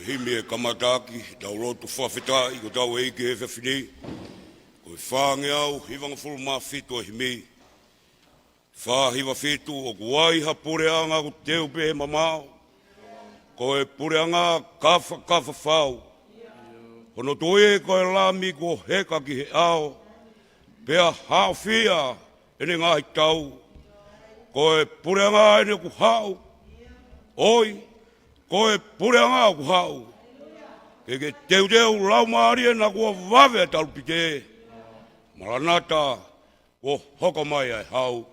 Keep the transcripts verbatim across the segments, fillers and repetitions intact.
Himi e kamataʻaki, tau lotu fakafetaʻi ki hotau ʻEiki he efiafi ni. Ko e fāngeau hivangofulu mā fitu e himi. Fā hiva fitu. ʻOku ai ha puleʻanga ʻoku teu pē he mamao. Ko e puleʻanga kafakafa fau. Hono tuʻi ko e Lami kuo heka ki he ʻao. Pea haʻofia ʻene ngaahi tau. Ko e puleʻanga ʻeni ʻoku haʻu. ʻOi, ko e puleʻanga ʻoku haʻu. Ke ke teuteu Laumālie naʻa kuo vave ʻa e talupite. Maranata, kuo hoko mai ʻa e hau.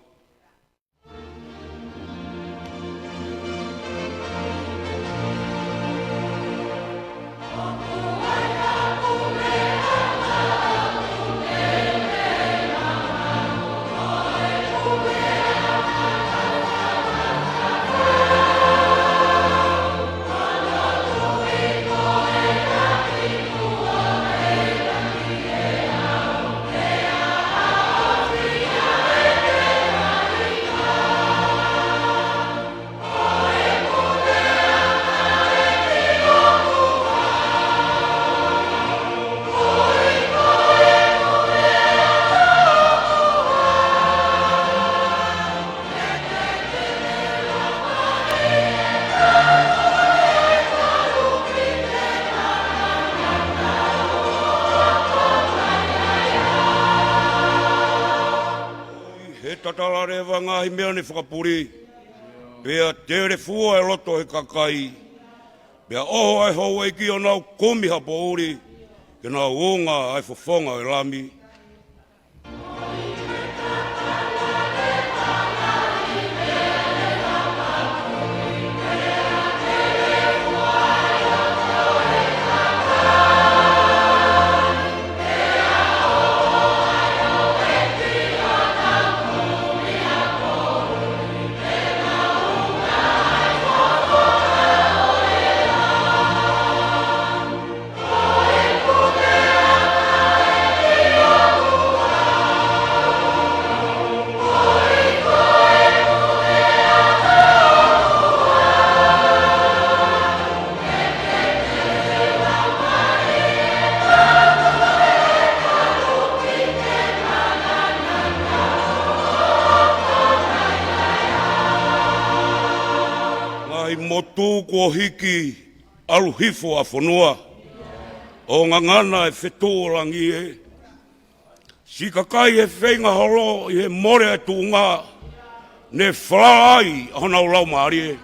He tatala leva ngaahi meʻa ne fakapuli. Pea telefua e loto he kakai. Pea ʻoho ʻa e houʻeiki ʻo nau kumi ha poʻuli. Ke nau unga ʻa e fofonga ʻo e Lami. Ngaahi motu kuo hiki, ʻalu hifo ʻa fonua. ʻO ngangana e fetuʻu ʻo langi ē. Siʻi kakai he feinga holo ʻi he mole ʻa e tuʻunga, ne falala ai ʻa honau laumālie.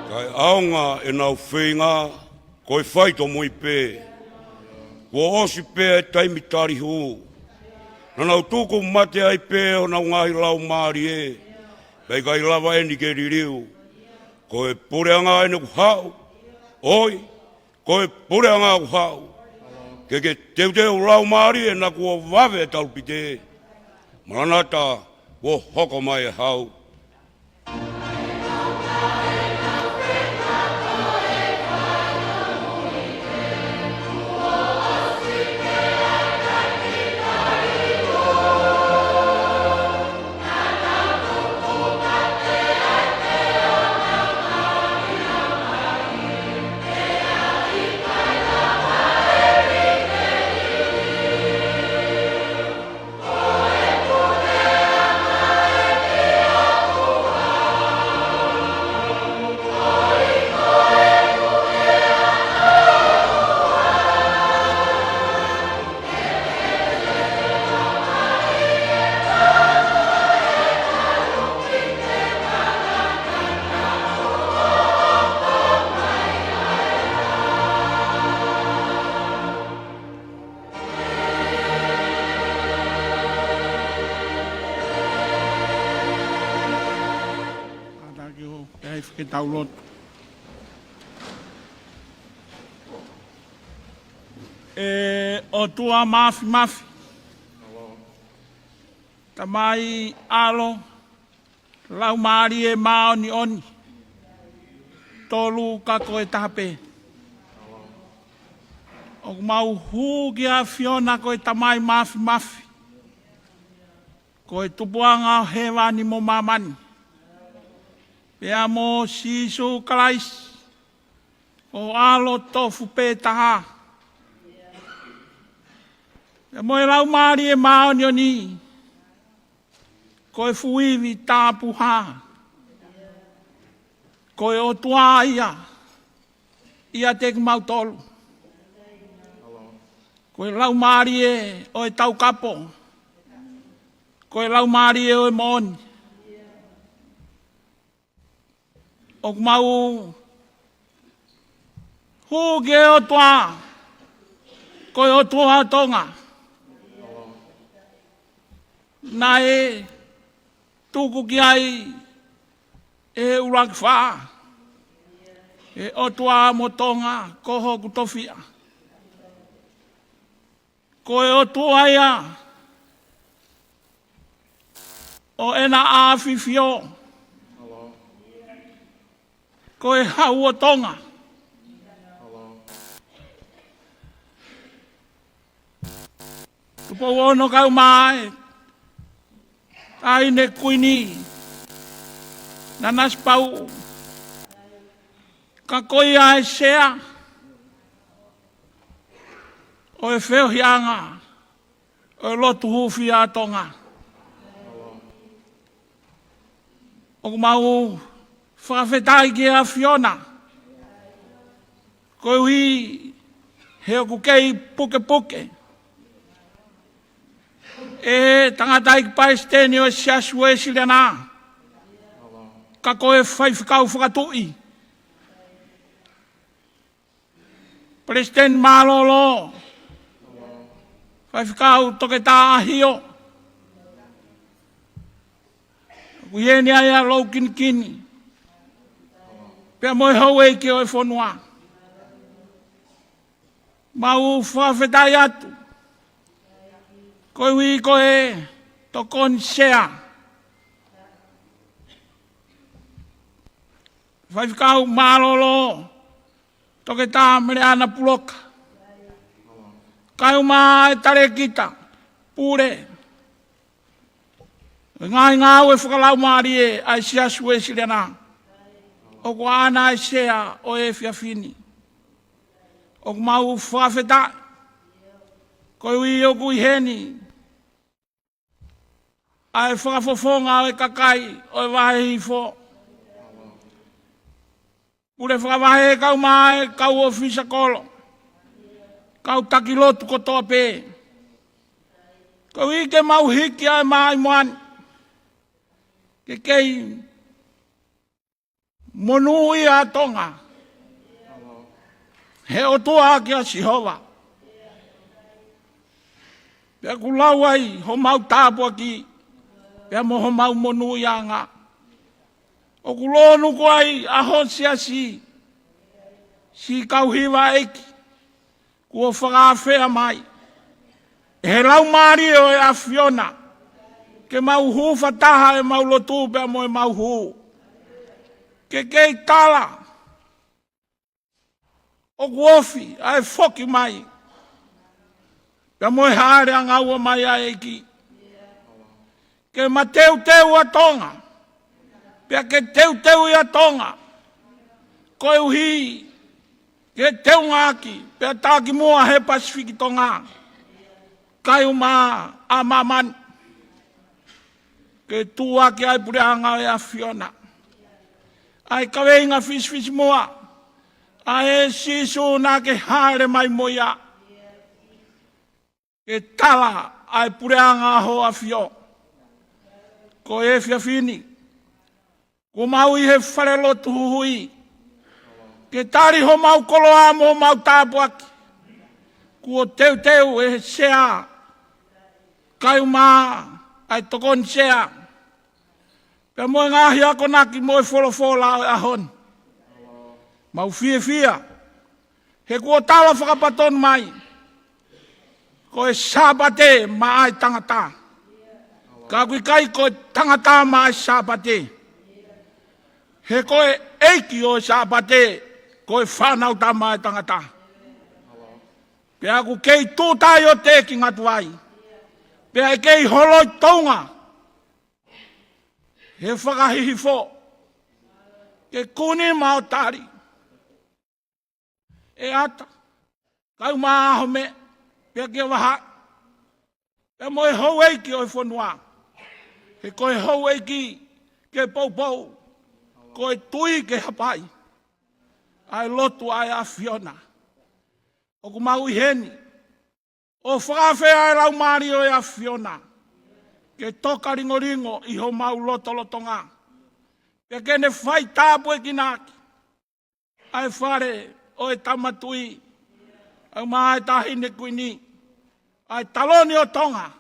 Kae ʻaonga ʻenau feinga, ko e fai tōmui pē. Kuo ʻosi pē ʻa e taimi tali hū. Naʻa nau tuku mate ai pē honau ngaahi laumālie. Pea ʻikai lava ʻeni ke liliu. Ko e puleʻanga ʻeni ʻoku haʻu. ʻOi, ko e puleʻanga ʻoku haʻu. Ke ke teuteu Laumālie naʻa kuo vave ʻa e talupite. Maranata, kuo hoko mai ʻa e hau. Ke tau lotu. ʻE ʻOtua Māfimafi, Tamai, ʻAlo, Laumālie Māʻoniʻoni, tolu ka ko e taha pē. ʻOku mau hū ki he ʻAfiona ko e Tamai Māfimafi, ko e Tupuʻanga ʻo hēvani mo māmani, pea mo Sīsū Kalaisi, ko ho ʻAlo tofu pē taha, pea mo e Laumālie Māʻoniʻoni, ko e fuʻu ivi tapuhā, ko e ʻOtua ia ʻiate kimautolu. Ko e Laumālie ʻo e taukapo, ko e Laumālie ʻo e moʻoni. ʻOku mau hū ki he ʻOtua, ko e ʻOtua ʻo Tonga, naʻe tuku ki ai ʻe he ʻUluaki Fā, ʻe ʻOtua mo Tonga ko hoku tofiʻa. Ko e ʻOtua ia ʻo ʻEna ʻAfifio, ko e Hau ʻo Tonga. Tupou Ono kae ʻumaʻā e Taʻahine Kuini Nanasipauʻu, ka ko ia e Sea ʻo e feohiʻanga ʻo e lotu hūfia ʻa Tonga. ʻOku mau fakafetaʻi ki he ʻAfiona, koeʻuhi he ʻoku kei pukepuke ʻe he tangataʻeiki palesiteni ʻo e Siasi Uēsiliana, ka ko e Faifekau Fakatuʻi, Palesiteni Mālōlō, Faifekau Toketā ʻAhio, ʻoku ʻi heni ai ʻa Loukinikini, pea mo e houʻeiki ʻo e fonua. Mau fakafetaʻi atu koeʻuhi ko e Tokoni Sea, Faifekau Mālōlō Toketā Meleana Puloka, kae ʻumaʻā e talēkita pule ʻo e ngaahi ngāue fakalaumālie ʻa e Siasi Uēsiliana, ʻoku ʻaʻana e Sea ʻo e efiafi ni. ʻOku mau fakafetaʻi koeʻuhi ʻoku ʻi heni ʻa e fakafofonga ʻo e kakai ʻo e Vahe Hihifo, pule fakavahe kae ʻumaʻā e kau ʻōfisa kolo, kau taki lotu kotoa pē. Koeʻuhi ke mau hiki ʻa e maʻimoa ni, ke kei monūʻia ʻa Tonga he ʻOtua ʻaki ʻa Sihova. Pea ʻoku lau ai homau tāpuaki, pea mo homau monūʻiaʻanga. ʻOku lōnuku ai ʻa ho siasi, siʻi kau hiva ʻeiki kuo fakaafeʻi mai ʻe he Laumālie ʻo e ʻAfiona, ke mau hū fakataha ʻemau lotu pea mo ʻemau hū. Ke kei tala ʻoku ofi ʻa e foki mai pea mo e hāʻele ʻangaua mai ʻa e ʻEiki, ke mateuteu ʻa Tonga, pea ke teuteuʻi ʻa Tonga, koeʻuhi ke teungaʻaki pea takimuʻa he Pasifiki Tonga, kae ʻumaʻā ʻa māmani. Ke tuʻuaki ʻa e puleʻanga ʻo e ʻAfiona, ʻa e kaveinga fisifisimuʻa ʻa e Sīsū naʻa ke hāʻele mai mo ia, ke tala ʻa e puleʻanga ʻo ho ʻAfio. Ko e efiafi ni, kuo mau ʻi he falelotu huhuʻi, ke tali homau koloa mo homau tāpuaki, kuo teuteu ʻe he Sea, kae ʻumaʻā ʻa e Tokoni Sea, Pea mo e ngaahi akonaki mo e folofola ʻo e ʻaho ni. Mau fiefia. He kuo tala fakapatonu mai. Ko e Sāpate maʻa e tangata. Ka ʻoku ʻikai ko e tangata maʻa e Sāpate. He ko e ʻEiki ʻo e Sāpate, ko e Fānautama ʻa e tangata. Pea ʻoku kei tūtai ʻo teki ngatu ai. Pea ʻe kei holoi Tonga. He fakahihifo. Ke kuni maʻu tali. ʻE ʻata. Kau maʻa ʻAhomeʻa. Pea ke vaha. Pea mo e houʻeiki ʻo e fonua. He ko e houʻeiki ke poupou. Ko e tui ke hapai. ʻA e lotu ʻa e ʻAfiona. ʻOku mau ʻi heni. ʻO fakafeʻao e Laumālie ʻo e ʻAfiona. Ke toka lingolingo ʻi homau lotolotonga. Pea ke ne fai tāpuekina ʻaki. ʻA e fale ʻo e Tama Tuʻi. ʻA e maʻa e Taʻahine Kuini. ʻA e taloni ʻo Tonga.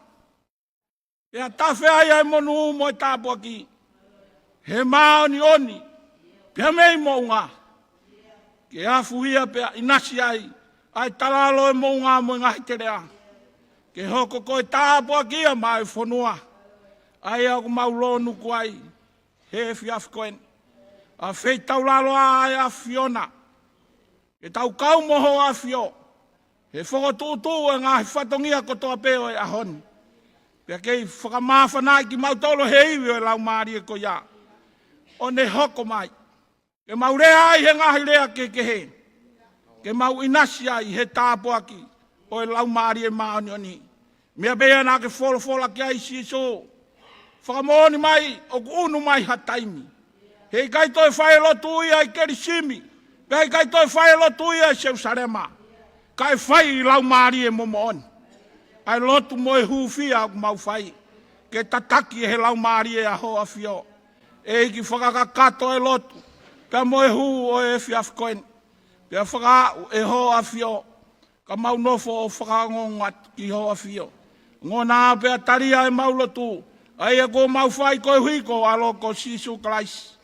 Pea tafe ai ʻa e monū mo e tāpuaki. He māʻoniʻoni. Pea mei moʻunga. Ke afuhia pea ʻinasi ai. ʻA e talalo ʻo e moʻunga mo e ngaahi teleʻa. Ke hoko ko e tāpuaki ia maʻa e fonua. ʻA ia ʻoku mau lōnuku ai. He efiafi ko eni. ʻA e feitaulalo ʻa e ʻAfiona. Ke tau kau mo Hoʻo ʻAfio. He fokotuʻutuʻu e ngaahi fatongia kotoa pē ʻo e ʻaho ni. Pea kei fakamāfanaʻi kimautolu he ivi ʻo e Laumālie ko ia. ʻO ne hoko mai. Ke mau lea ai he ngaahi lea kehekehe. Ke mau ʻinasi ai he tāpuaki ʻo e Laumālie Māʻoniʻoni. Meʻa pē ia naʻa ke folofola ki ai Sīsū. Fakamoʻoni mai ʻoku ʻunu mai ha taimi. He ʻikai toe fai e lotu ia ʻi Kelisimi. Pea ʻikai toe fai e lotu ia ʻi Selusalema. Kae fai ʻi Laumālie mo moʻoni. ʻA e lotu mo e hūfia ʻoku mau fai. Ke tataki ʻe he Laumālie ʻa Hoʻo ʻAfio. ʻEiki fakakakato e lotu. Pea mo e hū ʻo e efiafi ko eni. Pea fakaaʻu ʻe Hoʻo ʻAfio. Ka mau nofo ʻo fakaongoongo atu ki Hoʻo ʻAfio. Ongona pea talia ʻemau lotu. ʻA ia ʻoku mau fai koeʻuhi ko ho ʻAlo ko Sīsū Kalaisi.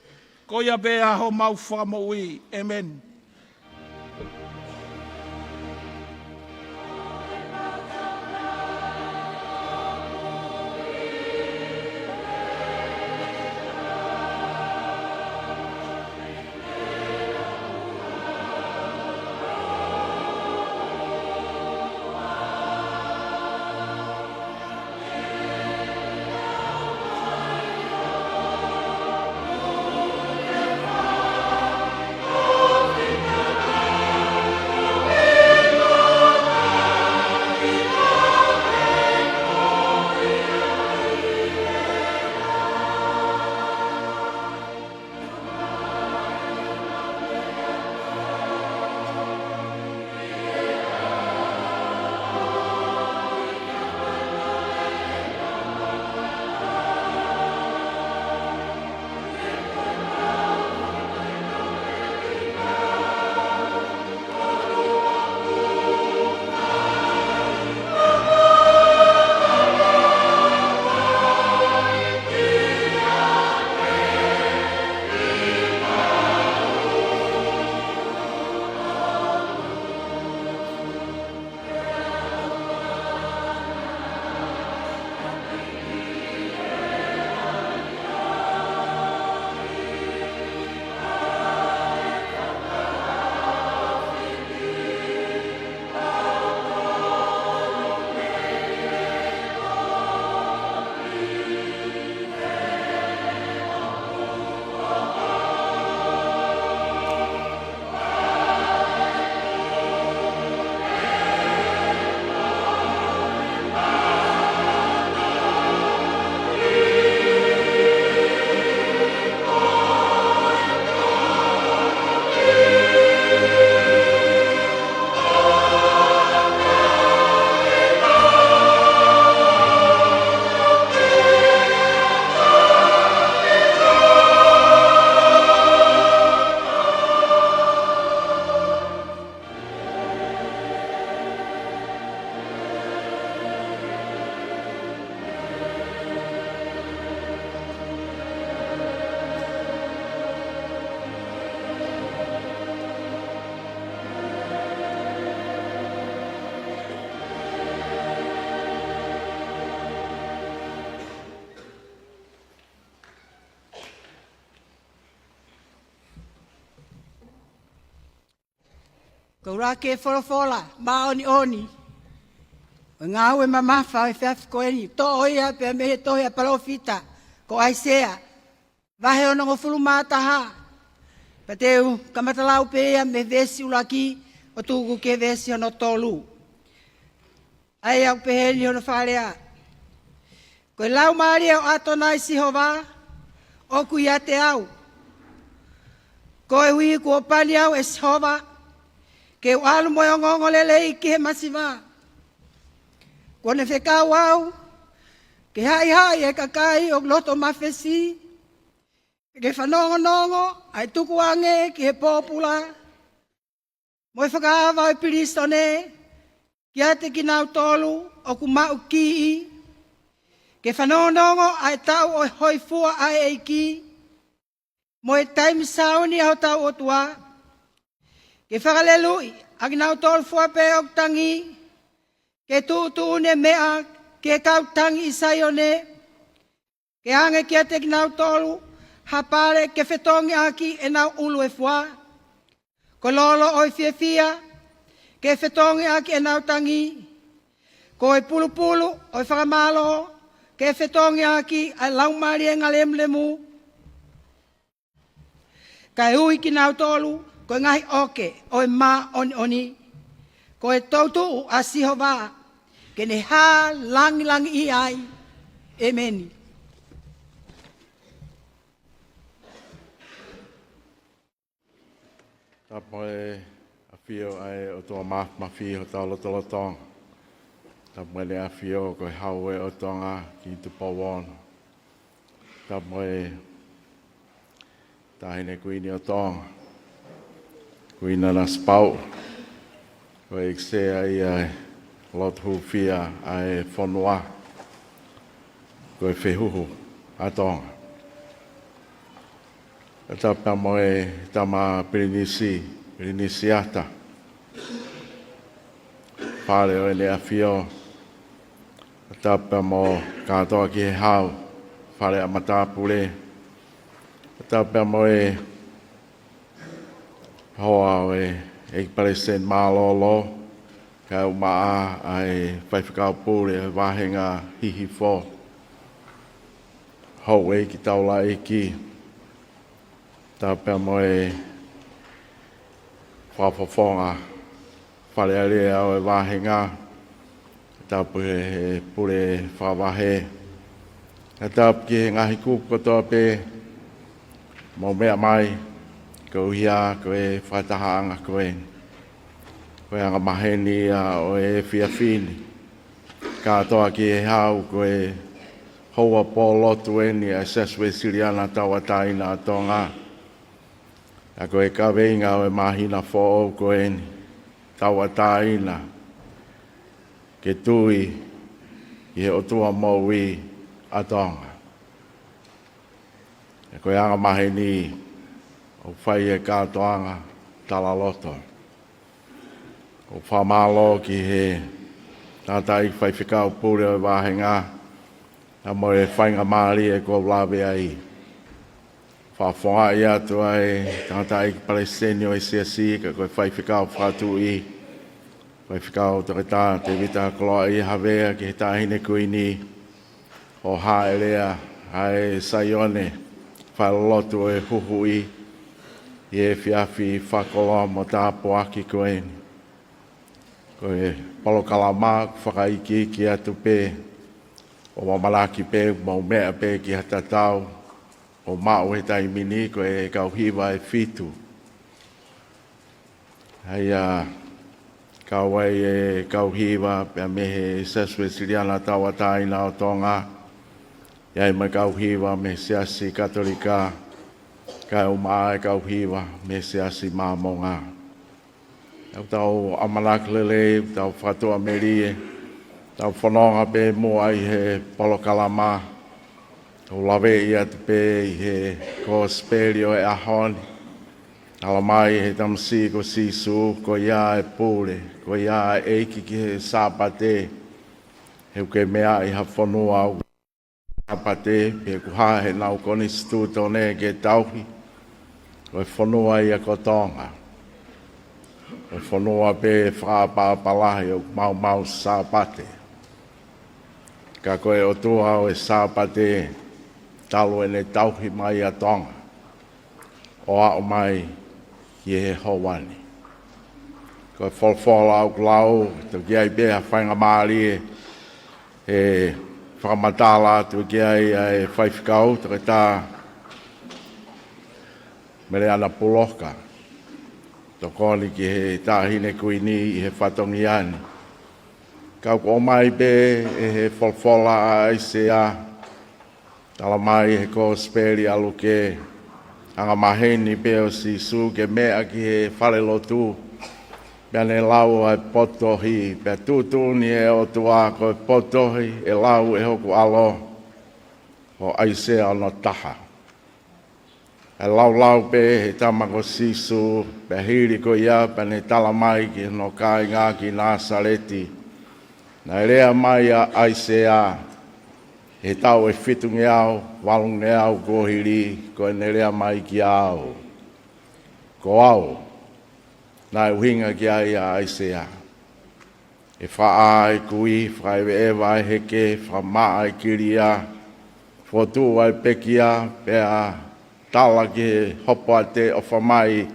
Ko ia pē ʻa homau Fakamoʻui. ʻĒmeni. Ko e ʻuluaki folofola māʻoniʻoni ʻo e ngāue mamafa ʻo e efiafi ko eni, toʻo ia pea mei he tohi ʻa e palōfita ko ʻAisea, vahe onongofulu mā taha. Pea te u kamata lau pē ia mei he veesi ʻuluaki ʻo tuku ki he veesi hono tolu. ʻA ia ʻoku pehē ni hono fakalea: Ko e Laumālie ʻo ʻAtonai Sihova ʻoku ʻiate au, koeʻuhi kuo pani au ʻe Sihova ke u ʻalu mo e ongoongolelei ki he masiva. Kuo ne fekau au ke haʻihaʻi e kakai ʻoku loto mafesi, ke fanongonongo ʻa e tukuange ki he pōpula, mo e fakaava ʻo e pilīsone kiate kinautolu ʻoku maʻu kiʻi, ke fanongonongo ʻa e taʻu ʻo e hōifua ʻa e ʻEiki, mo e taimi sāuni ʻa hotau ʻOtua, ke fakaleluʻi ʻa kinautolu fua pē ʻoku tangi, ke tuʻutuʻuni e meʻa ki he kau tangi ʻi Saione, ke hanga kiate kinautolu ha pale ke fetongi ʻaki ʻenau ʻulu ʻe fua, ko e lolo ʻo e fiefia ke fetongi ʻaki ʻenau tangi, ko e pulupulu ʻo e fakamālō ke fetongi ʻaki ʻa e laumālie ngalemulemu. Kae ui kinautolu ko e ngaahi ʻoke ʻo e māʻoniʻoni, ko e toʻutuʻu ʻa Sihova, ke ne hā langilangiʻia ai. ʻEmeni. Tapu mo e ʻafio ʻa e ʻOtua Māfimafi ʻi hotau lotolotonga. Tapu mo ʻene ʻafio ko e Hau ʻo Tonga, Kingi Tupou Ono. Tapu mo e Taʻahine Kuini ʻo Tonga, Kuini Nanasipauʻu, ko e ʻEiki Sea ia ʻo e lotu hūfia ʻa e fonua, ko e fehuhu ʻa Tonga. Tapu pea mo e Tama Pilinisi, Pilinisiata, Fale ʻo ʻEne ʻAfio. Tapu pea mo kātoa ki he Hau, Fale ʻa Matāpule. Tapu pea mo e hoa ʻo e ʻEiki Palesiteni Mālōlō, kae ʻumaʻā ʻa e Faifekau Pule ʻo e Vāhenga Hihifo, Houʻeiki Taulaʻeiki. Tapu pea mo e fakafofonga Fale Alea ʻo e vāhenga. Tapu he, he pule fakavahe. Tapu ki he ngaahi kupu kotoa pē mou meʻa mai, koeʻuhi ko e fakatahaʻanga ko eni, ko e anga maheni ia ʻo e efiafi ni. Kātoa ki he Hau, ko e houa pōlotu eni ʻa e Siasi Uēsiliana Tauʻatāina ʻa Tonga. ʻA ia ko e kaveinga ʻo e māhina foʻou ko eni, Tauʻatāina, ke tui ki he ʻOtua moʻui ʻa Tonga. ʻA ia ko e anga maheni ʻoku fai e kātoanga talaloto. ʻOku fakamālō ki he tangataʻeiki Faifekau Pule ʻo e vāhenga, pea mo e faingamālie kuo lave ai. Fakafofongaʻi atu ʻa e tangataʻeiki Palesiteni ʻo e Siasi, ka ko e Faifekau Fakatuʻi, Faifekau Toketā Tēvita Koloaʻia Havea, ki he Taʻahine Kuini, ʻo hāʻelea ʻa e Saione, falelotu ʻo e Huhuʻi, ʻi he efiafi fakakoloa mo tāpuaki ko eni. Ko e polokalama ʻoku fakaikiiki atu pē, ʻoku ʻamanaki pē ʻoku mou meʻa pē ki ha tatau ʻoku maʻu he taimi ni, ko e kau hiva ʻe fitu. ʻA ia, kau ai e kau hiva pea mei he Siasi Uēsiliana Tauʻatāina ʻo Tonga, ʻi ai mo e kau hiva mei he Siasi Katolika, kae ʻumaʻā e kau hiva mei he Siasi Māmonga. ʻOku tau ʻamanaki lelei, ʻoku tau fakatuʻamelie, tau fononga pē muʻa ʻi he polokalama, ʻo laveʻi atu pē ʻi he Kosipeli ʻo e ʻaho ni. Talamai ʻe he Tamasiʻi ko Sīsū, ko ia e pule, ko ia e ʻEiki ki he Sāpate, he ʻoku ke meaʻi ha fonua ʻoku Sāpate, pe ʻoku hā heʻenau konisitūtone ke tauhi, ko e fonua ia ko Tonga. Ko e fonua pē fakaʻapaʻapa lahi ʻoku maumau Sāpate. Ka ko e ʻOtua ʻo e Sāpate, talu ʻene tauhi mai ʻa Tonga ʻo aʻu mai ki he houa ni. Ko e folofola ʻoku lau, toki ʻi ai pē ha faingamālie ʻe fakamatala atu ki ai ʻa e faifekau, Toketā Meleana Puloka, tokoni ki he Taʻahine Kuini ʻi he fatongia ni. Ka ʻoku ʻomai pē ʻe he folofola ʻa ʻAisea, tala mai he Kosipeli ʻa Luke, angamaheni pē ʻo Sīsū ke meʻa ki he falelotu, pea ne lau ʻa e potohi, pea tuʻutuʻuni ʻe he ʻOtua ko e potohi ʻe lau ʻe hoku ʻAlo, ko ʻAisea onotaha. ʻE laulau pē he tama ko Sīsū, pea hili ko ia, pea ne tala mai ki hono kāinga ki Nāsaleti, naʻe lea mai ʻa ʻAisea he taʻu ʻe fitungeau valungeau kuo hili, ko ʻene lea mai kiate au. Ko au naʻe ʻuhinga ki ai ʻa ʻAisea. ʻE fakaʻā ʻa e kui, fakaʻeveʻeva ʻa e heke, fakamaʻa ʻa e kilia, fokotuʻu ʻa e pekia, pea tala ki he hopoate, ʻOfa mai,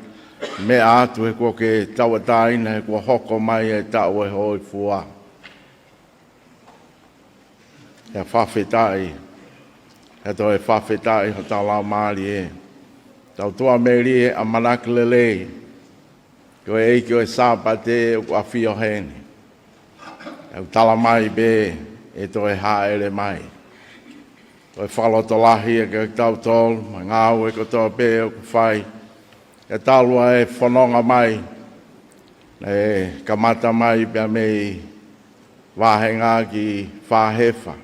meʻa atu he kuo ke tauʻatāina, he kuo hoko mai ʻa e taʻu ʻo e hōifua. ʻE fakafetaʻi, ʻe toe fakafetaʻi hotau laumālie. Tau tuʻamelie ʻamanaki lelei, ko e ʻEiki ʻo e Sāpate ʻoku ʻafio heni. ʻOku tala mai pē ʻe toe hāʻele mai. Ko e fakalotolahi ʻa kitautolu, mo e ngāue kotoa pē ʻoku fai. ʻE talu ʻa e fononga mai, ʻe kamata mai pea mei Vahenga ki Fahefa,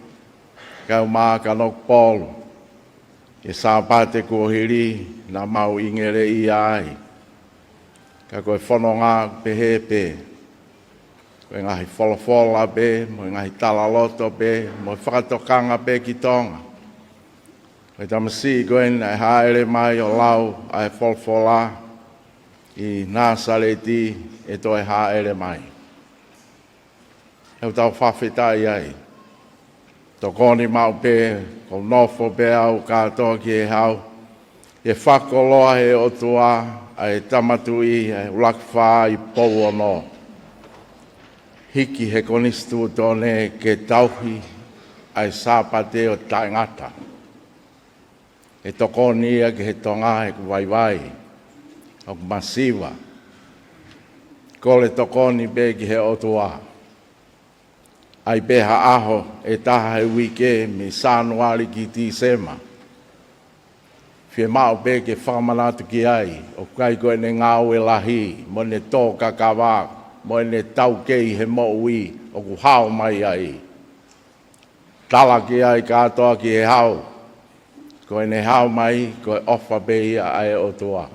kae ʻumaʻā Kanokupolu, ʻi he Sāpate kuo hili naʻa mau ʻi Ngeleʻia ai. Ka ko e fononga pehē pē, ko e ngaahi folofola pē, mo e ngaahi talaloto pē, mo e fakatokanga pē ki Tonga. Ko e tamasiʻi ko eni naʻe hāʻele mai ʻo lau ʻa e folofola ʻi Nāsaleti, ʻe toe hāʻele mai. ʻOku tau fakafetaʻi ai. Tokoni maʻu pē, ko e nofo pē au kātoa ki he hau, ʻe fakakoloa ʻe he ʻOtua ʻa e Tama Tuʻi, ʻa e ʻUluaki Fā ʻi Pouono. Hiki he Konisitūtone ke tauhi ʻa e Sāpate ʻo taʻengata. ʻE tokoni ia ki he Tonga ʻoku vaivai, ʻoku masiva. Kole tokoni pē ki he ʻOtua. ʻAi pē ha ʻaho ʻe taha he uike mei Sānuali ki Tīsema. Fiemaʻu pē ke fakamanatu ki ai, ʻoku ʻikai ko ʻene ngāue lahi, mo ʻene tō kakava, mo ʻene taukei he moʻui ʻoku hao mai ai. Tala ki ai kātoa ki he hau, ko ʻene hao mai, ko e ʻofa pē ia ʻa e ʻOtua.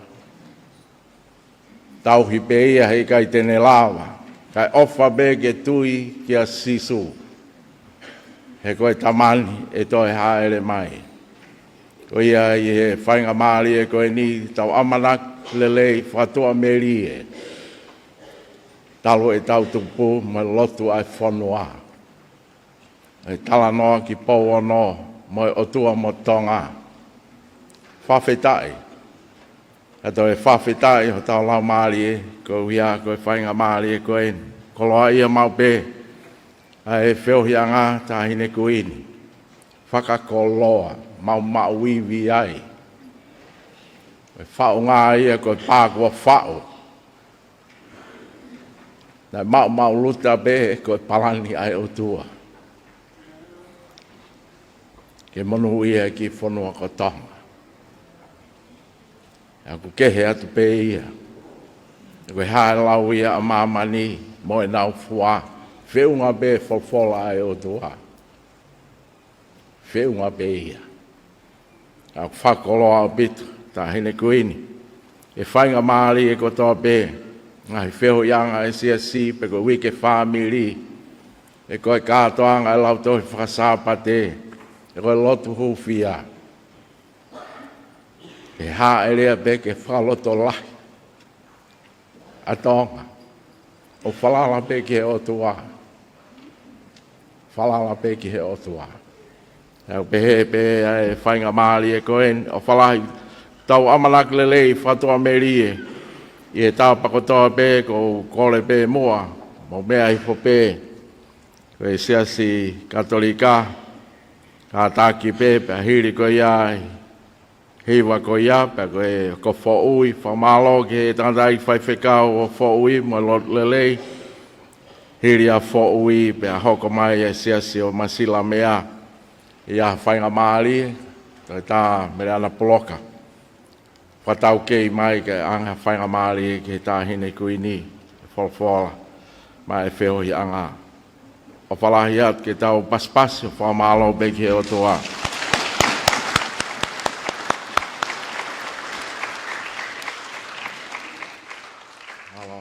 Tauhi pē ia heʻikai te ne lava, kae ʻofa pē ke tui kia Sīsū. He ko e Tama ni ʻe toe hāʻele mai. Ko ia ʻi he faingamālie ko eni tau ʻamanaki lelei fakatuʻamelie. Talu ʻetau tupu mo e lotu ʻa e fonua. ʻE talanoa ki Pouono mo e ʻOtua mo Tonga. Fakafetaʻi. Ka toe fakafetaʻi hotau laumālie, ko ia ko e faingamālie ko eni. Koloaʻia maʻu pē ʻa e feohiʻanga Taʻahine Kuini. Fakakoloa, maumauivi ai. Ko e faʻunga ia ko e pā kuo faʻu. Naʻe maumau luta pē ko e palani ʻa e ʻOtua ke monūʻia e kiʻi fonua ko Tonga. ʻOku kehe atu pē ia. Ko e hā e lau ia ʻa māmani mo ʻenau fua, feʻunga pē folofola ʻa e ʻOtua. Feʻunga pē ia. ʻOku fakakoloa ʻaupito, Taʻahine Kuini. ʻE faingamālie kotoa pē, ngaahi feohiʻanga ʻa e siasi, pe ko e uike fāmili, pe ko e kātoanga ʻa e lautohi faka-Sāpate, pe ko e lotu hūfia. ʻE hāʻele pē ke fakalotolahi ʻa Tonga. ʻo falala pē ki he ʻOtua. Falala pē ki he ʻOtua. ʻOku pehē pē ʻa e faingamālie ko eni, ʻofa lahi, tau ʻamanaki lelei fakatuʻamelie ʻi he tapa kotoa pē, ʻoku ou kole pē muʻa, mou meʻa hifo pē. Ko e Siasi Katolika, kātaki pē, pea hili ko ia ʻa e hiva ko ia, pea ko e, ko Foʻui, fakamālō ki he tangataʻeiki faifekau ʻo Foʻui mo e lotu lelei. Hili ʻa Foʻui, pea hoko mai ʻa e Siasi ʻo Masilamea, ʻi ha faingamālie, ko e tā mele ana poloka. Fakataukei mai ke ʻoange ha faingamālie ki he Taʻahine Kuini, ʻe folofola maʻa e feohiʻanga. ʻOfa lahi atu ke tau pasipasi ʻo fakamālō pē ki he ʻOtua. Mālō.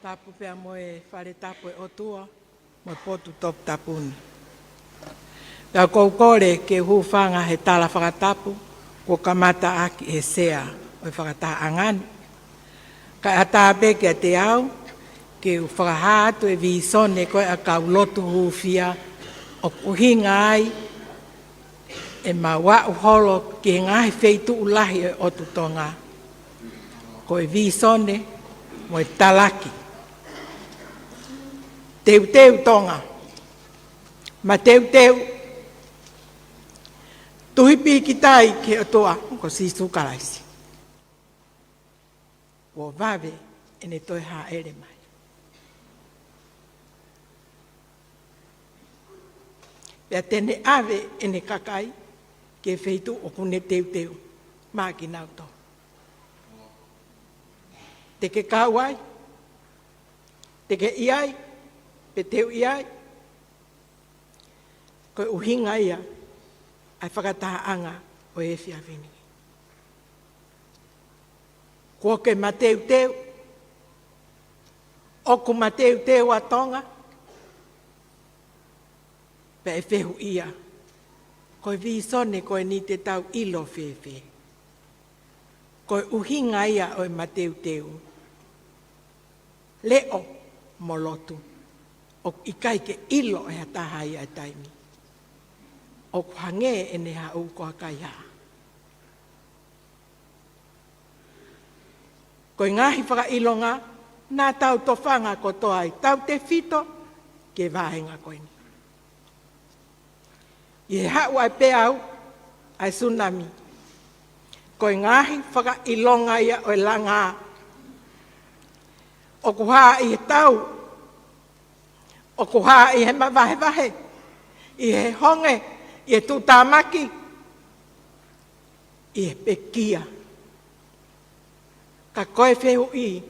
Tapu pea mo e fale tapu ʻo e ʻOtua, mo e potu toputapu ni. Pea ʻoku ou kole ke u hūfanga he tala fakatapu kuo kamata ʻaki ʻe he sea ʻo e fakatahaʻanga ni. Kae ʻatā pē kiate au ke u fakahā atu e vīsone ko ē ʻa e kau lotu hūfia, ʻoku ʻuhinga ai ʻemau aʻu holo ki he ngaahi feituʻu lahi ʻo e ʻOtu Tonga. Ko e vīsone mo e talaki. Teuteu Tonga. Mateuteu. Tuhi pīkitai ki he ʻOtua ko Sīsū Kalaisi. Kuo vave ʻene toe hāʻele mai. Pea te ne ʻave ʻene kakai ki he feituʻu ʻoku ne teuteu maʻa kinautolu. Te ke kau ai, te ke ʻi ai, pe te u ʻi ai. Ko e ʻuhinga ia ʻa e fakatahaʻanga ʻo e efiafi ni. Kuo ke mateuteu, ʻoku mateuteu ʻa Tonga, pea ʻe fehuʻia, ko e vīsone ko eni te tau ʻilo fēfē? Ko e ʻuhinga ia ʻo e mateuteu. Leʻo mo lotu. ʻOku ʻikai ke ʻilo ʻe ha taha ia e taimi. ʻOku hangē ʻene haʻu ko ha kaihaʻa. Ko e ngaahi fakaʻilonga naʻa tau tofanga kotoa ai, tautefito ki he vāhenga ko eni. ʻI he haʻu ʻa e peau, ʻa e tsunami. Ko e ngaahi fakaʻilonga ia ʻo e langa. ʻOku hā ʻi he tau. ʻOku hā ʻi he mavahevahe. ʻI he honge. ʻI he tuʻutāmaki. ʻI he pekia. Ka ko e fehuʻi,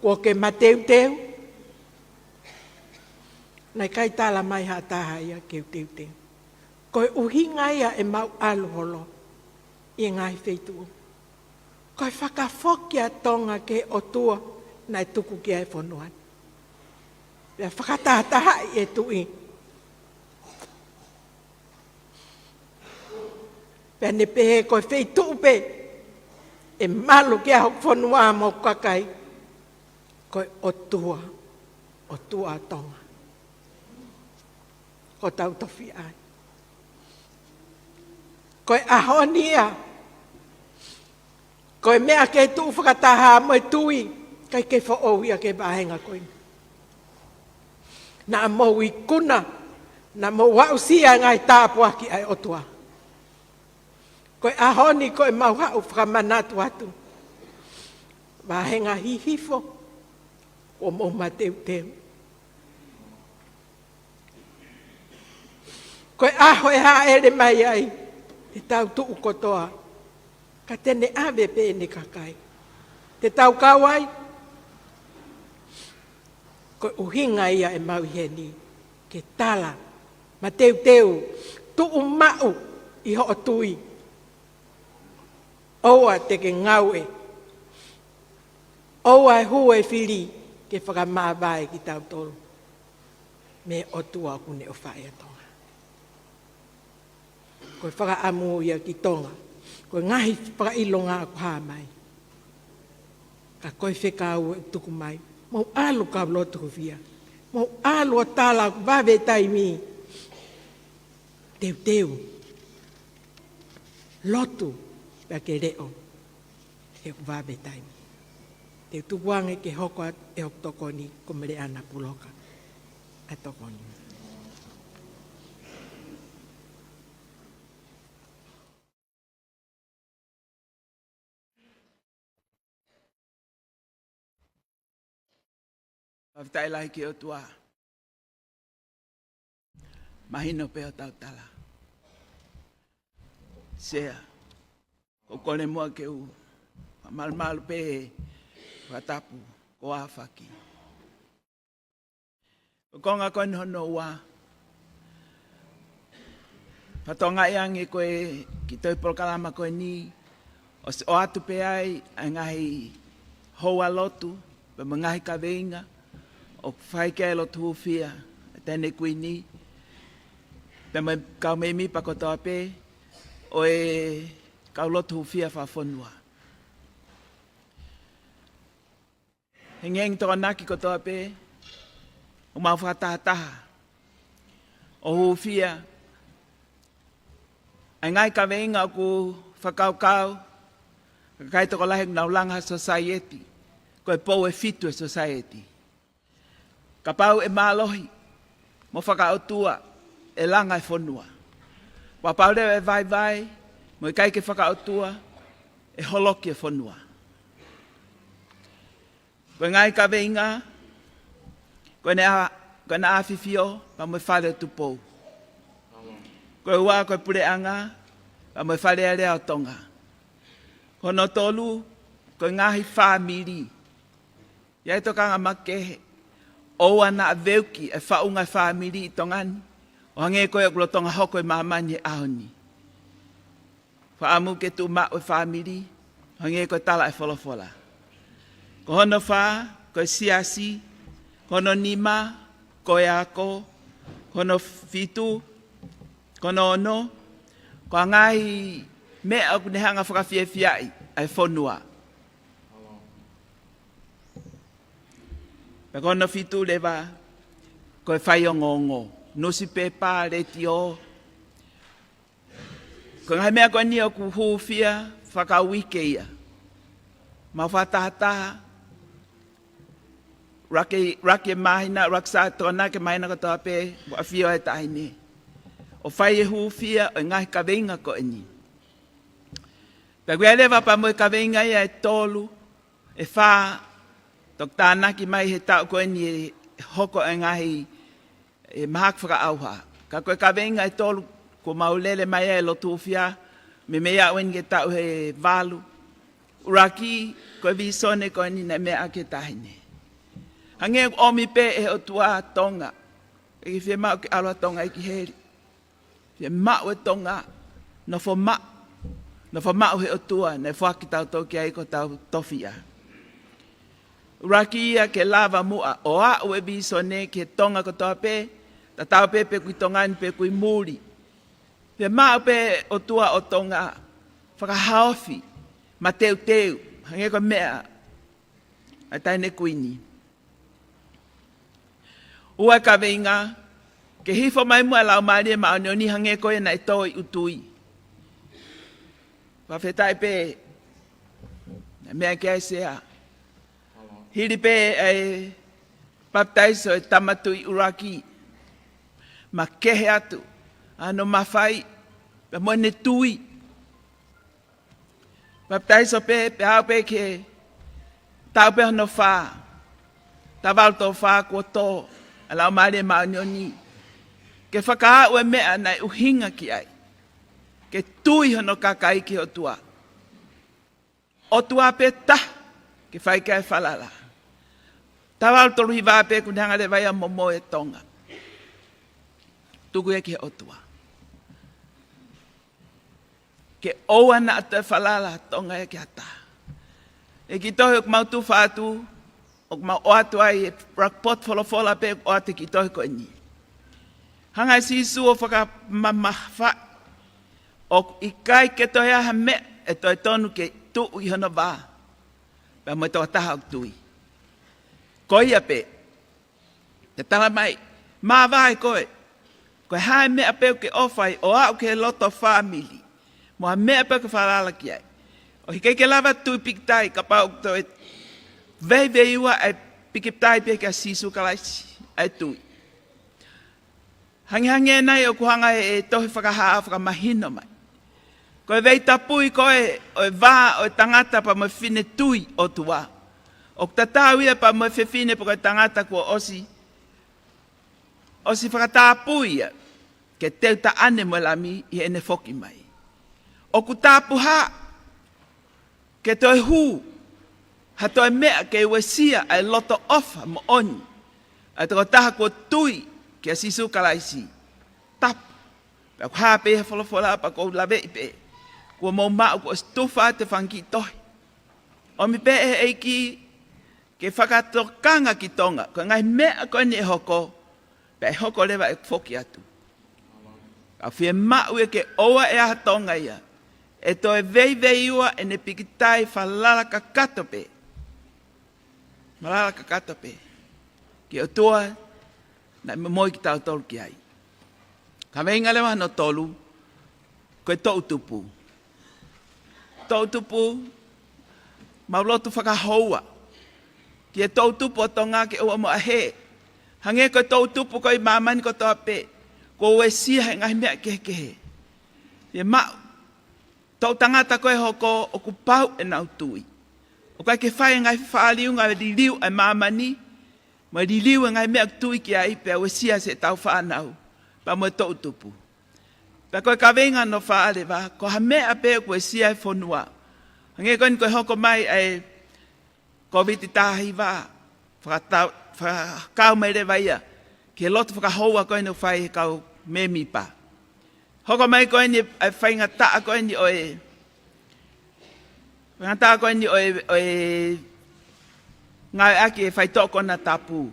kuo ke mateuteu? Naʻe ʻikai tala mai ha taha ia ke u teuteu. Ko e ʻuhinga ia ʻemau ʻalu holo ʻi he ngaahi feituʻu. Ko e fakafoki ʻa Tonga ki he ʻOtua naʻe tuku ki ai e fonua ni. Pea fakatahatahaʻi e tuʻi. Pea ne pehē ko e feituʻu pē ʻe malu ki ai hoku fonua mo hoku kakai, ko e ʻOtua, ʻOtua ʻa Tonga. Ko hotau tofiʻa ia. Ko e ʻaho ni ia, ko e meʻa ke tuʻu fakataha mo e tui, ʻikai ke foʻou ia ki he vāhenga ko eni. Naʻa mou ikuna, naʻa mou aʻusia e ngaahi tāpuaki ʻa e ʻOtua. Ko e ʻaho ni ko ʻemau haʻu fakamanatu atu. Vāhenga Hihifo, kuo mou mateuteu. Ko e ʻaho ʻe hāʻele mai ai, te tau tuʻu kotoa. Ka te ne ʻave pē ʻene kakai. Te tau kau ai. Ko e ʻuhinga ia ʻemau ʻi heni, ke tala, mateuteu, tuʻu maʻu ʻi hoʻo tui. ʻOua te ke ngāue. ʻOua ʻe hū e fili ke fakamāvae kitautolu mei he ʻOtua ʻoku ne ʻofaʻi ʻa Tonga. Ko e fakaʻamu ia ki Tonga. Ko e ngaahi fakaʻilonga ʻoku hā mai. Ka ko e fekau ʻe tuku mai. Mou ʻalu kau lotu hūfia. Mou ʻalu ʻo tala ʻoku vave taimi. Teuteu. Lotu. Pea ke leʻo. He ʻoku vave taimi. Te u tukuange ke hoko atu ʻe hoku tokoni ko Meleana Puloka ʻa e tokoni. Fakafetaʻi lahi ki he ʻOtua. Mahino pē hotau tala. Sea. ʻOku ou kole muʻa ke u fakamalumalu pē he fakatapu ko Afaki. Ko e konga ko eni hono ua. Fakatokangaʻi ange ko e kiʻi tohi polokalama ko eni, ʻosi ʻoatu pē ai ʻa e ngaahi houa lotu, pea mo e ngaahi kaveinga, ʻoku fai ki ai e lotu hūfia ʻa e Taʻahine Kuini, pea mo e kau mēmipa kotoa pē ʻo e kau lotu hūfia fakafonua. He ngaahi tokonaki kotoa pē, ʻoku mau fakatahataha ʻo hūfia ʻa e ngaahi kaveinga ʻoku fakakaukau ʻa e kakai tokolahi ʻoku nau langa ha sōsaieti, ko e pou ʻe fitu ʻo e sōsaieti. Kapau ʻe mālohi mo fakaʻotua, ʻe langa e fonua. Kapau leva ʻe vaivai mo ʻikai ke fakaʻotua, ʻe holoki e fonua. Ko e ngaahi kaveinga, ko ʻEne ʻa-, ko ʻEne ʻAfifio pea mo e Fale ʻo Tupou. Ko e ua, ko e Puleʻanga pea mo e Fale Alea ʻo Tonga. Ko hono tolu, ko e ngaahi fāmili. ʻI ai e tokanga makehe, ʻoua naʻa veuki e faʻunga e fāmili ʻi Tonga ni, ʻo hangē ko ia ʻoku lolotonga hoko ʻi māmani he ʻaho ni. Fakaʻamu ke tuʻu maʻu e fāmili ʻo hangē ko e tala ʻa e folofola. Ko hono fā, ko e siasi. Ko hono nima, ko e ako. Ko hono fitu, ko hono ono, ko e ngaahi meʻa ʻoku ne hanga fakafiefiaʻi ʻa e fonua. Pea ko hono fitu leva, ko e faiongoongo, nusipepa, letiō. Ko e ngaahi meʻa ko eni ʻoku hūfia fakauike ia. Mau fakatahataha, ʻuluaki, ʻuluaki e māhina, ʻuluaki Sā-, tokonaki e māhina kotoa pē, ʻoku ʻafio ai e Taʻahine ʻo fai e hūfia ʻo e ngaahi kaveinga ko eni. Pea ʻoku ʻi ai leva pea mo e kaveinga ia ʻe tolu, ʻe fā, toki tānaki mai he taʻu ko eni ʻe hoko e ngaahi, e mahaki fakaʻauha. Ka ko e kaveinga ʻe tolu kuo mau lele mai ai e lotu hūfia, meimei aʻu eni ki he taʻu ʻe valu. ʻUluaki, ko e vīsone ko eni naʻe meʻa ki ai e Taʻahine. Hangē ʻoku ʻomi pē ʻe he ʻOtua Tonga, ʻikai fiemaʻu ke ʻalu ʻa Tonga ia ki heli. Fiemaʻu e Tonga, nofo maʻu, nofo maʻu he ʻOtua naʻe foaki kitautolu ki ai ko hotau tofiʻa. ʻUluaki ia ke lava muʻa ʻo aʻu e vīsone ki he Tonga kotoa pē, tatau pē pe ʻoku ʻi Tonga ni pe ʻoku ʻi muli. Fiemaʻu pē ʻOtua ʻo Tonga, fakahaofi, mateuteu, hangē ko e meʻa ʻa e Taʻahine Kuini. Ua e kaveinga, ke hifo mai muʻa e Laumālie Māʻoniʻoni hangē ko ia naʻe tō ʻi ʻUtui. Fakafetaʻi pē, naʻe meʻa ki ai e Sea. Hili pē ʻa e papitaiso e tama tuʻi ʻuluaki, makehe atu ʻa hono mafai pea mo ʻene tui. Papitaiso pē, pea aʻu pē ki he taʻu pē hono fā, taʻu valu tolu fā kuo tō ʻa e Laumālie Māʻoniʻoni ke fakaaʻu e meʻa naʻe ʻuhinga ki ai, ke tui hono kakai ki he ʻOtua. ʻOtua pē taha ke fai ki ai e falala. Taʻu valu tolu hiva pē kuo ne hanga leva ia ʻo momoʻi e Tonga. Tuku ia ki he ʻOtua. Ke ʻoua naʻa toe falala Tonga ia ki ha taha. ʻI he kiʻi tohi ʻoku mau tufa atu, ʻoku mau ʻoatu ai e ʻuluaki potu folofola pē ʻoku ʻoatu e kiʻi tohi ko eni. Hanga ʻe Sīsū ʻo fakamamafaʻi ʻoku ʻikai ke toe ʻi ai ha meʻa ʻe toe tonu ke tuʻu ʻi hono vā pea mo e tokotaha ʻoku tui. Ko ia pē, te tala mai, māvae koe, ko e hā e meʻa pē ʻoku ke ʻofa ai, ʻo aʻu ki he loto fāmili, mo ha meʻa pē ʻoku ke falala ki ai, ʻoku ʻikai ke lava tui pikitai kapau ʻoku toe veiveiua ʻa e pikitai pē kia Sīsū Kalaisi ʻa e tui. Hangehangē nai ʻoku hanga ʻe he tohi Fakahā ʻo fakamahino mai, ko e veitapui ko ē ʻo e vā ʻo e tangata pea mo e fefine tui ʻOtua, ʻoku tatau ia pea mo e fefine pe ko e tangata kuo ʻosi, ʻosi fakatapui ia ke teu taʻane mo e Lami ʻi heʻene foki mai. ʻOku tapuhā ke toe hū ha toe meʻa ke uesia ʻa e loto ʻofa moʻoni ʻa e tokotaha kuo tui kia Sīsū Kalaisi. Tapu. Pea ʻoku hā pē ʻi he folofola pea ʻoku ou laveʻi pē, kuo mou maʻu kuo ʻosi tufa atu e fanga kiʻi tohi. ʻOmi pē ʻe he ʻEiki ke fakatokanga ki Tonga, ko e ngaahi meʻa ko eni ʻe hoko, pea ʻe hoko leva ʻeku foki atu. Ka fiemaʻu ia ke ʻoua ʻe ʻi ai ha Tonga ia ʻe toe veiveiua ʻene pikitai falala kakato pē. Falala kakato pē ki he ʻOtua naʻe momoi kitautolu ki ai. Kaveinga leva hono tolu, ko e toʻutupu. Toʻutupu, mau lotu fakahoua ki he toʻutupu ʻo Tonga ke ʻoua muʻa ʻe hē. Hangē ko e toʻutupu ko ē ʻi māmani kotoa pē, kuo uesia he ngaahi meʻa kehekehe. Fiemaʻu toʻutangata ko ē ʻe hoko ʻoku pau ʻenau tui. ʻOku ʻikai ke fai e ngaahi faʻa liunga ʻo e liliu ʻa e māmani, mo e liliu e ngaahi meʻa ʻoku tui ki ai pea uesia siʻetau fānau, pea mo e toʻutupu. Pea ko e kaveinga hono fā leva, ko ha meʻa pē ʻoku uesia e fonua. Hangē ko eni ko e hoko mai ʻa e Kōviti taha hiva, fakatau-, fakakau mai leva ia ki he lotu fakahoua ko eni ʻoku fai ʻe he kau mēmipa. Hoko mai ko eni ʻa e faingataʻa ko eni ʻo e, faingataʻa ko eni ʻo e, ʻo e ngāueʻaki e faitoʻo konatapu.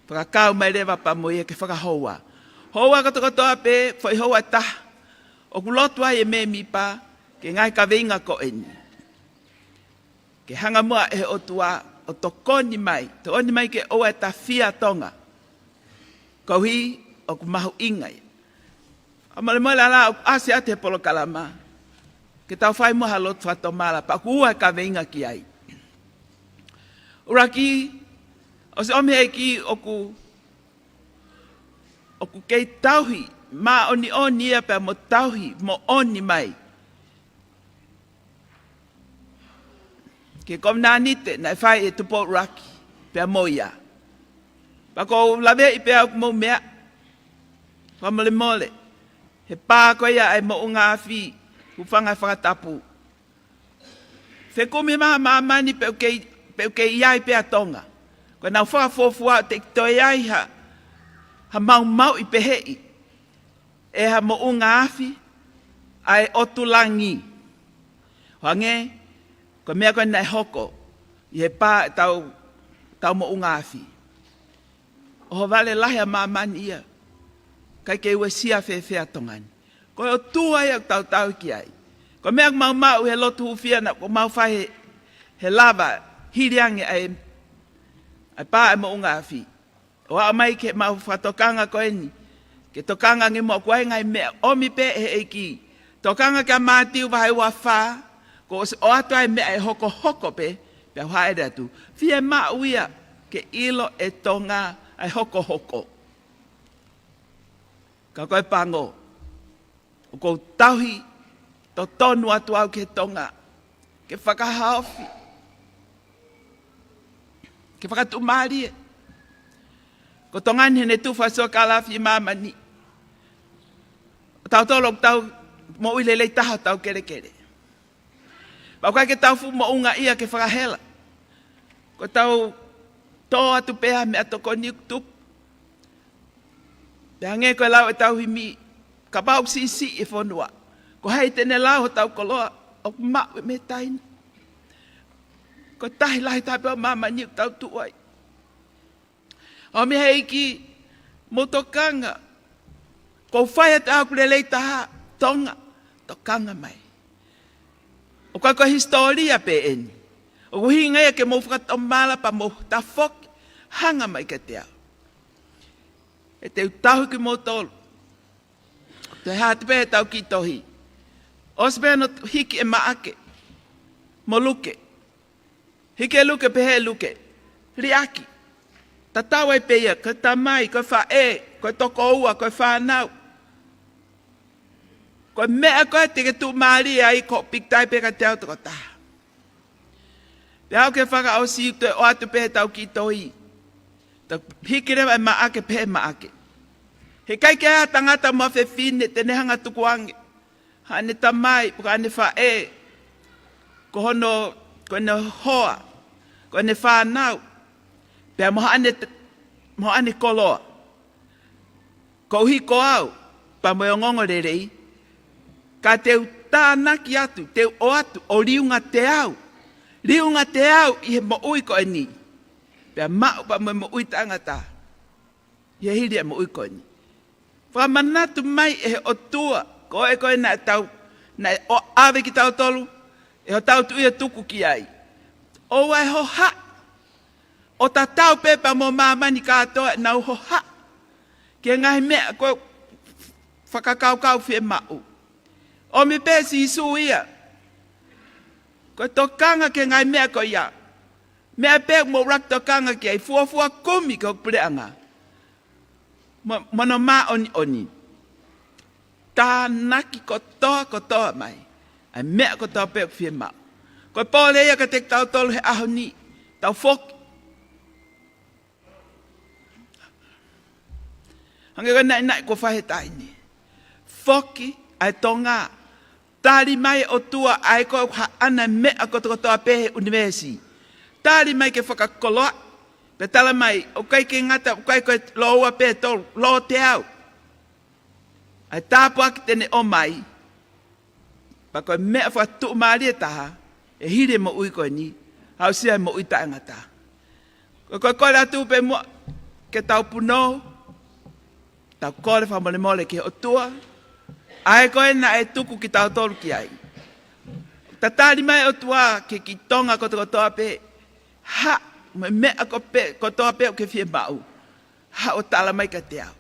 Fakakau mai leva pea mo ia ke fakahoua. Houa kotokotoa pē, foʻi houa ʻe taha, ʻoku lotu ai e mēmipa ki he ngaahi kaveinga ko eni. Ke hanga muʻa ʻe he ʻOtua ʻo tokoni mai, tokoni mai ke ʻoua ʻe tafia Tonga. Koeʻuhi ʻoku mahuʻinga ia. Fakamolemole ā, ʻoku ʻasi atu he polokalama ke tau fai muʻa ha lotu fakatomala, pea ʻoku ua e kaveinga ki ai. ʻUluaki, ʻosi ʻomi ʻe he ʻEiki ʻoku, ʻoku kei tauhi māʻoniʻoni ia pea mo tauhi moʻoni mai ki he kovinānite naʻe fai ʻe Tupou ʻUluaki pea mo ia. Pea ʻoku ou laveʻi pē ʻoku mou meaʻi, fakamolemole, he pā ko ia ʻa e moʻunga afi, hūfanga he fakatapu. Fekumi mai māmani pea ʻoku kei, pea ʻoku kei ʻi ai pē ʻa Tonga. Ko ʻenau fakafuofua ʻoku teʻeki toe ʻi ai ha, ha maumauʻi peheʻi ʻe ha moʻunga afi ʻa e ʻotu langi. Hangē ko e meʻa ko ē naʻe hoko ʻi he pā ʻetau, tau moʻunga afi. ʻOhovale lahi ʻa māmani ia, ʻikai ke uesia fēfē ʻa Tonga ni. Ko e ʻOtua ia ʻoku tau tauhi ki ai. Ko e meʻa ʻoku mau maʻu he lotu hūfia naʻa ʻoku mau fai he, he lava hili ange ʻa e, ʻa e pā ʻa e moʻunga afi. ʻO aʻu mai ki heʻemau fakatokanga ko eni, ke tokanga ange muʻa ʻoku ʻi ai e ngaahi meʻa ʻomi pē ʻe he ʻEiki. Tokanga kia Mātiu vahe ua fā, kuo ʻosi ʻoatu ʻa e meʻa ʻe hokohoko pē, pea u hāʻele atu. Fiemaʻu ia ke ʻilo ʻe Tonga ʻa e hokohoko. Ka ko e pango, ʻoku ou tauhi totonu atu au ki he Tonga ke fakahaofi, ke fakatuʻumālie. Ko Tonga ni heʻene tufa sokalafi ʻi māmani, ʻo tautolu ʻoku tau moʻui lelei taha ʻo tau kelekele. Pea ʻoku ʻikai ke tau fuʻu moʻunga ia ke fakahela. Ko ʻetau tō atu pē ʻa e meʻatokoni ʻoku tupu. Pea hangē ko e lau ʻetau himi, kapau ʻoku siʻisiʻi e fonua, ko hai te ne lau hotau koloa ʻoku maʻu mei he taina? Ko e tahi lahi taha pē ʻo māmani ʻoku tau tuʻu ai. ʻOmi ʻe he ʻEiki, mou tokanga. ʻOku ou fai atu ʻa e ʻoku lelei taha, Tonga, tokanga mai. ʻOku ʻikai ko e hisitōlia pē eni. ʻOku ʻuhinga ia ke mou fakatomala pea mou tafoki, hanga mai kiate au. ʻE te u tauhi kimoutolu. Toe hā atu pē ʻetau kiʻi tohi. ʻOsi pē hono hiki ʻe Maʻake mo Luke. Hiki ʻe Luke, pehē ʻe Luke, liʻaki. Tatau ai pē ia, ko e tamai, ko e faʻē, ko e tokoua, ko e fānau. Ko e meʻa ko ē te ke tuʻumālie ai, ko e pikitai pē kiate au tokotaha. Pea aʻu ki he fakaʻosi, toe ʻoatu pē ʻetau kiʻi tohi. Toe hiki leva ʻe Maʻake, pehē ʻe Maʻake, heʻikai ke ʻi ai ha tangata mo ha fefine te ne hanga tukuange haʻane tamai, pe ko haʻane faʻē, ko hono, ko ʻene hoa, ko ʻene fānau, pea mo haʻane t-, mo haʻane koloa, koeʻuhi ko au, pea mo e ongoongolelei, ka te u tānaki atu, te u ʻoatu, ʻo liunga ʻiate au, liunga ʻiate au ʻi he moʻui ko eni. pea maʻu pea mo e moʻui taʻengata ʻi he hili ʻa e moʻui ko eni. Fakamanatu mai ʻe he ʻOtua, ko e ko e naʻa tau, naʻe ʻoʻave kitautolu ʻe hotau Tuʻi ʻo tuku ki ai. ʻOua ʻe hohaʻa, ʻo tatau pē pea mo māmani kātoa ʻenau hohaʻa ki he ngaahi meʻa ko e fakakaukau fiemaʻu. ʻOmi pē Sīsū ia ko e tokanga ki he ngaahi meʻa ko ia. Meʻa pē ʻoku mou ʻuluaki tokanga ki ai, fuofua kumi ki hoku puleʻanga mo, mo hono māʻoniʻoni. Tānaki kotoa kotoa mai ʻa e meʻa kotoa pē ʻoku fiemaʻu. Ko e pole ia kiate kitautolu he ʻaho ni, tau foki. Hangē ko e naʻinaʻi kuo fai he taʻahine. Foki ʻa e Tonga. Tali mai ʻOtua ʻa e ko e ʻoku haʻana meʻa kotokotoa pē he ʻunivēsi. Tali mai ke fakakoloaʻi. Pea tala mai, ʻoku ʻikai ke ngata, ʻoku ʻikai ko e lōua pē ʻe tolu, lōteau. ʻA e tāpuaki te ne ʻomai. Pea ko e meʻa fakatuʻumālie taha ʻe hili e moʻui ko eni, aʻusia e moʻui taʻengata. Ko e, ko e kole atu pē muʻa ke tau punou, tau kole fakamolemole ki he ʻOtua ʻa e ko e naʻe tuku kitautolu ki ai. Tatali mai ʻOtua ki he kiʻi Tonga kotokotoa pē, haʻu mo e meʻa ko pē, kotoa pē ʻoku ke fiemaʻu, haʻu ʻo tala mai kiate au.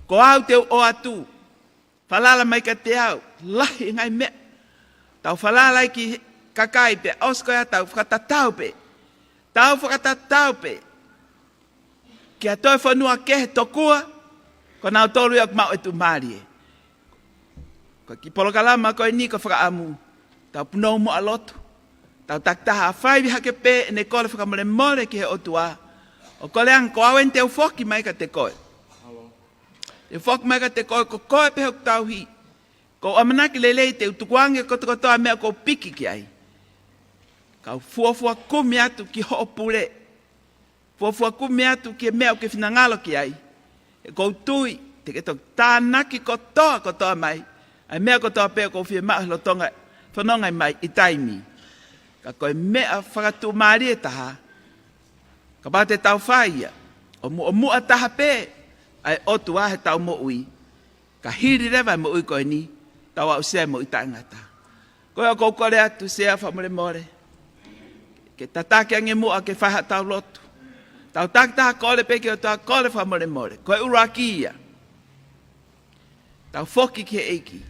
Ko au te u ʻoatu. Falala mai kiate au, lahi e ngaahi meʻa. Tau falala ki he kakai pea ʻosi ko ia tau fakatatau pē. Tau fakatatau pē ki ha toe fonua kehe tokua ko kinautolu ia ʻoku maʻu e tuʻumālie. Ko e kiʻi polokalama ko eni ko e fakaʻamu, tau punou muʻa lotu. Tau takitaha fai hake pē ʻene kole fakamolemole ki he ʻOtua, ʻo kole ange ko au eni te u foki mai kiate koe. Te u foki mai kiate koe, ko koe pē hoku tauhi. Ko e ʻamanaki lelei te u tukuange kotokotoa meʻa ʻoku ou piki ki ai. Kau fuofua kumi atu ki hoʻo pule. Fuofua kumi atu ki he meʻa ʻoku ke finangalo ki ai. He ʻoku ou tui te ke toki tānaki kotoa kotoa mai ʻa e meʻa kotoa pē ʻoku ou fiemaʻu he lolotonga e fononga mai ʻi taimi. Ka ko e meʻa fakatuʻumālie taha, kapau te tau fai ia, ʻo muʻomuʻa taha pē ʻa e ʻOtua he tau moʻui. Ka hili leva e moʻui ko eni, tau aʻusia e moʻui taʻengata. Ko ia ʻoku ou kole atu Sea fakamolemole ke tataki ange muʻa ke fai haʻatau lotu. Tau takitaha kole pē ki he ʻOtua, kole fakamolemole. Ko e ʻuluaki ia, tau foki ki he ʻEiki.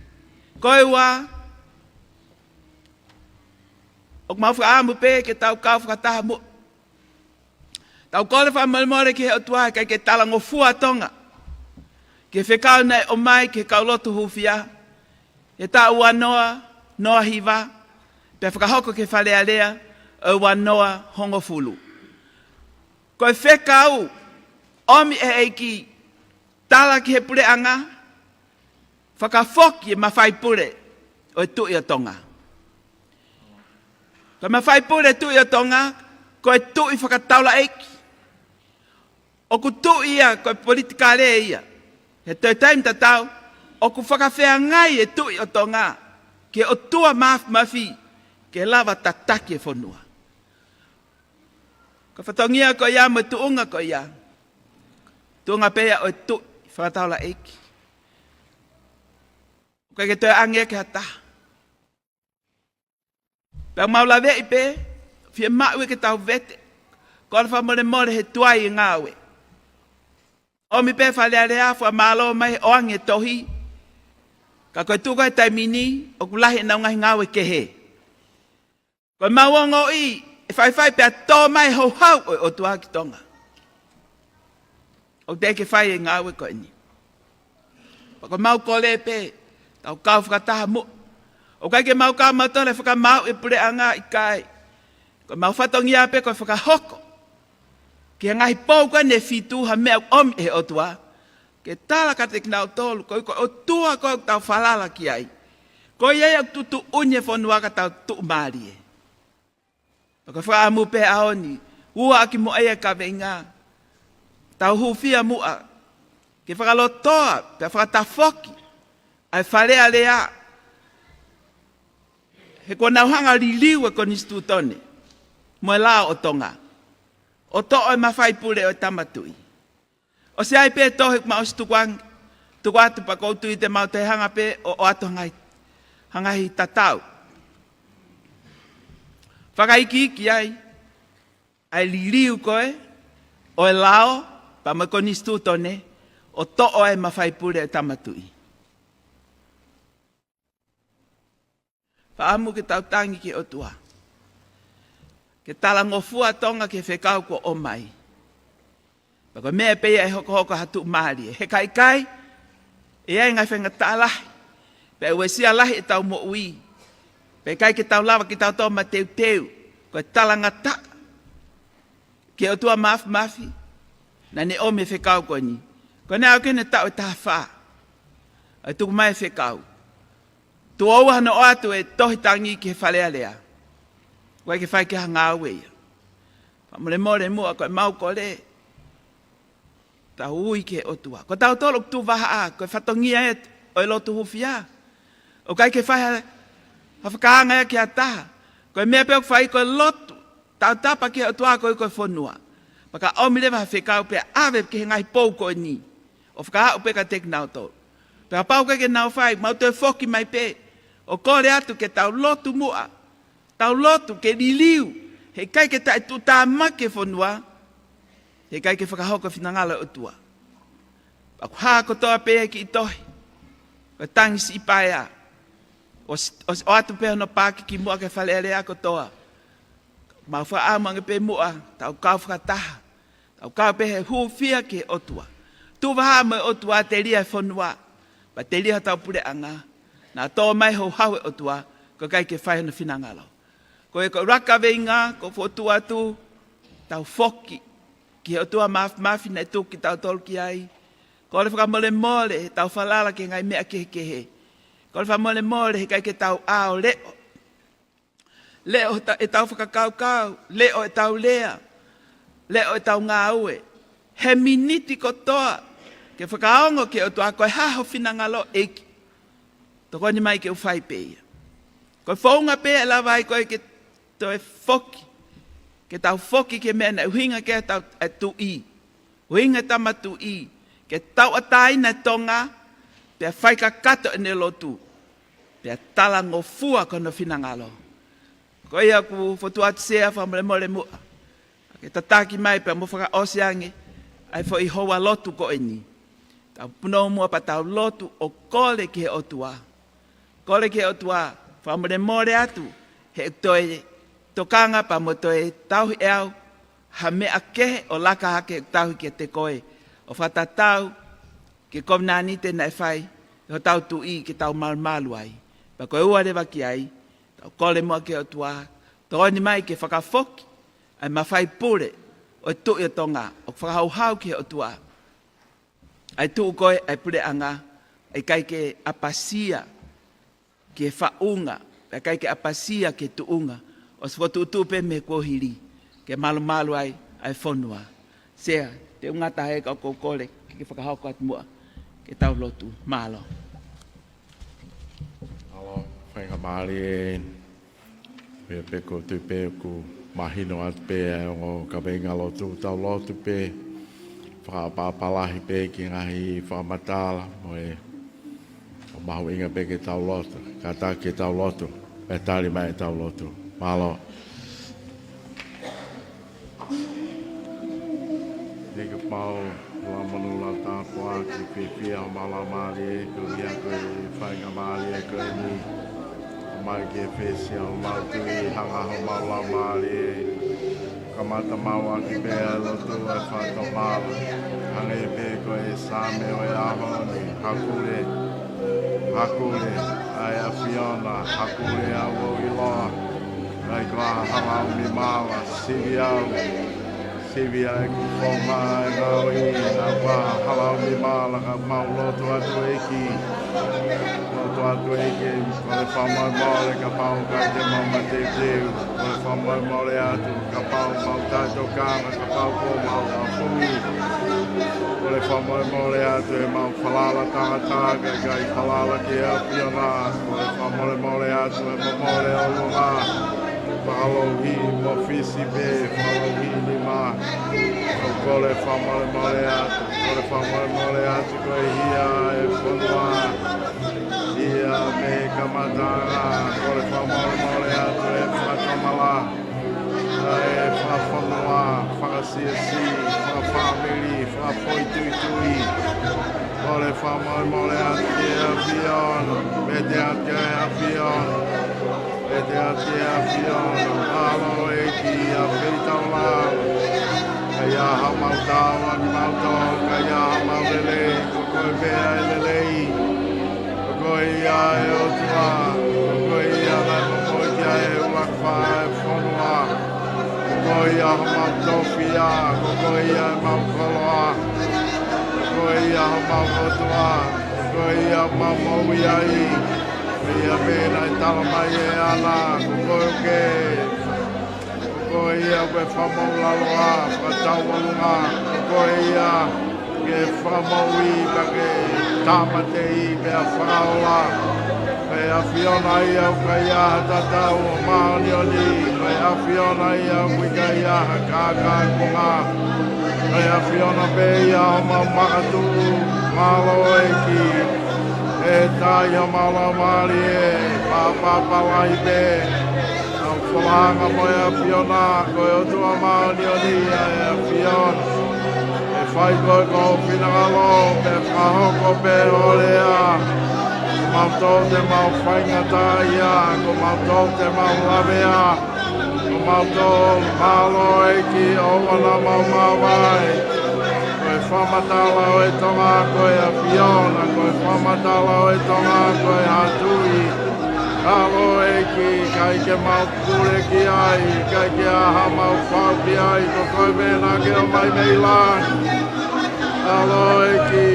Ko e ua, ʻoku mau fakaʻamu pē ke tau kau fakataha muʻa. Tau kole fakamolemole ki he ʻOtua he ʻikai ke talangofua Tonga ki he fekau naʻe ʻomai ki he kau lotu hūfia he taʻu ua noa noa hiva, pea fakahoko ki he Fale Alea ʻo e ua noa hongofulu. Ko e fekau ʻomi ʻe he ʻEiki, tala ki he puleʻanga, fakafoki e mafai pule ʻo e Tuʻi ʻo Tonga. Ko e mafai pule Tuʻi ʻo Tonga, ko e tuʻi fakataulaʻeiki. ʻOku tuʻi ia, ko e politikale ia. He toe taimi tatau, ʻoku fakafeangai e Tuʻi ʻo Tonga ki he ʻOtua Māfimafi, ke lava tataki e fonua. Ko e fatongia ko ia mo e tuʻunga ko ia, tuʻunga pē ia ʻo e tuʻi fakataulaʻeiki. ʻOku ʻikai ke toe ʻange ki ha taha. Pea mau laveʻi pē, fiemaʻu ia ke tau vete. Kole fakamolemole he tuai e ngāue. ʻOmi pē Fale Alea, fakamālō mai he ʻoange e tohi. Ka ko e tuʻu ko ē he taimi ni, ʻoku lahi ʻenau ngaahi ngāue kehe. Ko e mau ongoʻi, ʻe faifai pea tō mai e houhau ʻo e ʻOtua ki Tonga. ʻOku teʻeki ke fai e ngāue ko eni. Pea ko e mau kole pē, tau kau fakataha muʻa. ʻOku ʻikai ke mau kau mautolu he fakamaau e puleʻanga, ʻikai. Ko e mau fatongia pē ko e fakahoko ki he ngaahi pou ko eni ʻe fitu ha meʻa ʻoku ʻomi ʻe he ʻOtua. Ke tala kiate kinautolu, ko e, ko e ʻOtua ko ē ʻoku tau falala ki ai. Ko ia ia ʻoku tuʻutuʻuni e fonua ka tau tuʻumālie. Pea ko e fakaʻamu pē he ʻaho ni, ua ʻaki muʻa ia e kaveinga. Tau hūfia muʻa ke fakalotoa, pea fakatafoki ʻa e Fale Alea. He kuo nau hanga ʻo liliu e konisitūtone mo e lao ʻo Tonga. ʻo toʻo e mafai pule ʻo e Tama Tuʻi. ʻOsi ʻi ai pē tohi ʻoku mau ʻosi tuku ange, tuku atu pea ʻoku ou tui te mau toe hanga pē ʻo, ʻoatu ha ngaahi, ha ngaahi tatau. Fakaikiiki ai ʻa e liliu ko ē ʻo e lao pea mo e konisitūtone ʻo toʻo e mafai pule ʻo e Tama Tuʻi. Fakaʻamu ke tau tangi ki he ʻOtua ke talangofua Tonga ki he fekau kuo ʻomai. Pea ko e meʻa pē ia ʻe hokohoko ha tuʻumālie. He ka ʻikai, ʻe ʻi ai e ngaahi faingataʻa lahi, pea ʻe uesia lahi ʻetau moʻui, pea ʻikai ke tau lava ke tau toe mateuteu. Ko e talangataʻa ki he ʻOtua Māfimafi naʻa ne ʻomi e fekau ko eni. Ko eni ʻoku ʻi ai e taʻu ʻe taha fā ʻa e tuku mai e fekau. Tuʻo ua hono ʻoatu e tohi tangi ki he Fale Alea. ʻOku ʻikai ke fai ki ai ha ngāue ia. Fakamolemole muʻa ko e mau kole, tau ui ki he ʻOtua. Ko tautolu ʻoku tuʻu vahaʻa, ko e fatongia ē ʻo e lotu hūfia. ʻOku ʻikai ke fai ha, ha fakaanga ia ki ha taha. Ko e meʻa pē ʻoku fai ko e lotu tautapa ki he ʻOtua koeʻuhi ko e fonua. Pea ka ʻomi leva ha fekau pea ʻave ki he ngaahi pou ko eni ʻo fakaaʻu pē kiate kinautolu. Pea kapau ʻoku ʻikai ke nau fai, mau toe foki mai pē ʻo kole atu ke tau lotu muʻa. Tau lotu ke liliu, he ʻikai ke taʻetuʻutāmaki e fonua, he ʻikai ke fakahoko e finangalo ʻo e ʻOtua. Pea ʻoku hā kotoa pē e kiʻi tohi, ko e tangi siʻi paea. ʻOsi, ʻosi ʻoatu pē hono paaki ki muʻa ki he Fale Alea kotoa. Mau fakaʻamu ange pē muʻa, tau kau fakataha, tau kau pē he hūfia ki he ʻOtua. Tuʻu vahaʻa mo e ʻOtua, telia e fonua, pea telia hotau puleʻanga. Naʻa tō mai houhau e ʻOtua, ko e ʻikai ke fai hono finangalo. Ko e ko e ʻuluaki kaveinga ʻoku ou fokotuʻu atu, tau foki ki he ʻOtua Māfimafi naʻe tuku kitautolu ki ai. Kole fakamolemole heʻetau falala ki he ngaahi meʻa kehekehe. Kole fakamolemole he ʻikai ke tau ʻā ʻo leʻo. Leʻo hota-, ʻetau fakakaukau, leʻo ʻetau lea, leʻo ʻetau ngāue. He miniti kotoa ke fakaongo ki he ʻOtua ko e hā ho finangalo ʻEiki. Tokoni mai ke u fai pē ia. Ko e founga pē ʻe lava ai koe ke toe foki, ke tau foki ki he meʻa naʻe ʻuhinga ki ai hotau, e Tuʻi. ʻUhinga e Tama Tuʻi, ke tauʻatāina e Tonga, pea fai kakato ʻene lotu, pea talangofua ki hono finangalo. Ko ia ʻoku ou fokotuʻu atu Sea fakamolemole muʻa ke tataki mai pea mo fakaʻosi ange ʻa e foʻi houa lotu ko eni. Tau punou muʻa pea tau lotu ʻo kole ki he ʻOtua. Kole ki he ʻOtua, fakamolemole atu, he toe tokanga pea mo toe tauhi ʻe au ha meʻa kehe ʻo laka hake ʻo tauhi kiate koe, ʻo fakatatau ki he kovinānite naʻe fai ʻe hotau Tuʻi ke tau malumalu ai. Pea ko e ua leva ki ai, tau kole muʻa ki he ʻOtua, tokoni mai ke fakafoki ʻa e mafai pule ʻo e Tuʻi ʻo Tonga, ʻo fakahouhau ki he ʻOtua ʻa e tuʻu ko ē ʻa e puleʻanga, ʻikai ke ʻapasia ki he faʻunga, ʻikai ke ʻapasia ki he tuʻunga, ʻosi fokotuʻutuʻu pē mei he kuohili ke malumalu ai ʻa e fonua. Sea, te u ngata he ka ʻoku ou kole ke ke fakahoko atu muʻa ke tau lotu. Mālō. Mālō, faingamālie. Pea pē ʻoku ou tui pē ʻoku mahino atu pē ʻa e ongo kaveinga lotu, tau lotu pē, fakaʻapaʻapa lahi pē ki he ngaahi fakamatala, mo e ʻoku mahuʻinga pē ke tau lotu, kātaki ke tau lotu, pea tali mai ʻetau lotu. Mālō. Ni ka pau, la manu la tāpuaki, fiefia homau laumālie, ko ia ko e faingamālie ko eni. ʻOmai ke fesi homau tui, hanga homau laumālie. Kamata mau ʻaki pē ʻa e lotu ʻa e fakatomala. Hangē pē ko e Saame ʻo e ʻaho ni, hakule, hakule, ʻa e ʻAfiona, hakule au ʻo ʻiloa. Naʻe ʻikai ko ha hala ʻo mi mala, sivi au. Sivi ʻa e kiʻi founga ʻa e ngāue ʻi he hala ʻo mi mala ka mau lotu atu ʻEiki. Lotu atu ʻEiki, kole fakamolemole kapau ʻoku ʻikai te mau mateuteu. Kole fakamolemole atu kapau mau taʻetokanga, kapau kuo mau ʻafungi. Kole fakamolemole atu ʻemau falala tangata kae ʻikai falala ki he ʻAfiona. Kole fakamolemole atu ʻe momole ʻolunga. Fakalouhi mo fisi pē, fakalouhi nima. ʻOku kole fakamolemole atu, kole fakamolemole atu ko e hia e fonua. Hia mei he kamataʻanga, kole fakamolemole atu e fakatomala, ʻa e fakafonua, fakasiasi, fakafāmili, fakafoʻituitui. Kole fakamolemole atu ki he ʻAfiona, vete atu ki he ʻAfiona, vete atu ki he ʻAfiona. Mālō ʻEiki ʻa e feitaulalo. ʻIkai ha maʻu tau ʻa kimautolu, ʻikai ha maʻu lelei, ko koe pē ʻa e lelei. Ko koe ia ʻa e ʻOtua, ko koe ia naʻe momoi ki ai e ʻuluaki fā ʻo e fonua. Ko koe ia homau tofiʻa, ko koe ia ʻemau koloa. Ko koe ia homau ʻOtua, ko koe ia ʻoku mau moʻui ai. Ko ia pē naʻe tala mai ʻe ʻAna, ko koe ke, ko koe ia ko e fakamoʻulaloa, fakatauʻolunga, ko koe ia ke fakamoʻui, ka ke tāmateʻi pea fakaola. Ko e ʻAfiona ia ʻoku ʻikai ha tatau, ʻoku māʻoniʻoni, ko e ʻAfiona ia ʻoku ʻikai ha kākāʻakiʻanga. Ko e ʻAfiona pē ia homau makatuʻu, mālō ʻEiki. ʻE tai homau laumālie, pāpā palahi pē, ʻemau falanga mo e ʻAfiona, ko e ʻOtua māʻoniʻoni ʻa e ʻAfiona. ʻE fai koe ko ho finangalo, pea fakahoko pē ho lea. Ko mautolu te mau faingataʻaʻia, ko mautolu te mau lavea. Ko mautolu, mālō ʻEiki, ʻoua naʻa mau mavahe. Ko e fakamatala ʻo e Tonga ko e ʻAfiona, ko e fakamatala ʻo e Tonga ko e Haʻa Tuʻi. Mālō ʻEiki, ʻikai ke mau pule ki ai, ʻikai ke ʻi ai ha mau fau ki ai, ko koe pē naʻa ke ʻomai mei langi. Mālō ʻEiki,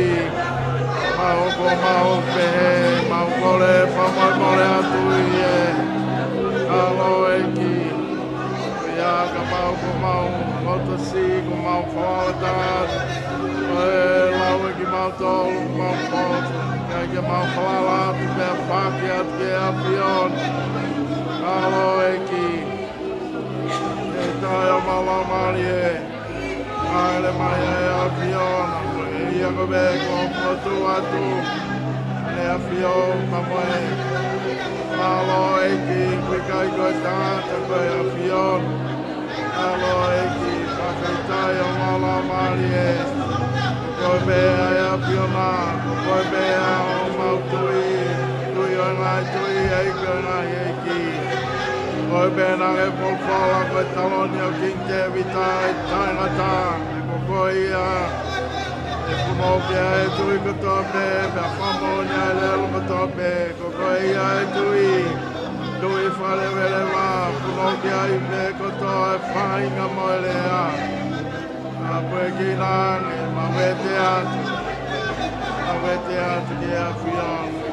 mau ko mau pehē, mau kole fakamolemole atu ʻi he. Mālō ʻEiki, ʻIo, kapau ko homau loto siʻi, ko homau falala atu, ʻe lau ʻe kimautolu, ko homau poto, ʻikai ke mau falala atu pea faki atu ki he ʻAfiona. Mālō ʻEiki, ʻe tai homau laumālie, ʻa e lea mai ʻa e ʻAfiona, ko ia ko e meʻa ʻoku mau tuʻu atu, ʻe ʻAfiona mo e. Mālō ʻEiki, ʻoku ʻikai ko e tangata, ko e ʻAfiona. Mālō ʻEiki, fakafetaʻi homau laumālie. Ko koe pē ʻa e ʻAfiona, ko koe pē ʻa homau Tuʻi, Tuʻi ʻo e ngaahi tuʻi, ʻEiki ʻo e ngaahi ʻeiki. Ko koe pē naʻa ke folofola ko e taloni ʻo Kingi Tēvita ʻe taʻengata, ko koe ia ʻe punou ki ai e tui kotoa pē, pea fakamoʻoni ai e lelo kotoa pē, ko koe ia e tui, tui fakaleveleva, punou ki ai pē kotoa e faʻahinga mo e lea. ʻA ia ko e kina ange, mau vete atu, mau vete atu ki he ʻAfiona.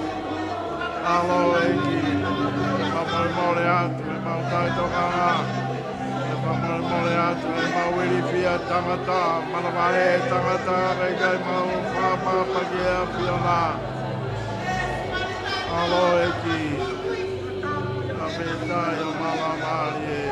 Mālō ʻEiki, mau fakamolemole atu, mau taʻetokanga. Mau fakamolemole atu, mau ilifia tangata, manavahē tangata, ʻikai mau fakapapauʻi e ʻAfiona. Mālō ʻEiki, fakafetaʻi homau laumālie.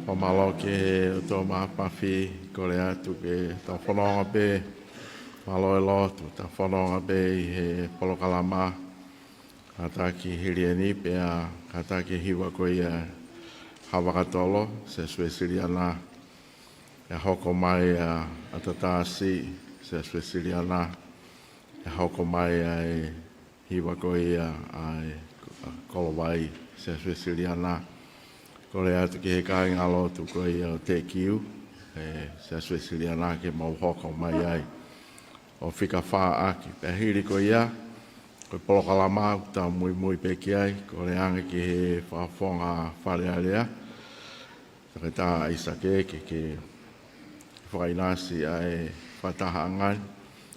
Fakamālō ki he ʻOtua Māfimafi, kole atu ke tau fononga pē, mālō e lotu, tau fononga pē ʻi he polokalama, kātaki hili eni pea kātaki hiva ko ia Haʻa Vakatolo, Siasi Uēsiliana, ʻe hoko mai ʻa ʻAtatasi, Siasi Uēsiliana, ʻe hoko mai ʻa e hiva ko ia ʻa e Kolovai, Siasi Uēsiliana. Kole atu ki he kāingalotu ko ia ʻo Teʻekiu, ʻe Siasi Uēsiliana ke mau hoko mai ai ʻo fika fā ʻaki. Pea hili ko ia, ko e polokalama ʻoku tau muimui pē ki ai, kole ange ki he fakafofonga Fale Alea, Toketā ʻAisake ke, ke fakaʻinasi ʻa e fakatahaʻanga ni.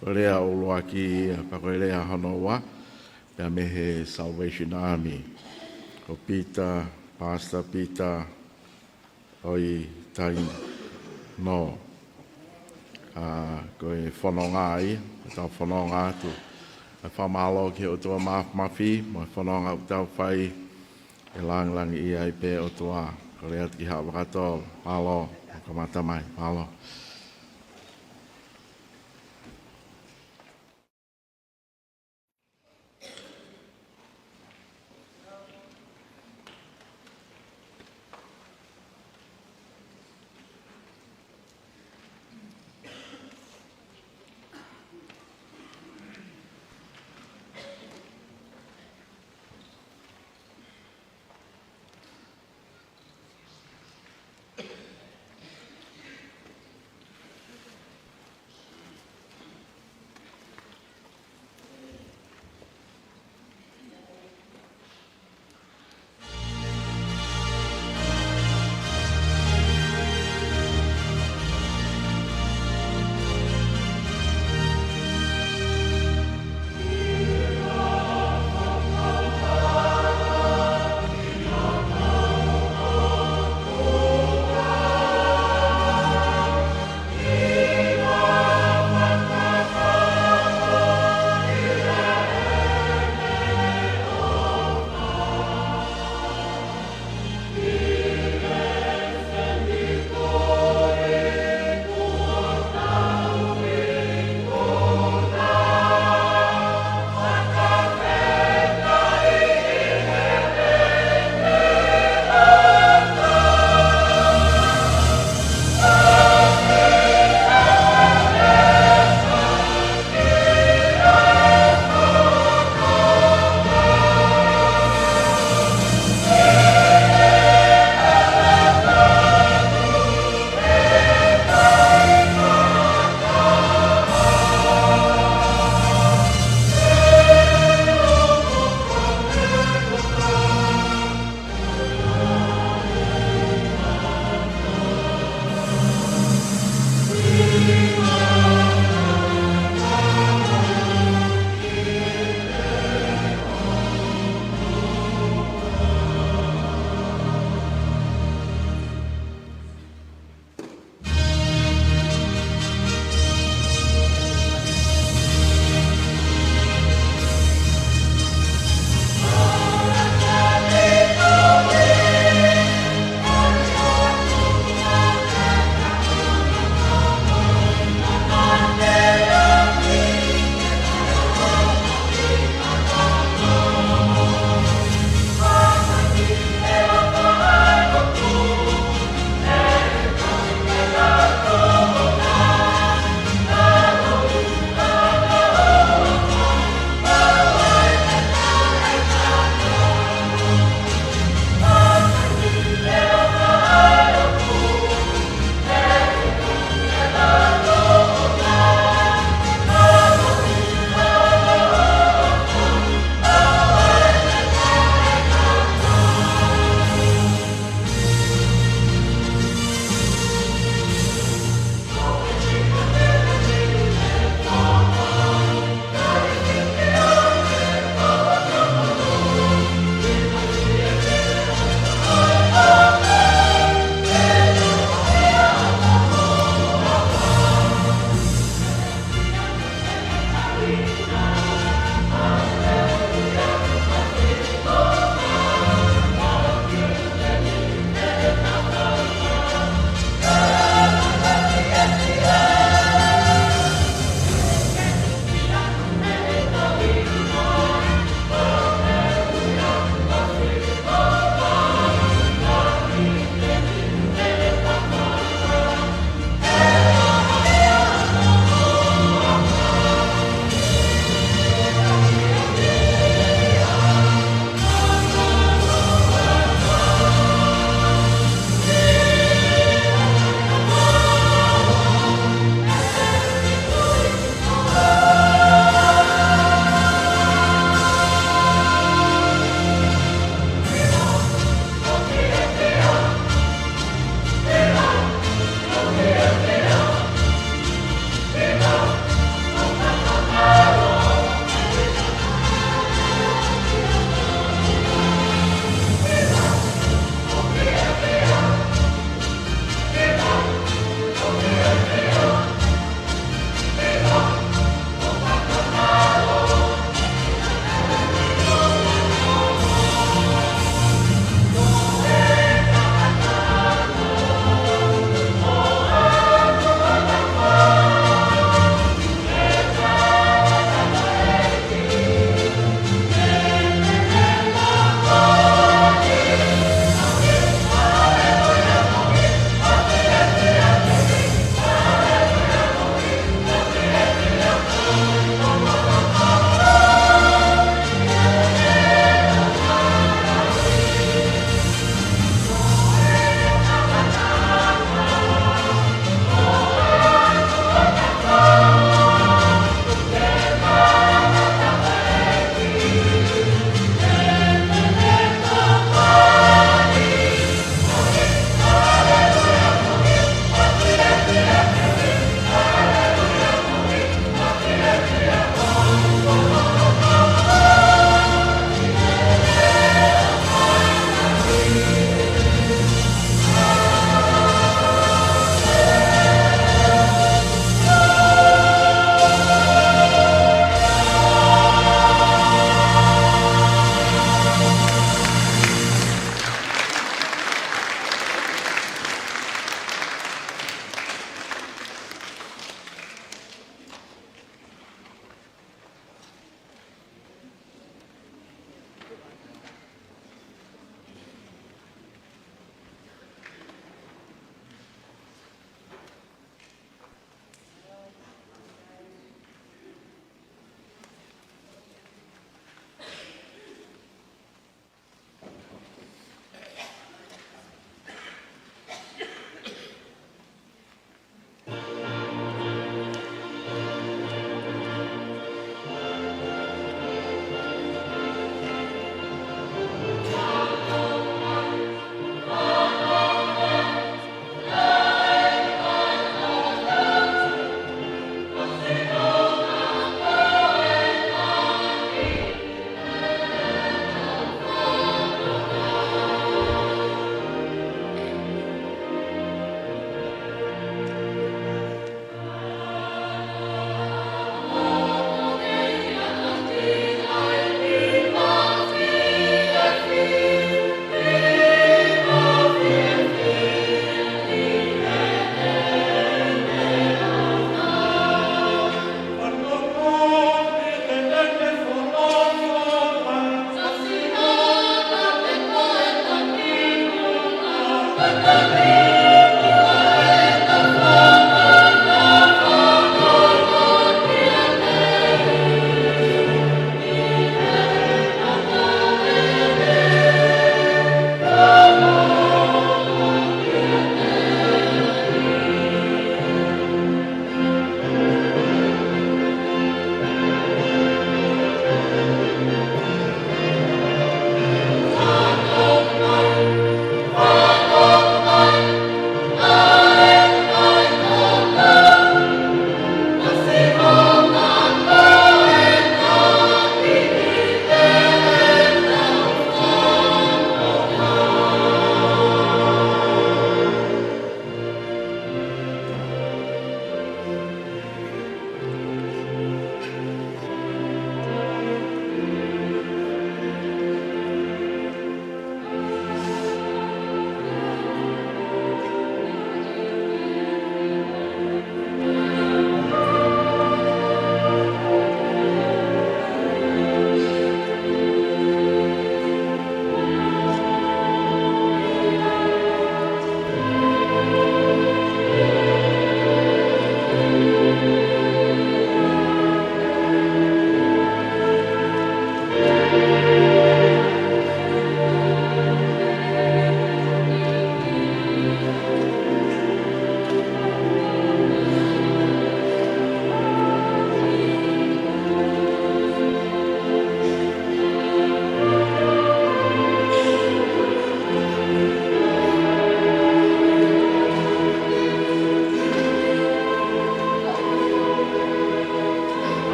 Ko e lea ʻuluaki ia, pea ko e lea hono ua, pea mei he Salvation Army. Ko Peter, Pastor Peter ʻOitaino. ʻA, ko e fononga ia, ko ʻetau fononga atu. ʻA e fakamālō ki he ʻOtua Māfimafi, mo e fononga ʻoku tau fai, ʻe langilangiʻia ai pē ʻOtua, kole atu ki Haʻa Vakatolo, mālō, ʻo kamata mai, mālō.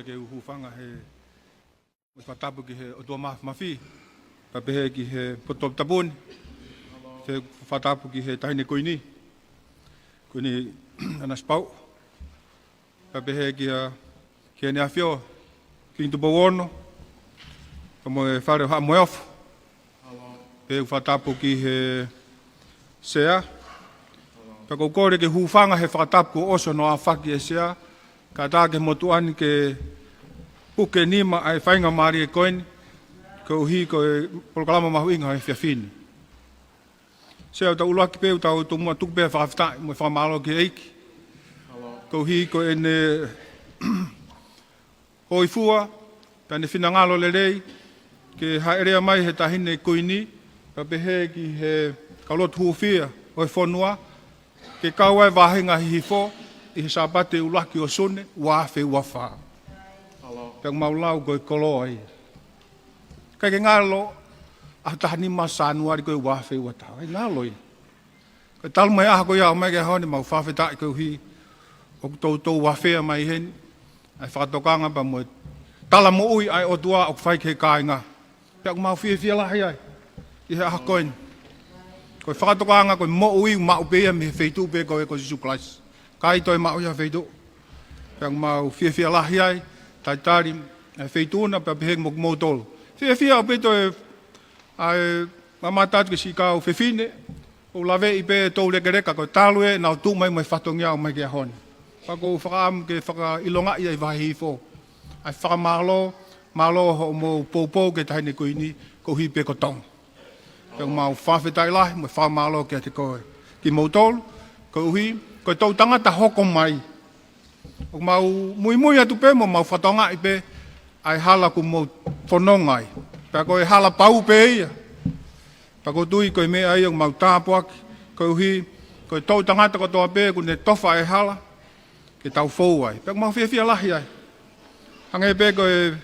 Ke u hūfanga he, mo e fakatapu ki he ʻOtua Māfimafi, pea pehē ki he potu tapu ni, ke fakatapu ki he Taʻahine Kuini, Kuini ʻAna Sipauʻu, pea pehē ki he, ki heʻene ʻAfio, Kingi Tupou Ono, pea mo e Fale ʻo Haʻa Moheofo, pea u fakatapu ki he Sea. Pea ʻoku ou kole ke hūfanga he fakatapu kuo ʻosi hono ʻaofaki ʻe he Sea, kae ʻatā ki he motuʻa ni ke puke nima ʻa e faingamālie ko eni, koeʻuhi ko e polokalama mahuʻinga he efiafi ni. Sea, ʻoku tau ʻuluaki pē, ʻoku tau tomuʻa tuku pē fakafetaʻi mo e fakamālō ki he ʻEiki, koeʻuhi ko ʻene hōifua, pea ʻene finangalo lelei, ke hāʻele mai he Taʻahine Kuini, pea pehē ki he kau lotu hūfia ʻo e fonua, ke kau ai e vāhenga Hihifo ʻi he Sāpate ʻuluaki ʻo Sune, ua afe ua fā. Pea ʻoku mau lau ko e koloa ia. ʻIkai ke ngalo ʻaho taha nima Sānuali ko e ua afe ua taha. ʻIkai ngalo ia. Ko e talu mai ʻaho ko ia ʻo mai ki he ʻaho ni, mau fakafetaʻi koeʻuhi ʻoku toutou ʻafea mai heni ʻa e fakatokanga pea mo e tala moʻui ʻa e ʻOtua ʻoku fai ki he kāinga. Pea ʻoku mau fiefia lahi ai ʻi he ʻaho ko eni. Ko e fakatokanga, ko e moʻui ʻoku maʻu pē ia mei he feituʻu pē ko ē ko Sīsū Kalaisi. ʻIkai toe maʻu ia ha feituʻu. Pea ʻoku mau fiefia lahi ai, talitali ʻa e feituʻu na pea pehē mo kimoutolu. Fiefia ʻaupito ʻa e mamata atu ki siʻi kau fefine, ʻoku ou laveʻi pē ʻe toulekeleka ko e talu ē ʻenau tuʻu mai mo e fatongia ʻo mai ki he ʻaho ni. Pea ʻoku ou fakaʻamu ke fakaʻilongaʻi ʻa e vahe Hihifo ʻa e fakamālō, mālō hoʻomou poupou ki he Taʻahine Kuini, koeʻuhi pē ko Tonga. Pea ʻoku mau fakafetaʻi lahi mo e fakamālō kiate koe, kimoutolu, koeʻuhi ko e toʻutangata hoko mai. ʻOku mau muimui atu pē mo mau fakatokangaʻi pē ʻa e hala ʻoku mou fononga ai. Pea ko e hala pau pē ia. Pea ʻoku ou tui ko e meʻa ia ʻoku mau tāpuaki, koeʻuhi ko e toʻutangata kotoa pē ʻoku ne tofa e hala ke tau fou ai. Pea ʻoku mau fiefia lahi ai. Hangē pē ko e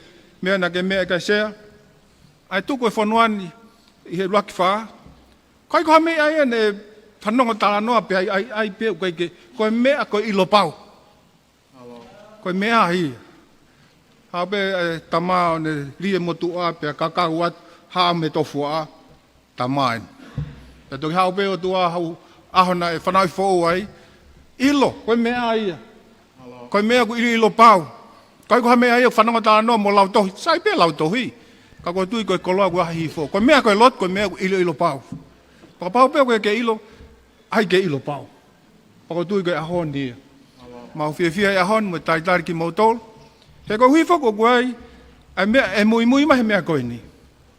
meʻa naʻa ke meʻa ki ai Sea, ʻa e tuku e fonua ni ʻi he ʻuluaki fā. ʻIkai ko ha meʻa ia naʻe fanongo talanoa pē ai, ʻai, ʻai pē ʻoku ʻikai ke, ko e meʻa ko e ʻilo pau. Ko e meʻa ia. Haʻu pē e tama ʻo ne lī e motuʻa pea kakau atu, haʻu mei he tofuaʻa, tama eni. Pea toki haʻu pē ʻOtua, haʻu ʻaho naʻe fanauʻi foʻou ai. ʻIlo, ko e meʻa ia. Ko e meʻa ʻoku ʻiloʻilo pau. ʻIkai ko ha meʻa ia ʻoku fanongo talanoa mo lautohi. Sai pē lautohi. Ka ʻoku ou tui ko e koloa ʻoku ʻi ai Hihifo. Ko e meʻa ko e lotu, ko e meʻa ʻoku ʻiloʻilo pau. Kapau pē ʻoku ke ʻilo, ʻai ke ʻilo pau. Pea ʻoku ou tui ko e ʻaho ni ia. Mau fiefia he ʻaho ni mo talitali kimoutolu. He koeʻuhi foki ʻoku ʻi ai ʻa e meʻa ʻe muimui mai he meʻa ko eni.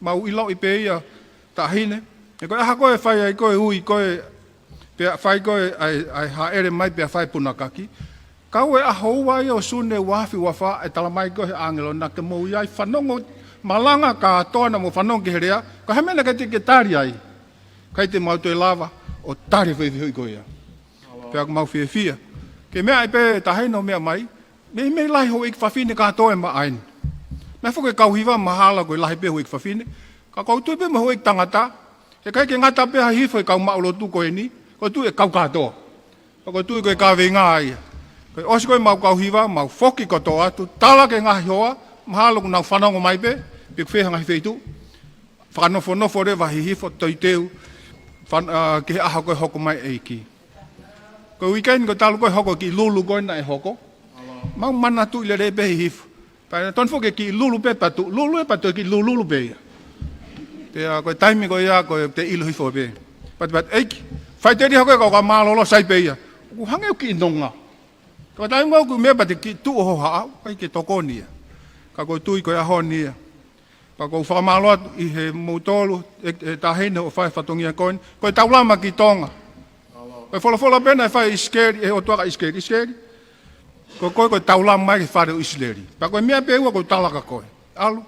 Mau ʻiloʻi pē ia Taʻahine. He ko e ʻaho ko ē ʻe fai ai ko ē ui ko ē, pea fai ko ē ʻa e, ʻa e hāʻele mai pea fai e punakaki. Kau e ʻaho ua ia ʻo Sune ua afe ua fā ʻe talamai ko ē he ʻāngelo naʻa ke mou ʻi ai fanongo malanga kātoa naʻa mou fanongo ki he lea. Ko e hā e meʻa naʻa ke teʻeki ke tali ai. ʻIkai te mau toe lava ʻo tali e fehuʻi ko ia. Pea ʻoku mau fiefia. Ke meaʻi pē Taʻahine ʻo meʻa mai, meimei lahi houʻeiki fafine kātoa ʻi he māʻa ni. Naʻe foki e kau hiva mahalo ko e lahi pē houʻeiki fafine. Ka ʻoku ou tui pē mo e houʻeiki tangata. He ʻikai ke ngata pē ʻa Hihifo he kau maʻu lotu ko eni. ʻOku ou tui e kau kātoa. Pea ʻoku ou tui ko e kaveinga ia. Ko e ʻosi ko ē ʻemau kau hiva, mau foki kotoa atu, tala ki he ngaahi hoa, mahalo ʻoku nau fanongo mai pē, pe ʻoku ʻi fē ha ngaahi feituʻu. Fakanofonofo leva ʻa Hihifo, toe teu, fan-, ʻa, ki he ʻaho ko ē hoko mai e ʻEiki. Ko e uike ni ko e talu ko ē hoko e kiʻi lulu ko ē naʻe hoko. Mau manatuʻi lelei pē Hihifo. Pea tonu foki e kiʻi lulu pē patu, lulu e patu e kiʻi lululu pē ia. Pea ko e taimi ko ia ko e te ʻilo Hihifo pē. Patipati, ʻEiki, faʻiteliha ko ē kau ka mālōlō, sai pē ia. ʻOku hangē ʻoku kiʻi nonga. Ka taimi ʻoku meʻa pea te kiʻi tuʻu ʻo hohaʻa, ʻikai ke tokoni ia. Ka ʻoku ou tui ko e ʻaho ni ia. Pea ʻoku ou fakamālō atu ʻi he moutolu, e, e Taʻahine ʻo fai e fatongia ko eni. Ko e taulama ki Tonga. Ko e folofola pē naʻe fai ʻe ʻIsikeli, ʻe he ʻOtua kia ʻIsikeli, ʻIsikeli. Ko koe ko e taulama mai ki he fale ʻo ʻIsileli. Pea ko e meʻa pē ʻe ua ʻoku ou tala kia koe. ʻAlu,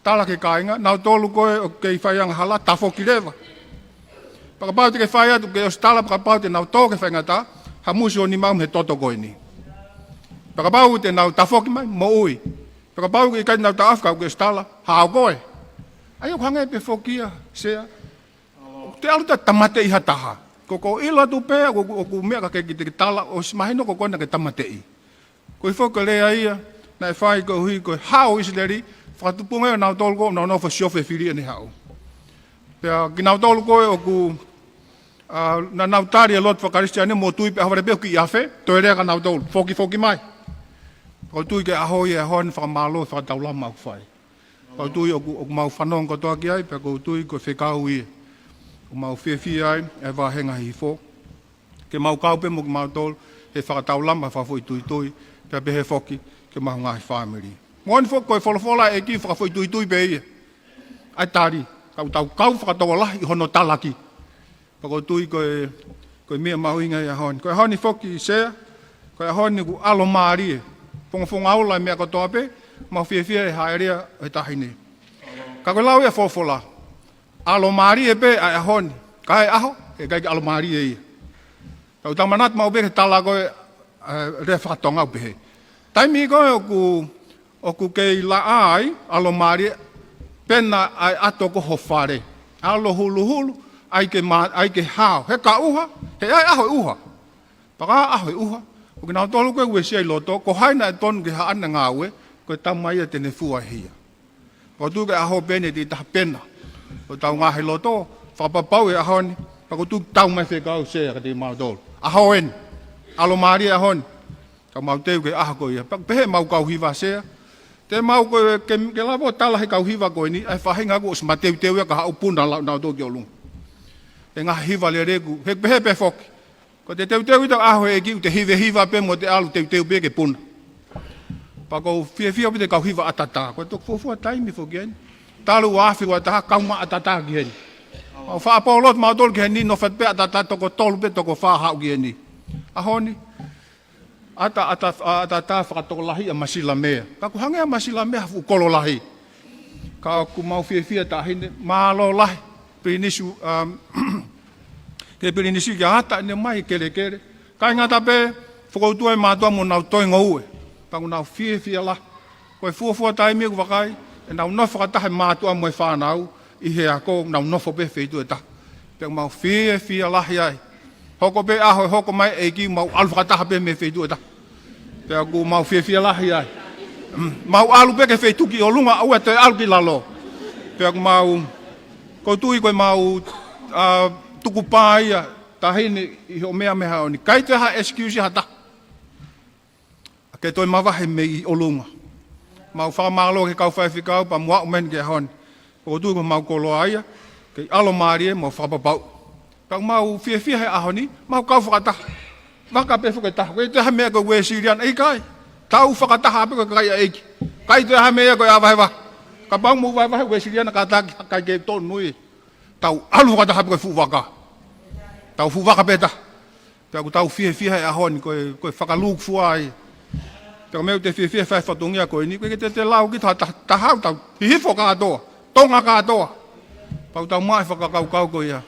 tala ki he kāinga, nautolu ko ē ʻoku kei fai angahala, tafoki leva. Pea kapau te ke fai atu ke ʻosi tala, pea kapau te nau tō ki he faingataʻa, hamusi ho nima mei he toto ko eni. Pea kapau te nau tafoki mai, moʻui. Pea kapau ʻoku ʻikai te nau taʻofi ka kuo ke ʻosi tala, hao koe. ʻA ia ʻoku hangē pē foki ia, Sea. ʻOku te ʻalu ʻo tāmateʻi ha taha. Ko ʻeku ʻilo atu pē, ʻoku, ʻoku meʻa ka ke, ke, ke tala, ʻosi mahino ko koe naʻa ke tāmateʻi. Ko e foki e lea ia, naʻe fai koeʻuhi ko e hao ʻo ʻIsileli, fakatupunga ʻo nautolu ko ē ʻoku nau nofo siofi e fili ʻene haʻu. Pea kinautolu ko ē ʻoku, ā, naʻa nau tali e lotu faka-Kalisitiane mo tui pē ʻaho vale pē ʻoku kiʻi afe, toe lea kia nautolu, fokifoki mai. Pea ʻoku ou tui ko e ʻaho ia ʻo e ʻaho ni fakamālō fakataulama ʻoku fai. Pea ʻoku ou tui ʻoku, ʻoku mau fanongo kotoa ki ai, pea ʻoku ou tui ko e fekau ia ʻoku mau fiefia ai, ʻa e vāhenga Hihifo. Ke mau kau pē mo kimautolu he fakataulama fakafoʻituitui, pea pehē foki ki homau ngaahi fāmili. Moʻoni foki ko e folofola ʻa e ʻEiki fakafoʻituitui pē ia. ʻA e tali, ka ʻoku tau kau fakatokolahi ʻi hono talaki. Pea ʻoku ou tui ko e, ko e meʻa mahuʻinga ʻi he ʻaho ni. Ko e ʻaho ni foki Sea, ko e ʻaho ni ʻoku ʻalomālie. Fongofonga ola e meʻa kotoa pē, mau fiefia he hāʻele ʻa e taʻahine. Ka ko e lau ia ʻa e folofola, ʻalomālie pē ʻa e ʻaho ni. Ka ʻi he ʻaho, heʻikai ke ʻalomālie ia. Tau tau manatu maʻu pē ki he tala ko ē, ē, lea faka-Tonga ʻoku pehē. Taimi ko ē ʻoku, ʻoku kei laʻā ai, ʻalomālie, pena ʻa e ʻato ko ho fale. ʻAlo huluhulu, ʻai ke ma-, ʻai ke hao. He ka ʻuha, he ʻi ai e ʻaho ʻe ʻuha. Pea ka ʻaho ʻe ʻuha, ʻoku kinautolu ko ē uesia ʻi loto, ko hai naʻe tonu ke haʻana ngāue, ko e tama ia te ne fua e hia. Pea ʻoku ou tui ko e ʻaho pē ni ʻe taha pena. ʻOku tau ngaahi loto, fakapapauʻi e ʻaho ni, pea ʻoku ou tui tau mai fekau Sea kiate kimautolu. ʻAho eni, ʻalomālie e ʻaho ni. Ka mau teu ki he ʻaho ko ia. Pea pehē ʻemau kau hiva Sea. Te mau ko e, ke, ke lava ʻo tala he kau hiva ko eni, ʻa e faʻahinga ʻoku ʻosi mateuteu ia ka haʻu puna lau nautolu ki ʻolunga. ʻE ngaahi hiva lele ʻoku, he pehē pē foki. Ko ʻete teuteu ʻi he ʻaho ʻo e ʻEiki ʻoku te hivehiva pē mo te ʻalu teuteu pē ke puna. Pea ʻoku ou fiefia pē he kau hiva ʻatatā. Ko e toki fuofua taimi foki eni. Talu ua afe ua taha kau mai ʻatatā ki heni. Mau faʻa pōlotu mautolu ki heni, nofo atu pē ʻatatā toko tolu pē toko fā haʻu ki heni. ʻAho ni, ʻata, ʻata, ʻatatā fakatokolahi ʻa Masilamea. Ka ʻoku hangē ʻa Masilamea ha fuʻu kolo lahi. Ka ʻoku mau fiefia taʻahine, mālō lahi. Pilinisi, um, ki he Pilinisi ʻIata ʻene mai kelekele. ʻIkai ngata pē, fokoutua e mātuʻa mo nau toe ngoue. Pea ʻoku nau fiefia lahi. Ko e fuofua taimi ʻoku vakai, ʻenau nofo fakataha e mātuʻa mo e fānau, ʻi he ako, nau nofo pē feituʻu ʻe taha. Pea ʻoku mau fiefia lahi ai. Hoko pē ʻaho ʻe hoko mai e ʻEiki mau ʻalu fakataha pē mei he feituʻu ʻe taha. Pea ʻoku mau fiefia lahi ai. Mau ʻalu pē ki he feituʻu ki ʻolunga, ʻoua toe ʻalu ki lalo. Pea ʻoku mau, ʻoku ou tui ko ʻemau, ā, tukupā ia, taʻahine ʻi hoʻo meʻa mei he ʻaho ni. ʻIkai toe ha excuse ha taha ke toe mavahe mei ʻolunga. Mau fakamālō ki he kau faifekau pea mo aʻu mai ki he ʻaho ni. ʻOku ou tui ko homau koloa ia, kei ʻalomālie mo fakapapauʻi. Pea ʻoku mau fiefia he ʻaho ni, mau kau fakataha. Vaka pē foki ʻe taha, ʻikai toe ha meʻa ko e Uēsiliana, ʻikai. Tau fakataha pē ko e kakai ʻa e ʻEiki. ʻIkai toe ha meʻa ko e ʻā vahevahe. Kapau mou vahevahe Uēsiliana kātaki, ʻikai ke tonu ia. Tau ʻalu fakataha pē ko e fuʻu vaka. Tau fuʻu vaka pē taha. Pea ʻoku tau fiefia he ʻaho ni ko e, ko e fakalūkufua ai. Pea ko e meʻa ʻoku te fiefia he fatongia ko eni, ʻoku ʻikai ke te, te lau ki ha taha, taha ʻoku tau Hihifo kātoa, Tonga kātoa. Pea ʻoku tau maʻu e fakakaukau ko ia.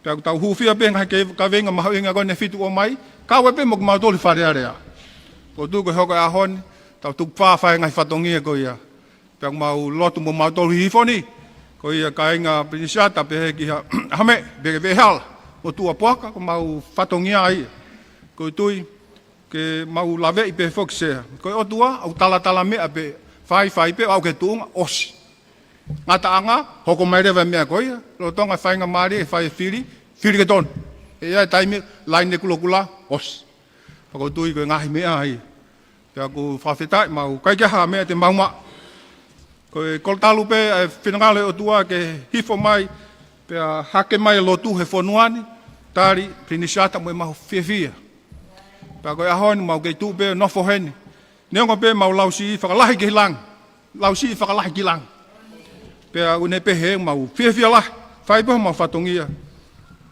Pea ʻoku tau hūfia pē ngaahi kei-, kaveinga mahuʻinga ko eni ʻe fitu ʻomai, kau ai pē mo kimautolu ʻi Fale Alea. ʻOku ou tui ko e hoko e ʻaho ni, tau tukupā fai e ngaahi fatongia ko ia. Pea ʻoku mau lotu mo mautolu Hihifo ni, ko ia kāinga Pilinisi ʻIata pehē ki ha, ha meʻa, pehē ki he veʻehala, mo tuʻa puaka, ko homau fatongia ia. ʻOku ou tui, ke mau laveʻi pē foki Sea. Ko e ʻOtua, ʻoku talatala meʻa pē, faifai pē, ʻo aʻu ki he tuʻunga, ʻosi. Ngataʻanga, hoko mai leva e meʻa ko ia, lolotonga e faingamālie, ʻe fai e fili, fili ke tonu. ʻE ʻi ai e taimi, laine kulokula, ʻosi. Pea ʻoku ou tui ko e ngaahi meʻa ia. Pea ʻoku ou fakafetaʻi mau, ʻikai ke ʻi ai ha meʻa te mau maʻu. Ko e kolo talu pē, ʻa e finangalo ʻo e ʻOtua ke hifo mai, pea hake mai e lotu he fonua ni, tali, Pilinisi ʻIata mo ʻemau fiefia. Pea ko e ʻaho ni mau kei tuʻu pē nofo heni. Neongo pē mau lausiʻi fakalahi ki langi. Lausiʻi fakalahi ki langi. Pea ʻoku ne pehē mau fiefia lahi. Fai pē homau fatongia.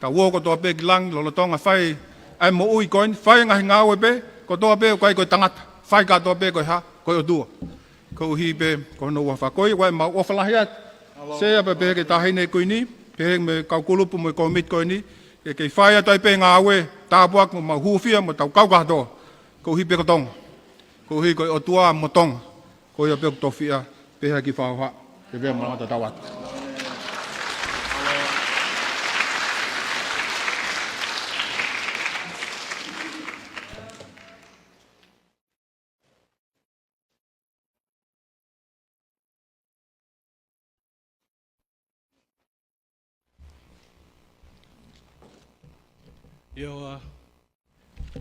Tau ō kotoa pē ki langi, lolotonga fai ʻa e moʻui ko eni, fai e ngaahi ngāue pē, kotoa pē ʻoku ʻikai ko e tangata. Fai kātoa pē ko e hā, ko e ʻOtua. Koeʻuhi pē, ko hono huafa ko ia, ʻoku mau ʻofa lahi atu. Sea pea pehē ki he Taʻahine Kuini, pehē mo e kau kulupu mo e kōmiti ko eni, ke kei fai atu ai pē ngāue, tāpuaki mo mau hūfia mo tau kau kātoa. Koeʻuhi pē ko Tonga. Koeʻuhi ko e ʻOtua mo Tonga. Ko ia pē ʻoku tofiʻa, pehē ki he fāoha, ke vea malanga tatau atu. Your, uh,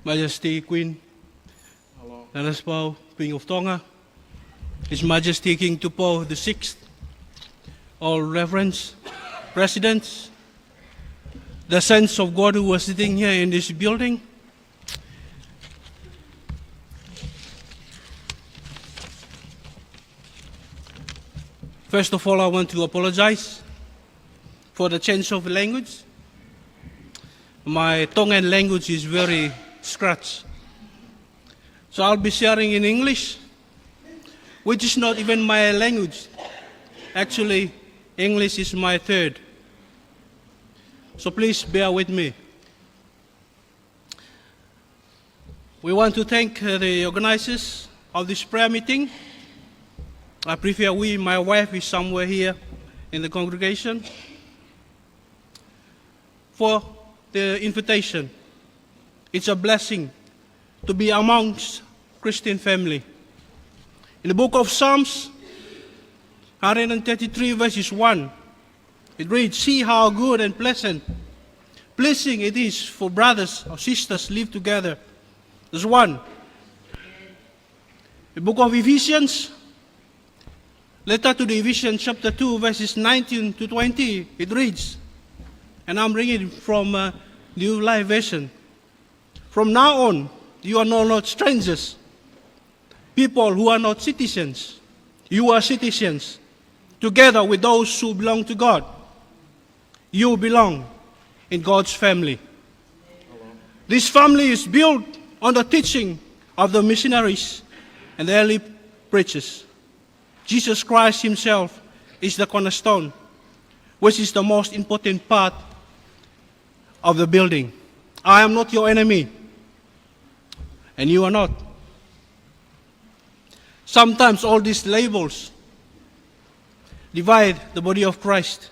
Majesty Queen Nanasipauʻu, Queen of Tonga, His Majesty King Tupou the Sixth, all reverends, presidents, the saints of God who are sitting here in this building. First of all, I want to apologize for the change of language. My Tongan language is very scratch. So I'll be sharing in English, which is not even my language. Actually, English is my third. So please bear with me. We want to thank, uh, the organizers of this prayer meeting. I prefer we, my wife is somewhere here in the congregation, for the invitation. It's a blessing to be amongst Christian family. In the book of Psalms, hundred and thirty-three verses one, it reads, "See how good and pleasant, pleasing it is for brothers or sisters live together as one." The book of Ephesians, letter to the Ephesians chapter two, verses nineteen to twenty, it reads, and I'm reading from, uh, New Life Version. "From now on, you are no longer strangers, people who are not citizens. You are citizens, together with those who belong to God. You belong in God's family." This family is built on the teaching of the missionaries and the early preachers. Jesus Christ himself is the cornerstone, which is the most important part of the building. I am not your enemy, and you are not. Sometimes all these labels divide the body of Christ.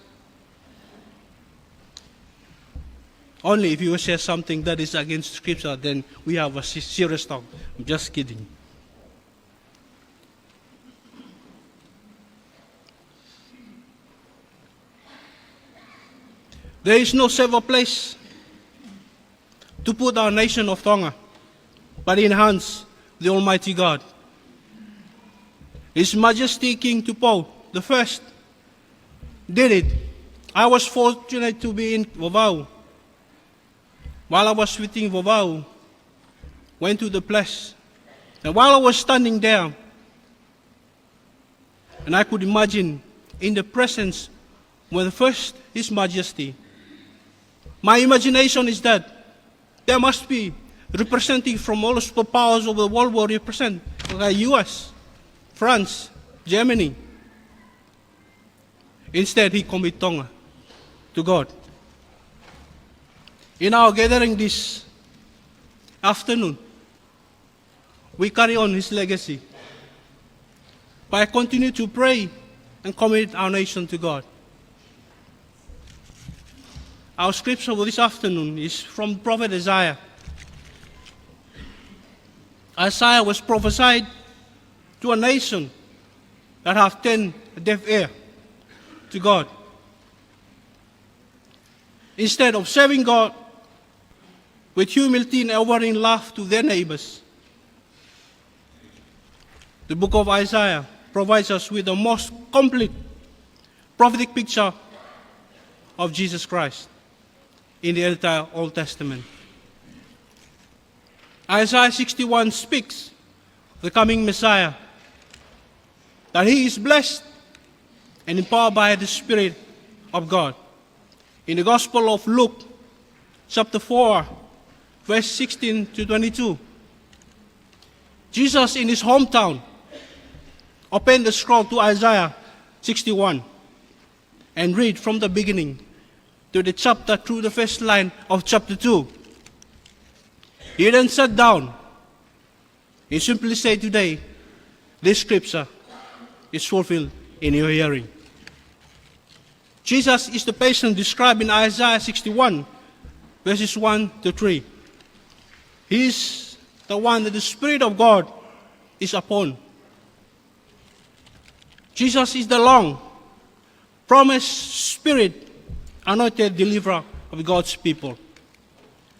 Only if you say something that is against Scripture, then we have a se-, serious talk. I'm just kidding. There is no safer place to put our nation of Tonga but in hands the Almighty God. His Majesty King Tupou the First did it. I was fortunate to be in Vavaʻu. While I was visiting Vavaʻu, went to the place. And while I was standing there, and I could imagine in the presence when first His Majesty, my imagination is that there must be representative from all superpowers of the world were represent, like U S, France, Germany. Instead, he commit Tonga to God. In our gathering this afternoon, we carry on his legacy by continue to pray and commit our nation to God. Our scripture for this afternoon is from Prophet Isaiah. Isaiah was prophesied to a nation that have turned a deaf ear to God. Instead of serving God with humility and offering love to their neighbors, the book of Isaiah provides us with the most complete prophetic picture of Jesus Christ in the entire Old Testament. Isaiah sixty-one speaks of the coming Messiah, that he is blessed and empowered by the Spirit of God. In the Gospel of Luke, chapter four, verse sixteen to twenty-two, Jesus in his hometown opened the scroll to Isaiah sixty-one and read from the beginning to the chapter through the first line of chapter two. He then sat down. He simply said, "Today, this scripture is fulfilled in your hearing." Jesus is the person described in Isaiah sixty-one, verses one to three. He is the one that the Spirit of God is upon. Jesus is the long promised Spirit, anointed deliverer of God's people.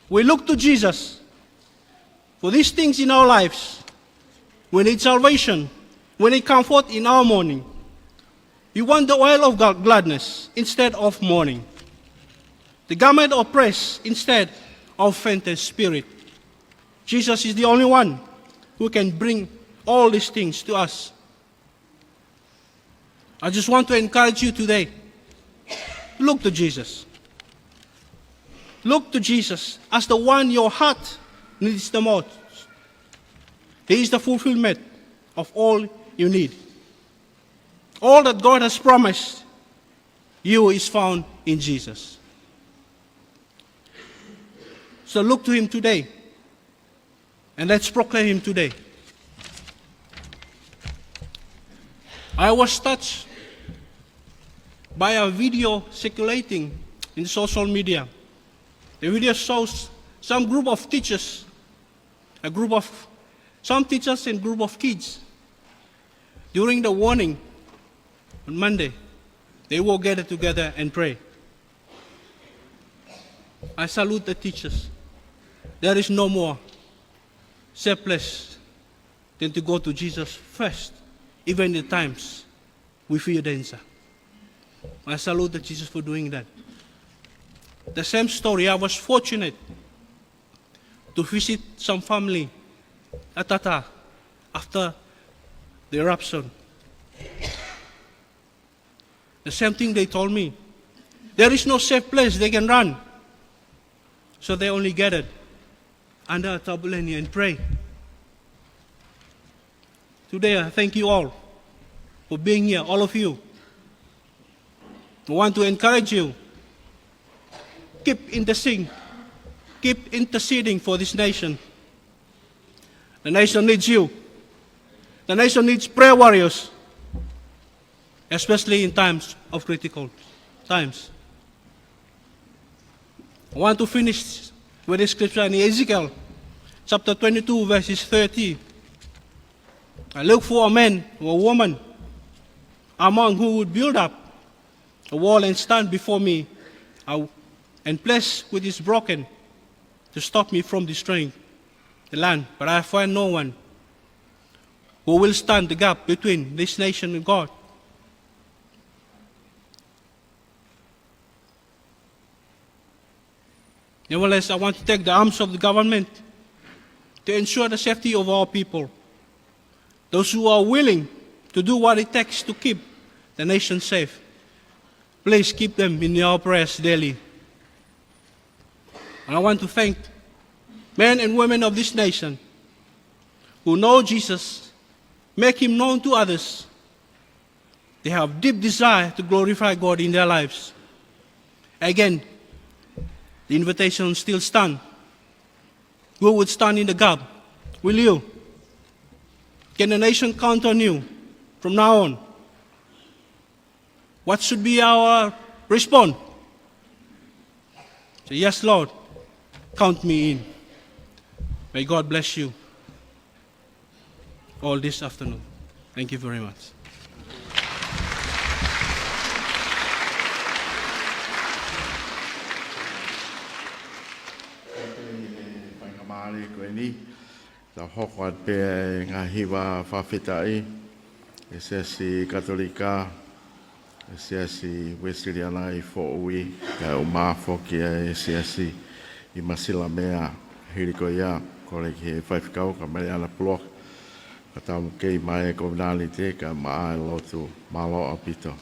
We look to Jesus for these things in our lives. We need salvation. We need comfort in our mourning. We want the oil of gl-, gladness instead of mourning, the garment of praise instead of fainting spirit. Jesus is the only one who can bring all these things to us. I just want to encourage you today. Look to Jesus. Look to Jesus as the one your heart needs the most. He is the fulfillment of all you need. All that God has promised you is found in Jesus. So look to him today. And let's proclaim him today. I was touched by a video circulating in social media. The video shows some group of teachers, a group of, some teachers and group of kids, during the warning on Monday, they all gathered together and pray. I salute the teachers. There is no more safe place than to go to Jesus first, even in times we fear danger. I salute the teachers for doing that. The same story, I was fortunate to visit some family at Tata after the eruption. The same thing they told me. There is no safe place they can run. So they only gathered under a taupuleni and pray. Today, I thank you all for being here, all of you. I want to encourage you. Keep interceding. Keep interceding for this nation. The nation needs you. The nation needs prayer warriors, especially in times of critical times. I want to finish with this scripture in Ezekiel chapter twenty-two, verses thirty. I look for a man or a woman among who would build up a wall and stand before me, uh, and place which is broken to stop me from destroying the land. But I find no one who will stand the gap between this nation and God. Nevertheless, I want to take the arms of the government to ensure the safety of our people. Those who are willing to do what it takes to keep the nation safe, please keep them in your prayers daily. And I want to thank men and women of this nation who know Jesus, make him known to others. They have deep desire to glorify God in their lives. Again, the invitation still stand. Who would stand in the gap? Will you? Can the nation count on you from now on? What should be our response? Say, "Yes, Lord, count me in." May God bless you all this afternoon. Thank you very much. Faingamālie ko eni. Tau hoko atu pē ʻa e ngaahi hiva fakafetaʻi, ʻa e Siasi Katolika, ʻa e Siasi Uēsiliana ʻi Foʻui, kae ʻumaʻā foki ʻa e Siasi ʻi Masilamea. Hili ko ia, kole ki he faifekau, Kameleana Puloka, ka tau kei mai e kovinānite, kae maʻa e lotu. Mālō ʻaupito.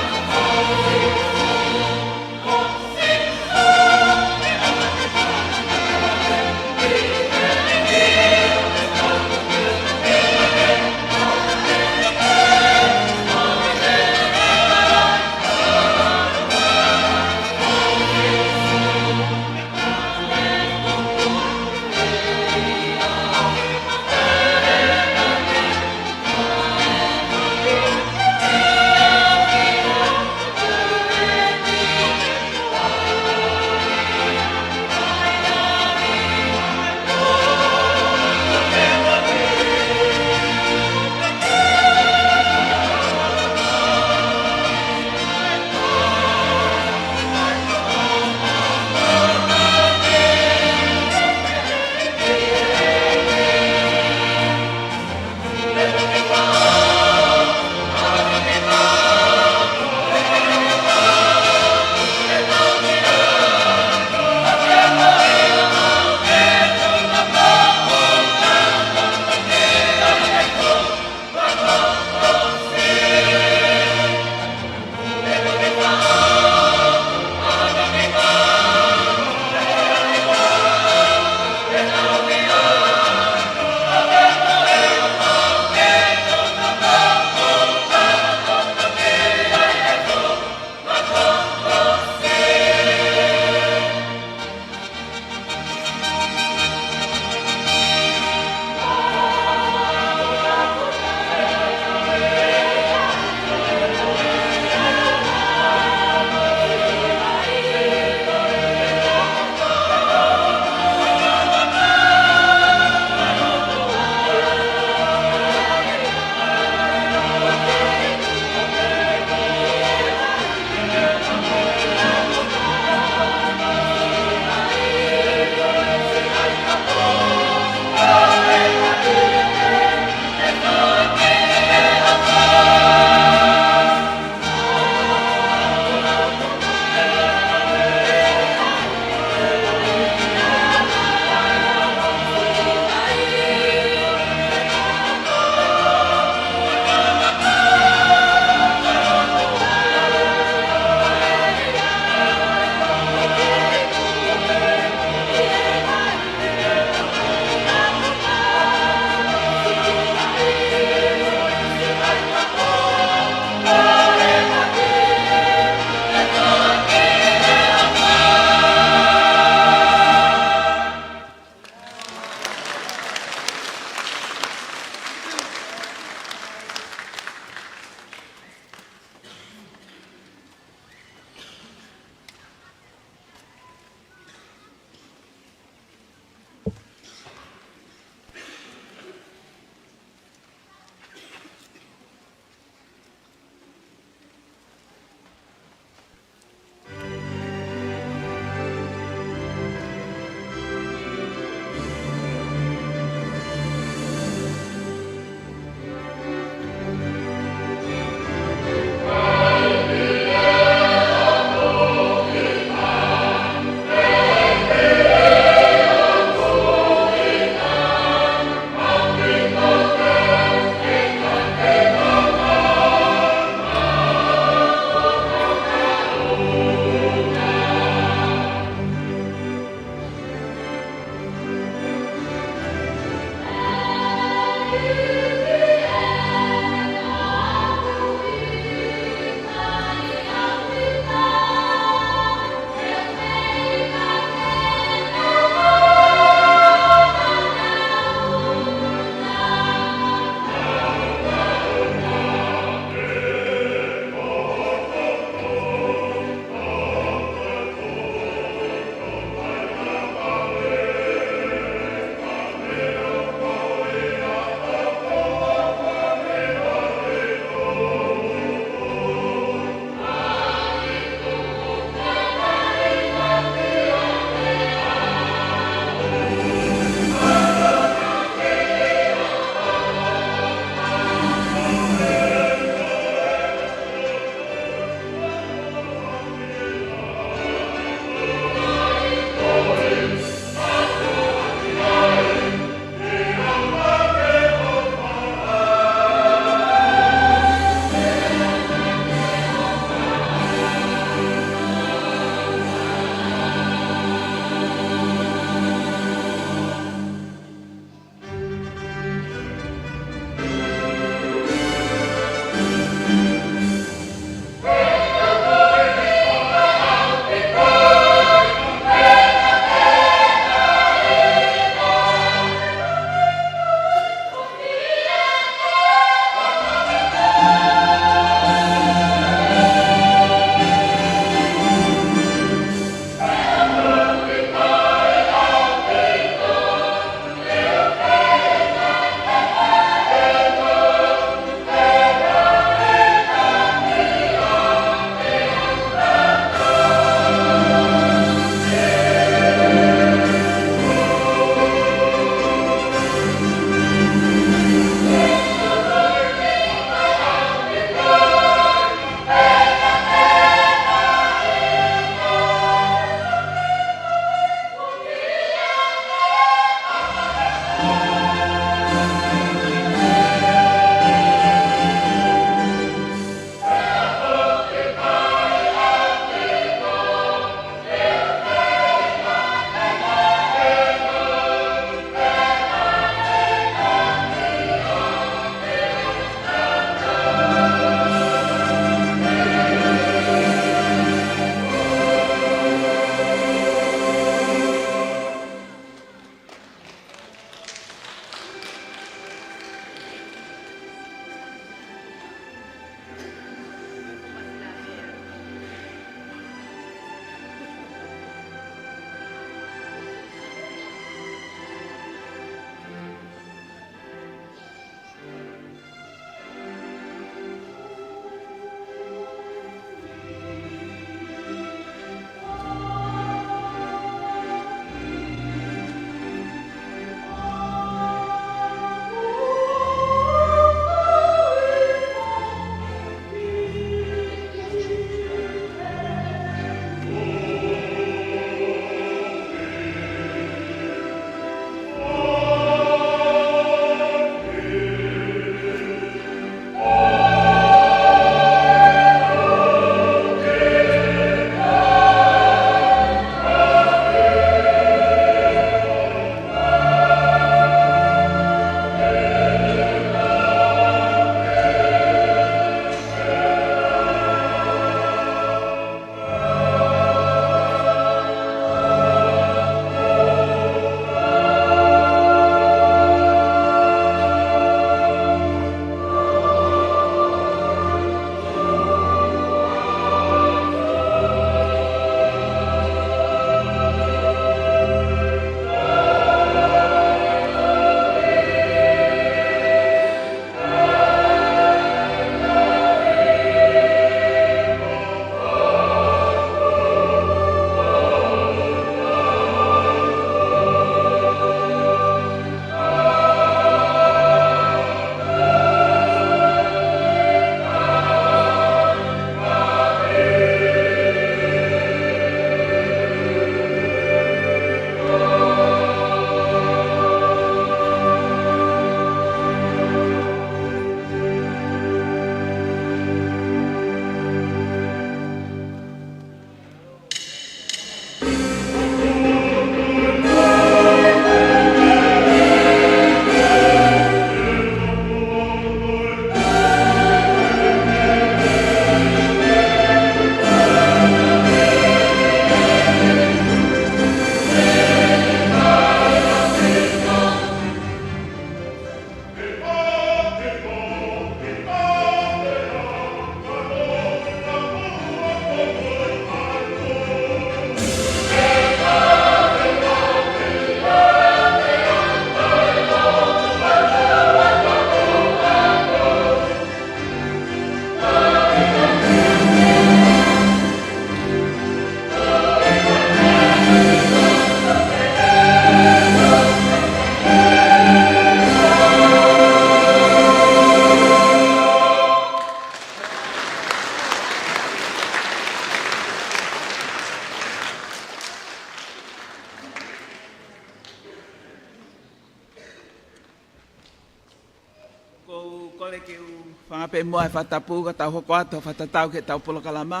Hanga pē muʻa he fakatapu ka tau hoko atu he fakatatau ki heʻetau polokalama.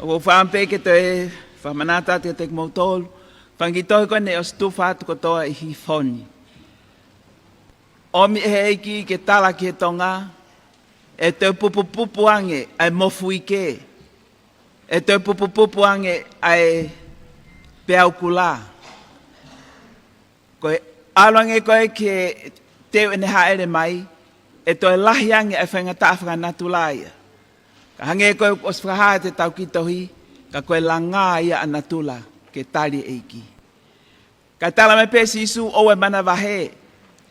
ʻOku ou fakaʻamu pē ke toe fakamanatu atu kiate kimoutolu fanga kiʻi tohi ko eni ʻosi tufa atu kotoa ʻi he efiafi ni. ʻOmi ʻe he ʻEiki ke tala ki he Tonga, ʻe toe pupupupu ange ʻa e mofuike, ʻe toe pupupupu ange ʻa e peau kula. Ko e ʻalu ange ko ē ke teu ʻene hāʻele mai, ʻe toe lahi ange ʻa e faingataʻa fakanatula ia. Ka hangē ko e ʻosi fakahā ʻe heʻetau kiʻi tohi, ka ko e langā ia ʻa natula ke tali e ʻEiki. Ka tala mai pē ʻe Sīsū ʻoua ʻe manavahē,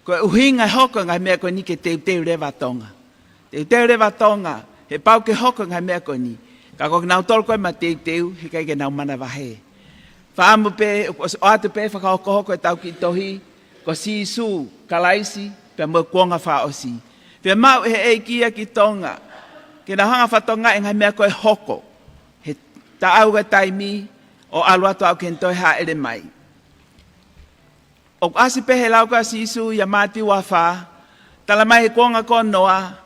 ko e ʻuhinga e hoko e ngaahi meʻa ko eni ke teuteu leva Tonga. Teuteu leva Tonga, he pau ke hoko e ngaahi meʻa ko eni. Ka ko kinautolu ko ē mateuteu, heʻikai ke nau manavahē. Fakaʻamu pē, ʻosi ʻoatu pē fakahokohoko ʻetau kiʻi tohi, ko Sīsū Kalaisi, pea mo e kuonga fakaʻosi. Fiemaʻu ʻe he ʻEiki ia ki Tonga, ke nau hanga ʻo fakatokangaʻi e ngaahi meʻa ko ē ʻe hoko he taʻau ko e taimi, ʻo ʻalu atu ʻo aʻu ki heʻene toe hāʻele mai. ʻOku ʻasi pē he lau ko ē ʻa Sīsū ʻia Mātiu ua fā, tala mai he kuonga ko ē ʻo Noa,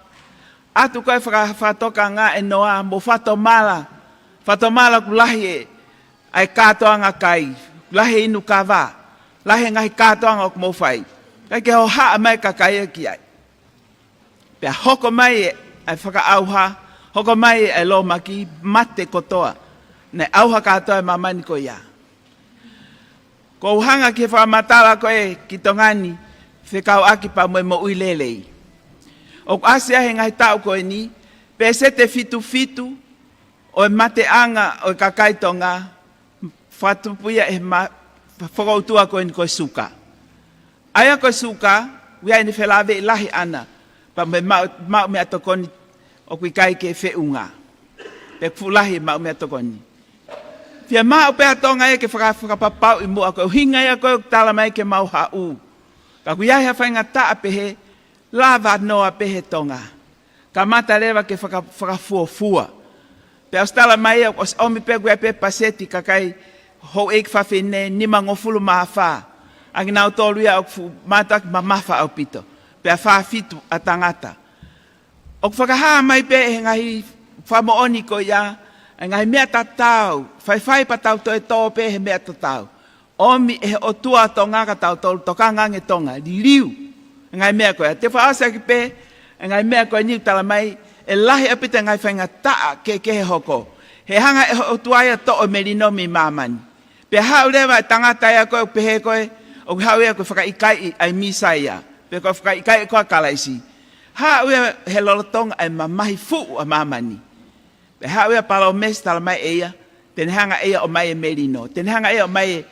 ʻatu ko ē faka-, fakatokanga ʻe Noa, mo fakatomala, fakatomala ʻoku lahi e, ʻa e kātoanga kai, lahi e inu kava, lahi e ngaahi kātoanga ʻoku mou fai. ʻIkai ke hohaʻa mai e kakai ia ki ai. Pea hoko mai e, ʻa e fakaʻauha, hoko mai e lōmaki, mate kotoa. Naʻe ʻauha kātoa e māmani ko ia. ʻOku ou hanga ki he fakamatala ko ē ki Tonga ni, fekauʻaki pea mo e moʻui lelei. ʻOku ʻasi ai he ngaahi taʻu ko eni, pēseti ʻe fitu fitu ʻo e mateʻanga ʻo e kakai Tonga, fakatupu ia ʻe he ma-, fokoutua ko eni ko e suka. ʻA ia ko e suka, ʻoku ʻi ai ʻene felāveʻi lahi ʻana, pea mo e maʻu, maʻu meʻatokoni ʻoku ʻikai ke feʻunga. Pea ʻoku fuʻu lahi e maʻu meʻatokoni. Fiemaʻu pē ʻa Tonga ia ke faka-, fakapapauʻi muʻa ko e ʻuhinga ia ko ē ʻoku tala mai ke mau haʻu. Ka ʻoku ʻi ai ha faingataʻa pehē, lava noa pē he Tonga. Kamata leva ke faka-, fakafuofua. Pea ʻosi tala mai ia, ʻosi ʻomi pē ʻoku ʻi ai pē paseti kakai houʻeiki fafine nimangofulu mā fā. ʻA kinautolu ia ʻoku fuʻu mātuʻaki mamafa ʻaupito. Pea fā fitu ʻa tangata. ʻOku fakahā mai pē he ngaahi fakamoʻoni ko ia, e ngaahi meʻa tatau, faifai pea tau toe tō pē he meʻa tatau. ʻOmi ʻe he ʻOtua ʻo Tonga ka tautolu tokanga ange Tonga, liliu e ngaahi meʻa ko ia. Te u fakaʻosi ʻaki pē e ngaahi meʻa ko eni ʻoku tala mai, ʻe lahi ʻaupito e ngaahi faingataʻa kehekehe ʻe hoko. He hanga ʻe he ʻOtua ia ʻo toʻo e melino mei māmani. Pea haʻu leva e tangata ia ko ē ʻoku pehē ko ē, ʻoku haʻu ia ko e fakaʻikaiʻi ʻa e Mīsaia, pe ko e fakaʻikaiʻi ko ē ʻa Kalaisi. Haʻu ia he lolotonga ʻa e mamahi fuʻu ʻa māmani. Pea haʻu ia ʻo palōmesi, tala mai ʻe ia, te ne hanga ʻe ia ʻo ʻomai e melino. Te ne hanga ʻe ia ʻo ʻomai e,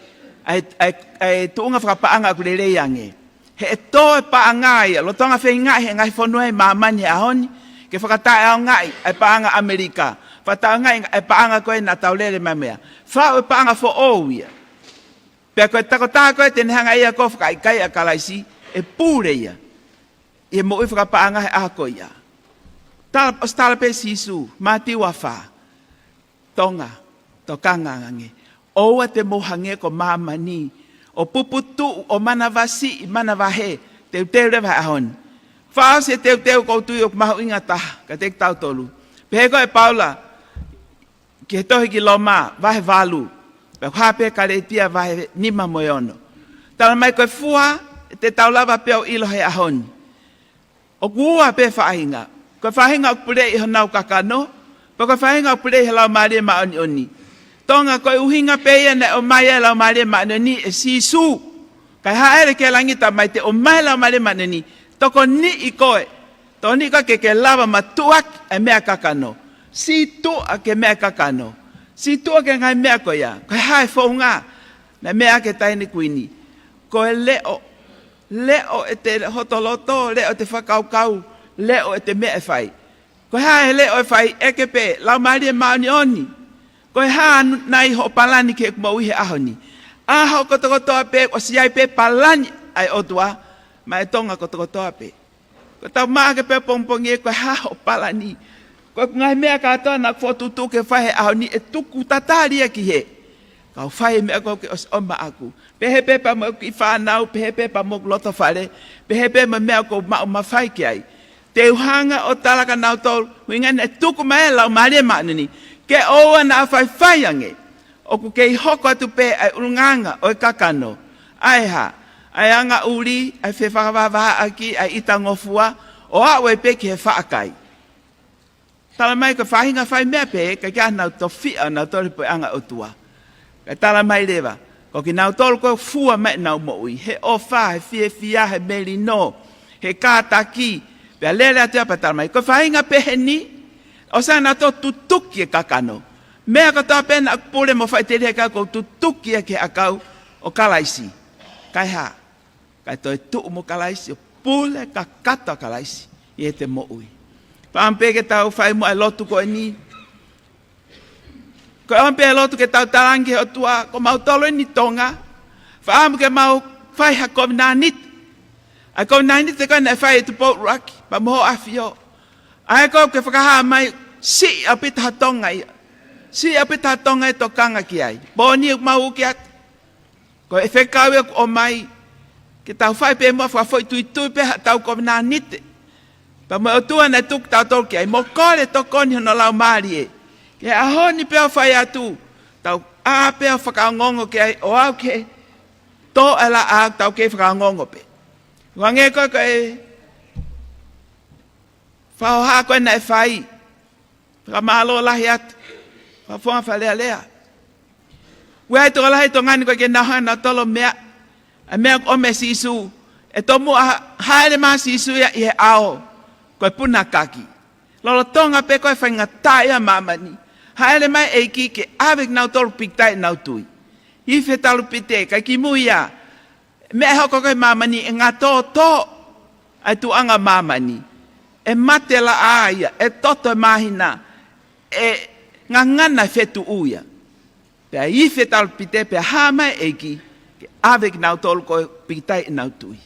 ʻa e, ʻa e, ʻa e tuʻunga fakapaʻanga ʻoku lelei ange. He ʻe tō e paʻanga ia, lolotonga feingaʻi he ngaahi fonua ʻi māmani he ʻaho ni, ke fakataʻeʻaongaʻi ʻa e paʻanga ʻAmelika. Fakataʻeʻaongaʻi ʻa e paʻanga ko ē naʻa tau lele mai mei ai. Faʻu e paʻanga foʻou ia. Pea ko e tokotaha ko ē te ne hanga ʻe ia ʻo fakaʻikaiʻi ʻa Kalaisi, ʻe pule ia ʻi he moʻui fakapaʻanga he ʻaho ko ia. Tala, ʻosi tala pē ʻe Sīsū, Mātiu ua fā. Tonga, tokanga ange. ʻOua te mou hangē ko māmani, ʻo puputuʻu, ʻo manavasiʻi, manavahē, teuteu leva he ʻaho ni. Fakaʻosi e teuteu ʻoku ou tui ʻoku mahuʻinga taha kiate kitautolu. Pehē ko ē ʻe Paula ki he tohi ki Loma, vahe valu, pea ʻoku hā pē Kalētia vahe nima mo e ono. Tala mai ko e fua te tau lava pē ʻo ʻilo he ʻaho ni. ʻOku ua pē faʻahinga. Ko e faʻahinga ʻoku puleʻi ʻe honau kakano, pea ko e faʻahinga ʻoku puleʻi ʻe he Laumālie Māʻoniʻoni. Tonga, ko e ʻuhinga pē ia naʻe ʻomai ai e Laumālie Māʻoniʻoni ʻe Sīsū. Kae hāʻele ki langi, tala mai te u ʻomai e Laumālie Māʻoniʻoni. Tokoniʻi koe. Tokoniʻi koe ke ke lava matuʻuaki e meʻa kakano. Sītuʻa ki he meʻa kakano. Sītuʻa ki he ngaahi meʻa ko ia. Ko e hā e founga? Naʻe meʻa ʻaki e taʻahine kuini. Ko e leʻo. Leʻo ʻete hoto loto, leʻo ʻete fakakaukau, leʻo ʻete meʻa ʻe fai. Ko e hā e leʻo ʻe fai? ʻEke pē Laumālie Māʻoniʻoni. Ko e hā nai hoʻo palani ki heʻeku moʻui he ʻaho ni? ʻAho kotokotoa pē, ʻosi ʻi ai pē palani ʻa e ʻOtua maʻa e Tonga kotokotoa pē. Ko ʻetau maʻu ʻaki pē pongipongi ē, ko e hā hoʻo palani? Ko ʻeku ngaahi meʻa kātoa naʻa ku fokotuʻutuʻu ke fai he ʻaho ni ʻe tuku tatali ia ki hē. Kau fai e meʻa ko ē kuo ke ʻosi ʻomai maʻaku. Pehē pē pea mo ʻeku kiʻi fānau, pehē pē pea mo ʻeku loto fale, pehē pē mo e meʻa ʻoku ou maʻu mafai ki ai. Te u hanga ʻo tala kia nautolu, ʻuhinga naʻe tuku mai e Laumālie Māʻoniʻoni ke ʻoua naʻa faifai ange, ʻoku kei hoko atu pē ʻa e ʻulungaanga ʻo e kakano. ʻA e hā? ʻA e angaʻuli, ʻa e fefakavahavahaʻaki, ʻa e ʻitangofua, ʻo aʻu ai pē ki he faʻa kai. Tala mai ko e faʻahinga fai meʻa pehē, ʻikai ke ʻi ai haʻanau tofiʻa ʻo nautolu he puleʻanga ʻo e ʻOtua. Kae tala mai leva, ko kinautolu ko e fua mai ʻenau moʻui, he ʻofa, he fiefia, he melino, he kātaki, pea lele atu ia pea tala mai, ko e faʻahinga pehē ni, ʻosi ia nautolu tutuki e kakano. Meʻa kotoa pē naʻa ku pule mo faʻiteliha ki ai kuo u tutuki ia ki he ʻakau ʻo Kalaisi. Kae hā? Kae toe tuʻu mo Kalaisi, ʻo pule kakato ʻa Kalaisi ʻi heʻete moʻui. Fakaʻamu pē ke tau fai muʻa e lotu ko eni. Ko e ʻomi pē e lotu ke tau talaange ki he ʻOtua, ko mautolu eni Tonga, fakaʻamu ke mau fai ha kovinānite. ʻA e kovinānite ko ē naʻe fai ʻe Tupou ʻUluaki pea mo Hoʻo ʻAfio. ʻA ē ko ē ke fakahā mai, siʻi ʻaupito ha Tonga ia. Siʻi ʻaupito ha Tonga ia ʻe tokanga ki ai. Pō ni ʻoku mau uki atu. Ko e fekau ia ʻoku ʻomai, ke tau fai pē muʻa fakafoʻituitui pē haʻatau kovinānite. Pea mo e ʻOtua naʻe tuku kitautolu ki ai, mo kole tokoni hono Laumālie. Ke ʻaho ni pē ʻo fai atu, tau ʻā pē ʻo fakaongoongo ki ai, ʻo aʻu ki he tō ʻa e laʻā ʻoku tau kei fakaongoongo pē. Hangē ko e, ko e fakahohaʻa ko ē naʻe fai. Fakamālō lahi atu. Fakafofonga Fale Alea. Ua ai tokolahi ʻi Tonga ni ʻoku ʻikai ke nau hanga ʻo tolo meʻa. ʻA e meʻa ʻoku ʻomai ʻe Sīsū. ʻE tomuʻa hāʻele mai ʻa Sīsū ia ʻi he ʻao. Ko e puna kaki. Lolotonga pē ko e faingataʻaʻia ʻa māmani. Hāʻele mai e ʻEiki ke ʻave kinautolu ʻoku pīkitai ʻenau tui. Ifi he talupite, kae kimui ia. Meʻa ʻe hoko ko ē ʻi māmani ʻe ngatōtō ʻa e tuʻunga ʻo māmani. ʻE mate laʻā ia, ʻe toto e māhina, ʻe ngangana e fetuʻu ia. Pea ifi e talupite, pea hā mai e ʻEiki, ke ʻave kinautolu ko ē ʻoku pīkitai ʻenau tui.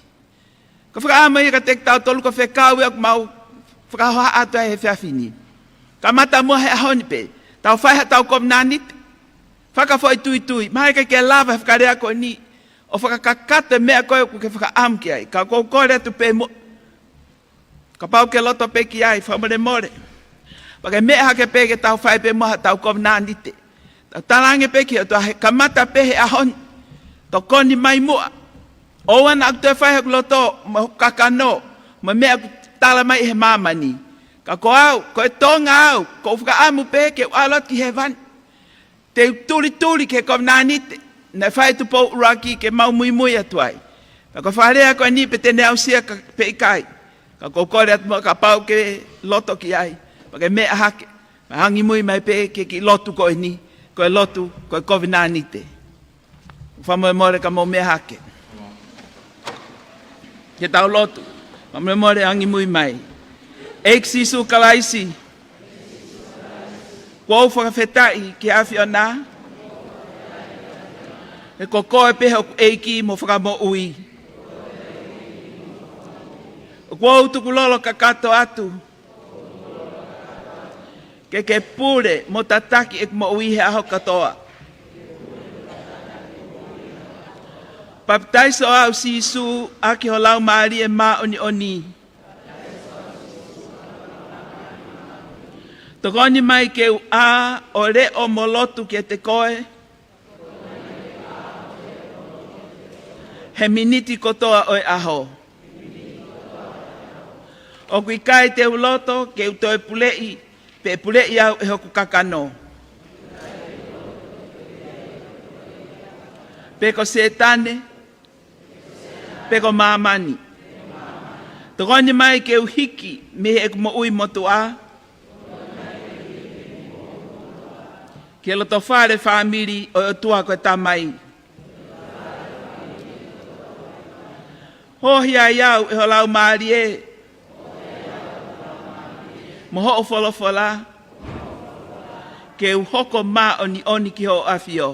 Ko e fakaʻamu ia kiate kitautolu ko e fekau ia ʻoku mau fakahohaʻa atu ai he efiafi ni. Kamata muʻa he ʻaho ni pē, tau fai haʻatau kovinānite. Fakafoʻituitui, mahalo ʻikai ke lava he fakalea ko eni, ʻo fakakakato e meʻa ko ē ʻoku ke fakaʻamu ki ai, ka ʻoku ou kole atu pē muʻa. Kapau ʻoku ke loto pē ki ai, fakamolemole. Pea ke meʻa hake pē ke tau fai pē muʻa haʻatau kovinānite. Tau talaange pē ki he ʻOtua he kamata pē he ʻaho ni. Tokoni mai muʻa. ʻOua naʻa ku toe fai hoku loto, mo hoku kakano, mo e meʻa ʻoku tala mai ʻe he māmani. Ka ko au, ko e Tonga au, ʻoku ou fakaʻamu pē ke u ʻalu atu ki hēvani. Te u tulituli ki he kovinānite naʻe fai ʻe Tupou ʻUluaki ke mau muimui atu ai. Pea ko e fakalea ko eni pe te ne aʻusia ka, pe ʻikai. Ka ʻoku ou kole atu muʻa kapau ʻoku ke loto ki ai. Pea ke meʻa hake. Pea angimui mai pē ki he kiʻi lotu ko eni. Ko e lotu, ko e kovinānite. Fakamolemole ka mou meʻa hake. Ke tau lotu. Fakamolemole angimui mai. ʻEiki Sīsū Kalaisi. ʻOku ou fakafetaʻi ki he ʻAfiona. He ko koe pē hoku ʻEiki mo Fakamoʻui. ʻOku ou tukulolo kakato atu. Ke ke pule mo tataki ʻeku moʻui he ʻaho kotoa. Papitaiso au Sīsū ʻaki ho Laumālie Māʻoniʻoni. Tokoni mai ke u ʻā ʻo leʻo mo lotu kiate koe. He miniti kotoa ʻo e ʻaho. ʻOku ʻikai te u loto ke u toe puleʻi, pe puleʻi au ʻe hoku kakano. Pe ko Sētane, pe ko māmani. Tokoni mai ke u hiki mei heʻeku moʻui motuʻa. Ki he loto fale fāmili ʻo e ʻOtua ko e Tamai. Hohi ai au ʻe ho Laumālie. Mo hoʻo folofola. Ke u hoko māʻoniʻoni ki hoʻo ʻAfio.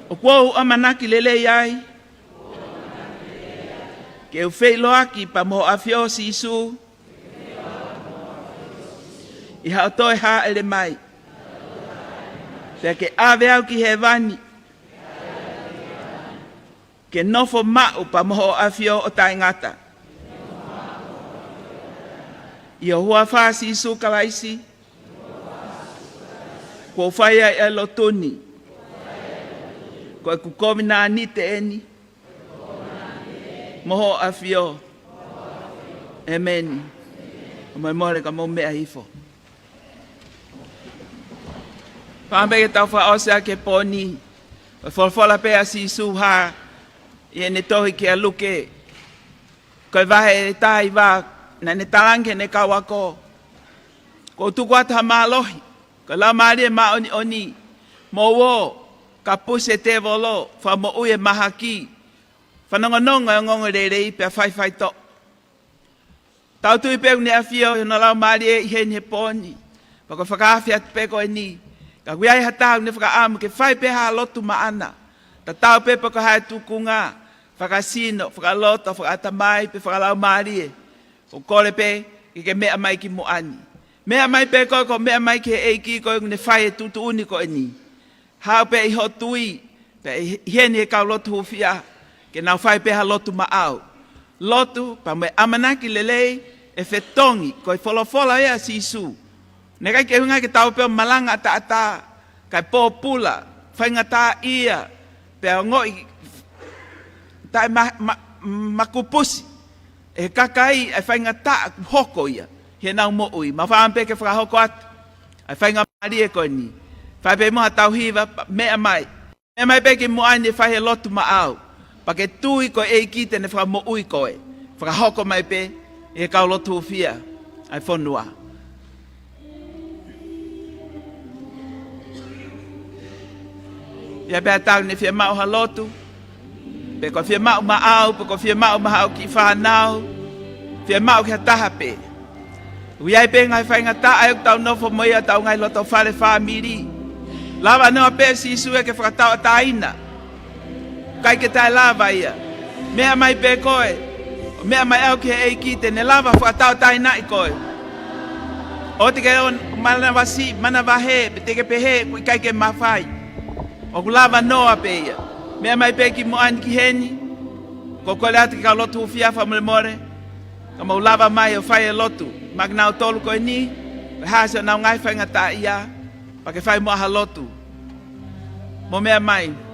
ʻOku ou ʻamanaki lelei ai. Ke u feʻiloaki pea mo hoʻo ʻAfio Sīsū. ʻI haʻo toe hāʻele mai. Pea ke ʻave au ki hēvani. Ke nofo maʻu pea mo hoʻo ʻAfio ʻo taʻengata. ʻI ho huafa Sīsū Kalaisi, kuo u fai ai ʻa e lotu ni. Ko ʻeku kovinānite eni mo Hoʻo ʻAfio. ʻĒmeni. Mou mole ka mou meʻa hifo. Fakaʻamu pē ke tau fakaʻosi ʻaki e pō ni. Ko e folofola pē ʻa Sīsū hā ʻi heʻene tohi kia Luke, ko e vahe ʻe taha hiva, naʻa ne talaange ki heʻene kau ako: Kuo u tuku atu ha mālohi, ko e Laumālie Māʻoniʻoni, mou ō, kapusi e tēvolo, fakamoʻui e mahaki, fanongonongo e ongoongolelei, pea faifaitoʻo. Tau tui pē ʻoku ne ʻafio ʻi hono Laumālie ʻi heni he pō ni. Pea ko e fakaafe atu pē ko eni. Ka ʻoku ʻi ai ha taha ʻoku ne fakaʻamu ke fai pē ha lotu maʻana, tatau pē pe ko e hā e tūkunga fakasino, fakaloto, fakaʻatamai, pe fakalaumālie, ʻoku kole pē ke ke meʻa mai ki muʻa ni. Meʻa mai pē koe, ko e meʻa mai ki he ʻEiki ko ē ʻoku ne fai e tuʻutuʻuni ko eni. Haʻu pē ʻi hoʻo tui, pea ʻi heni e kau lotu hūfia, ke nau fai pē ha lotu maʻau. Lotu, pea mo e ʻamanaki lelei ʻe fetongi, ko e folofola ia ʻa Sīsū. Naʻe ʻikai ke ʻuhinga ke tau pē ʻo malanga ʻataʻatā, kae pōpula, faingataʻaʻia, pea ongoʻi taʻe ma-, ma-, makupusi ʻe he kakai ʻa e faingataʻa ʻoku hoko ia ʻi heʻenau moʻui. Mau fakaʻamu pē ke fakahoko atu ʻa e faingamālie ko eni. Fai pē muʻa haʻatau hiva, meʻa mai. Meʻa mai pē ki muʻa ni ʻe fai e lotu maʻau. Pea ke tui ko e ʻEiki te ne fakamoʻui koe. Fakahoko mai pē ʻe he kau lotu hūfia ʻa e fonua. ʻI ai pē ha taha ʻoku ne fiemaʻu ha lotu, pe ko e fiemaʻu maʻau, pe ko e fiemaʻu maʻau ki he fānau, fiemaʻu ki ha taha pē. ʻOku ʻi ai pē ngaahi faingataʻa ʻoku tau nofo mo ia ʻi hotau ngaahi loto fale fāmili. Lava noa pē ʻe Sīsū ia ke fakatauʻatāina. ʻIkai ke taʻe lava ia. Meʻa mai pē koe. Meʻa mai ʻaʻau ki he ʻEiki te ne lava fakatauʻatāinaʻi koe. ʻOua te ke ō manavasiʻi, manavahē, pe te ke pehē ʻoku ʻikai ke mafai. ʻOku lava noa pē ia. Meʻa mai pē ki muʻa ni ki heni. Ko e kole atu ki he kau lotu hūfia fakamolemole, ka mou lava mai ʻo fai e lotu maʻa kinautolu ko eni, pe hā siʻonau ngaahi faingataʻaʻia, pea ke fai muʻa ha lotu. Mou meʻa mai.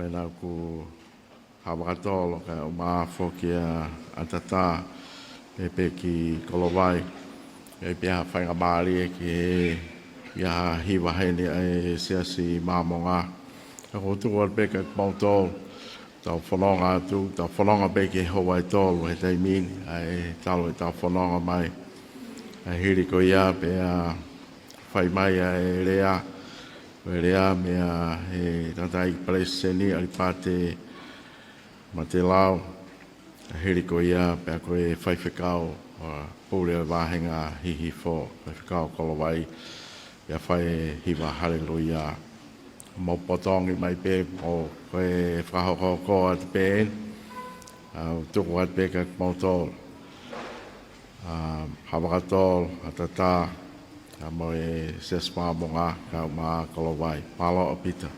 Pea naʻa ku Havakatolo kae ʻumaʻā foki ʻa ʻAtatā, pea pē ki Kolovai. ʻE pea ha faingamālie ki he, ʻi ha hiva heni ʻa e Siasi Māmonga. Ka ʻoku ou tuku atu pē kia kimoutolu, tau fononga atu, tau fononga pē ki he houa ʻe tolu he taimi ni, ʻa e talu ʻetau fononga mai. ʻA e hili ko ia pea fai mai ʻa e lea, ko e lea mei he tangataʻeiki palesiteni ʻAlipate Matelau, ʻa e hili ko ia pea ko e faifekau, ʻa, pule ʻo e vāhenga Hihifo, faifekau Kolovai, pea fai e hiva Haleluia. Mou potongi mai pē, ʻo ko e fakahokohoko atu pē eni, ʻa, ʻoku tuku atu pē kia kimoutolu. ʻA, Havakatolo, ʻAtatā, ʻa, mo e Siasi Māmonga, kae ʻumaʻā Kolovai. Mālō ʻaupito.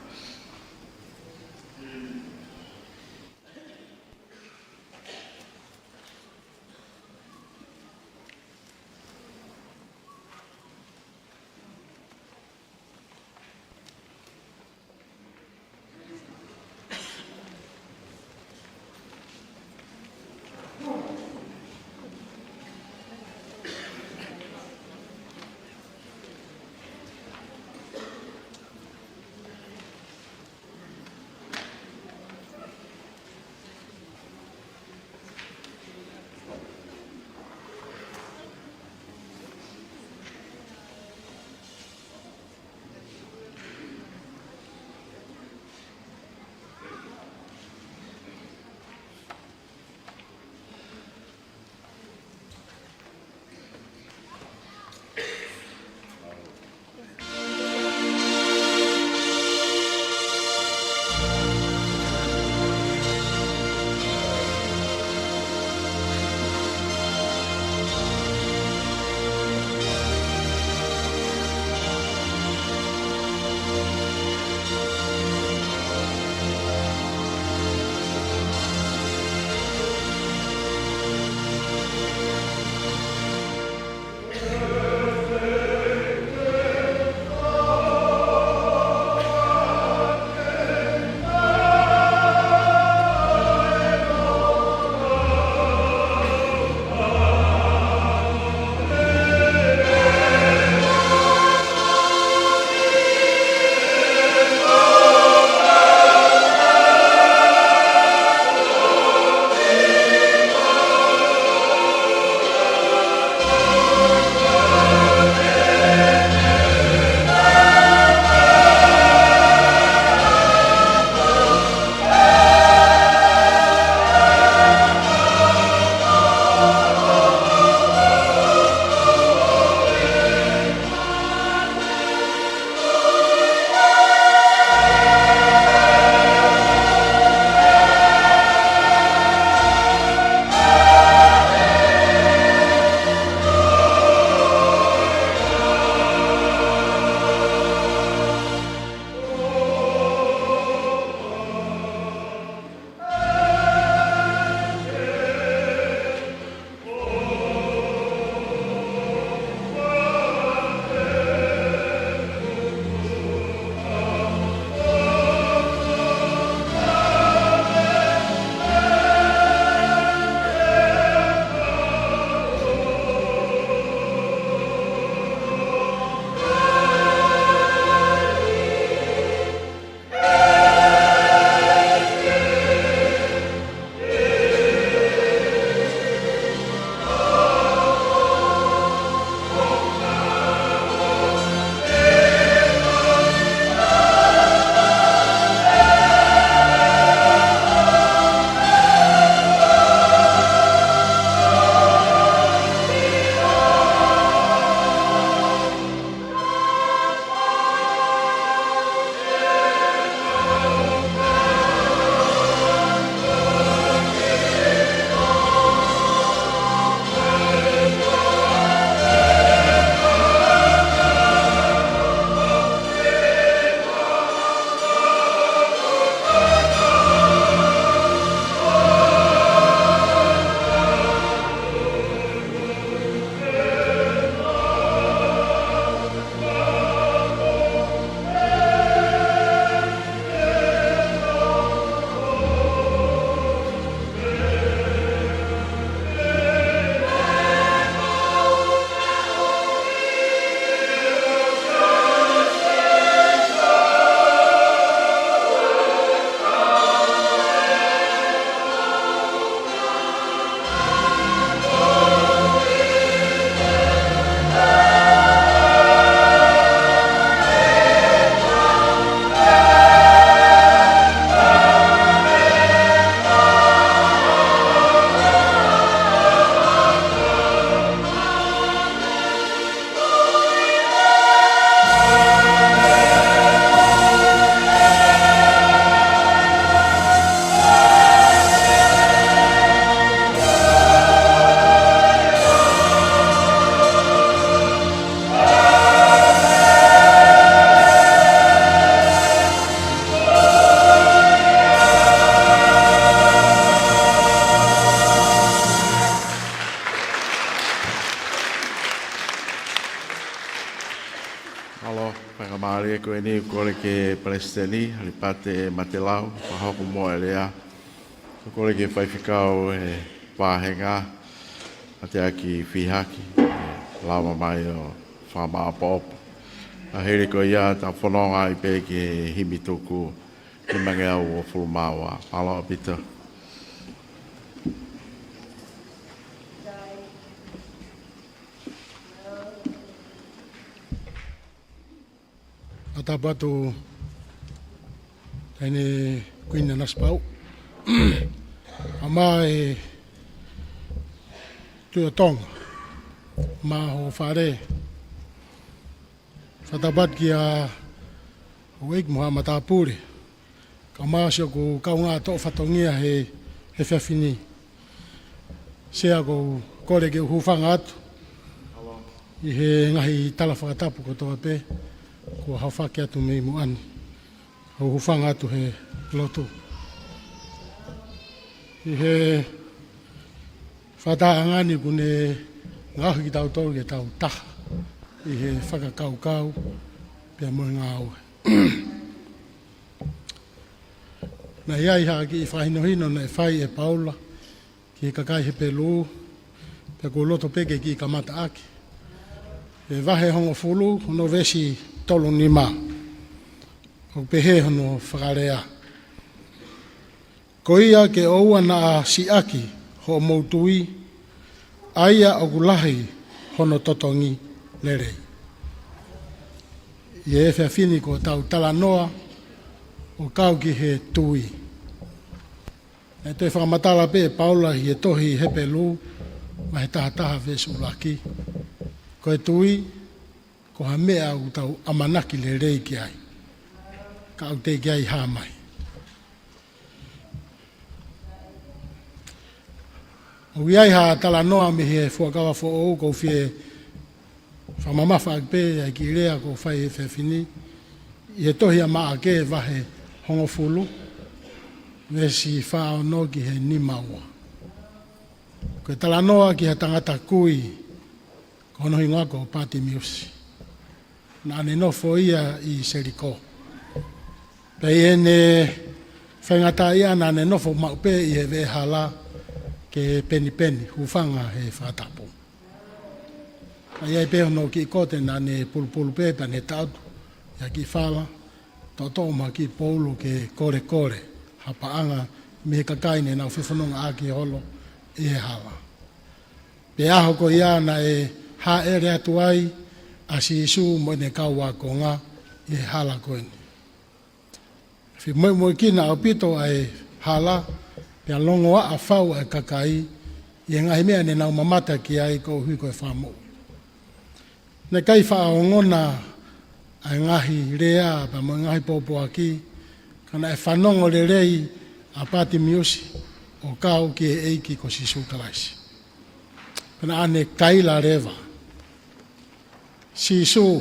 Mālō, faingamālie ko eni ʻoku kole ki he Palesiteni, Alipate Matelau, fakahoko muʻa e lea. ʻOku kole ki he faifekau ʻo e vāhenga, Mateaki Fihaki, ʻe lava mai ʻo fakamāʻopoʻopo. ʻA e hili ko ia, ta fononga ai pē ki he himi tuku, nimangeau uofulu mā ua. Mālō ʻaupito. Fakatapu atu, Taʻahine Kuini Nanasipauʻu. Ama e Tuʻi ʻo Tonga, mo ho fale. Fakatapu atu kia Ueiki mo haʻa matāpule. Ka ʻoku mou ʻosi ʻoku kaungā toʻo fatongia he, he efiafi ni. Sea, ʻoku ou kole ke u hūfanga atu ʻi he ngaahi tala fakatapu kotoa pē kuo hafaki atu mei muʻa ni. ʻOku ou hūfanga atu he lotu. ʻI he fakatahaʻanga ni ʻoku ne ngaohi kitautolu ke tau taha ʻi he fakakaukau pea mo e ngāue. Naʻe ʻi ai ha kiʻi fakahinohino naʻe fai ʻe Paula ki he kakai Hepelū, pea ʻoku ou loto pē ke kiʻi kamata ʻaki. He vahe hongofulu, hono veesi tolu nima. ʻOku pehē hono fakalea: Ko ia ke ʻoua naʻa siʻaki hoʻomou tui, ʻa ia ʻoku lahi hono totongi lelei. ʻI he efiafi ni kuo tau talanoa ʻo kau ki he tui. Naʻe toe fakamatala pē ʻe Paula ʻi he tohi Hepelū, vahe taha taha veesi ʻuluaki, ko e tui, ko ha meʻa ʻoku tau ʻamanaki lelei ki ai, ka ʻoku teʻeki ai hā mai. ʻOku ʻi ai ha talanoa mei he Fuakava Foʻou ʻoku ou fie fakamamafaʻaki pē ʻa e kiʻi lea kuo fai he efiafi ni, ʻi he tohi ʻa Maʻake vahe hongofulu, veesi fā ono ki he nima ua. Ko e talanoa ki ha tangata kui, ko hono hingoa ko Patimiusi. Naʻa ne nofo ia ʻi Seliko. Pea ʻi heʻene faingataʻaʻia naʻa ne nofo maʻu pē ʻi he veʻehala kehe penipeni, hūfanga he fakatapu. Pea ʻi ai pē hono kiʻi kote naʻa ne pulupulu pē, pea ne taʻutu ʻi ha kiʻi fala, toʻotoʻo mo ha kiʻi poulu ke kolekole ha paʻanga mei he kakai ne nau fefonongaʻaki holo ʻi he hala. Pea ʻaho ko ia naʻe hāʻele atu ai ʻa Sīsū mo ʻene kau ākonga ʻi he hala ko eni. Femoʻumoʻuikina ʻaupito ʻa e hala, pea longoaʻa fau ʻa e kakai ʻi he ngaahi meʻa ne nau mamata ki ai koeʻuhi ko e fakamoʻui. Naʻe ʻikai faʻa ongona ʻa e ngaahi lea pea mo e ngaahi pōpoaki, ka naʻe fanongo lelei ʻa Patimiusi ʻo kau ki he ʻEiki ko Sīsū Kalaisi. Pea naʻa ne kaila leva, "Sīsū,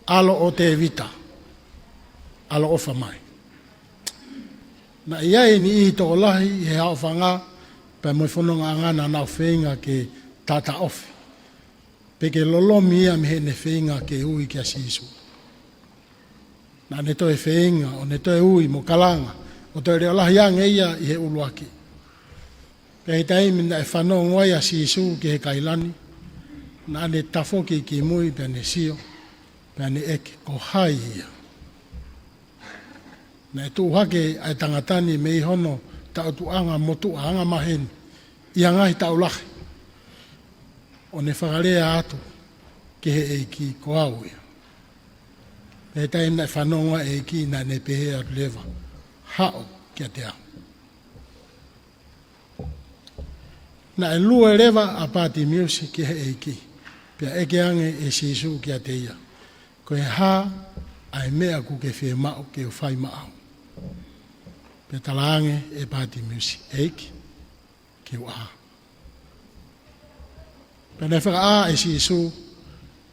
ʻAlo ʻo Tēvita, ʻaloʻofa mai." Naʻe ʻi ai e niʻihi tokolahi ʻi he haʻofanga pea mo e fonongaʻanga naʻa nau feinga ke taʻotaʻofi pe ke lolomi ia mei heʻene feinga ke ui kia Sīsū. Naʻa ne toe feinga ʻo ne toe ui mo kalanga ʻo toe leʻo lahi ange ia ʻi he ʻuluaki. Pea ʻi he taimi naʻe fanongo ai ʻa Sīsū ki he kaila ni, naʻa ne tafoki ki mui pea ne sio, pea ne ʻeke, "Ko hai ia?" Naʻe tuʻu hake ʻa e tangata ni mei hono taʻutuʻanga motuʻa angamaheni ʻi ha ngaahi taʻu lahi, ʻo ne fakalea atu ki he ʻEiki, "Ko au ia." Pea ʻi he taimi naʻe fanongo ai e ʻEiki, naʻa ne pehē atu leva, "Haʻu kiate au." Naʻe lue leva ʻa Patimiusi ki he ʻEiki, pea ʻeke ange ʻe Sīsū kiate ia, "Ko e hā ʻa e meʻa ʻoku ke fiemaʻu ke u fai maʻau?" Pea talaange ʻe Patimiusi, "ʻEiki, ke u ʻā." Pea naʻe fakaʻā ʻe Sīsū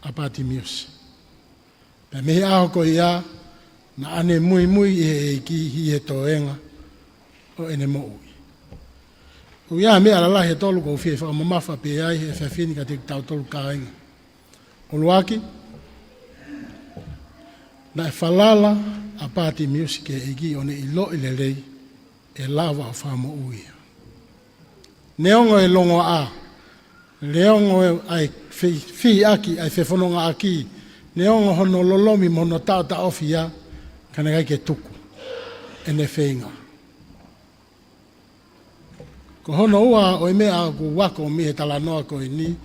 ʻa Patimiusi. Pea mei he ʻaho ko ia, naʻa ne muimui ʻi he ʻEiki ʻi he toenga ʻo ʻene moʻui. ʻOku ʻi ai ha meʻa lalahi ʻe tolu ʻoku ou fie fakamamafa pē ai he efiafi ni kiate kitautolu kāinga. ʻUluaki, Naʻe falala ʻa Pātimiusi ki he ʻEiki ʻo ne ʻiloʻi lelei ʻe lava ʻo fakamoʻui ia. Neongo e longoaʻa, neongo e ʻai fei-, feiʻaki, ʻai fefonongaʻaki, neongo hono lolomi mo hono taʻotaʻofi ia, ka naʻe ʻikai ke tuku ʻene feinga. Ko hono ua ʻo e meʻa ʻoku ou ako mei he talanoa ko eni,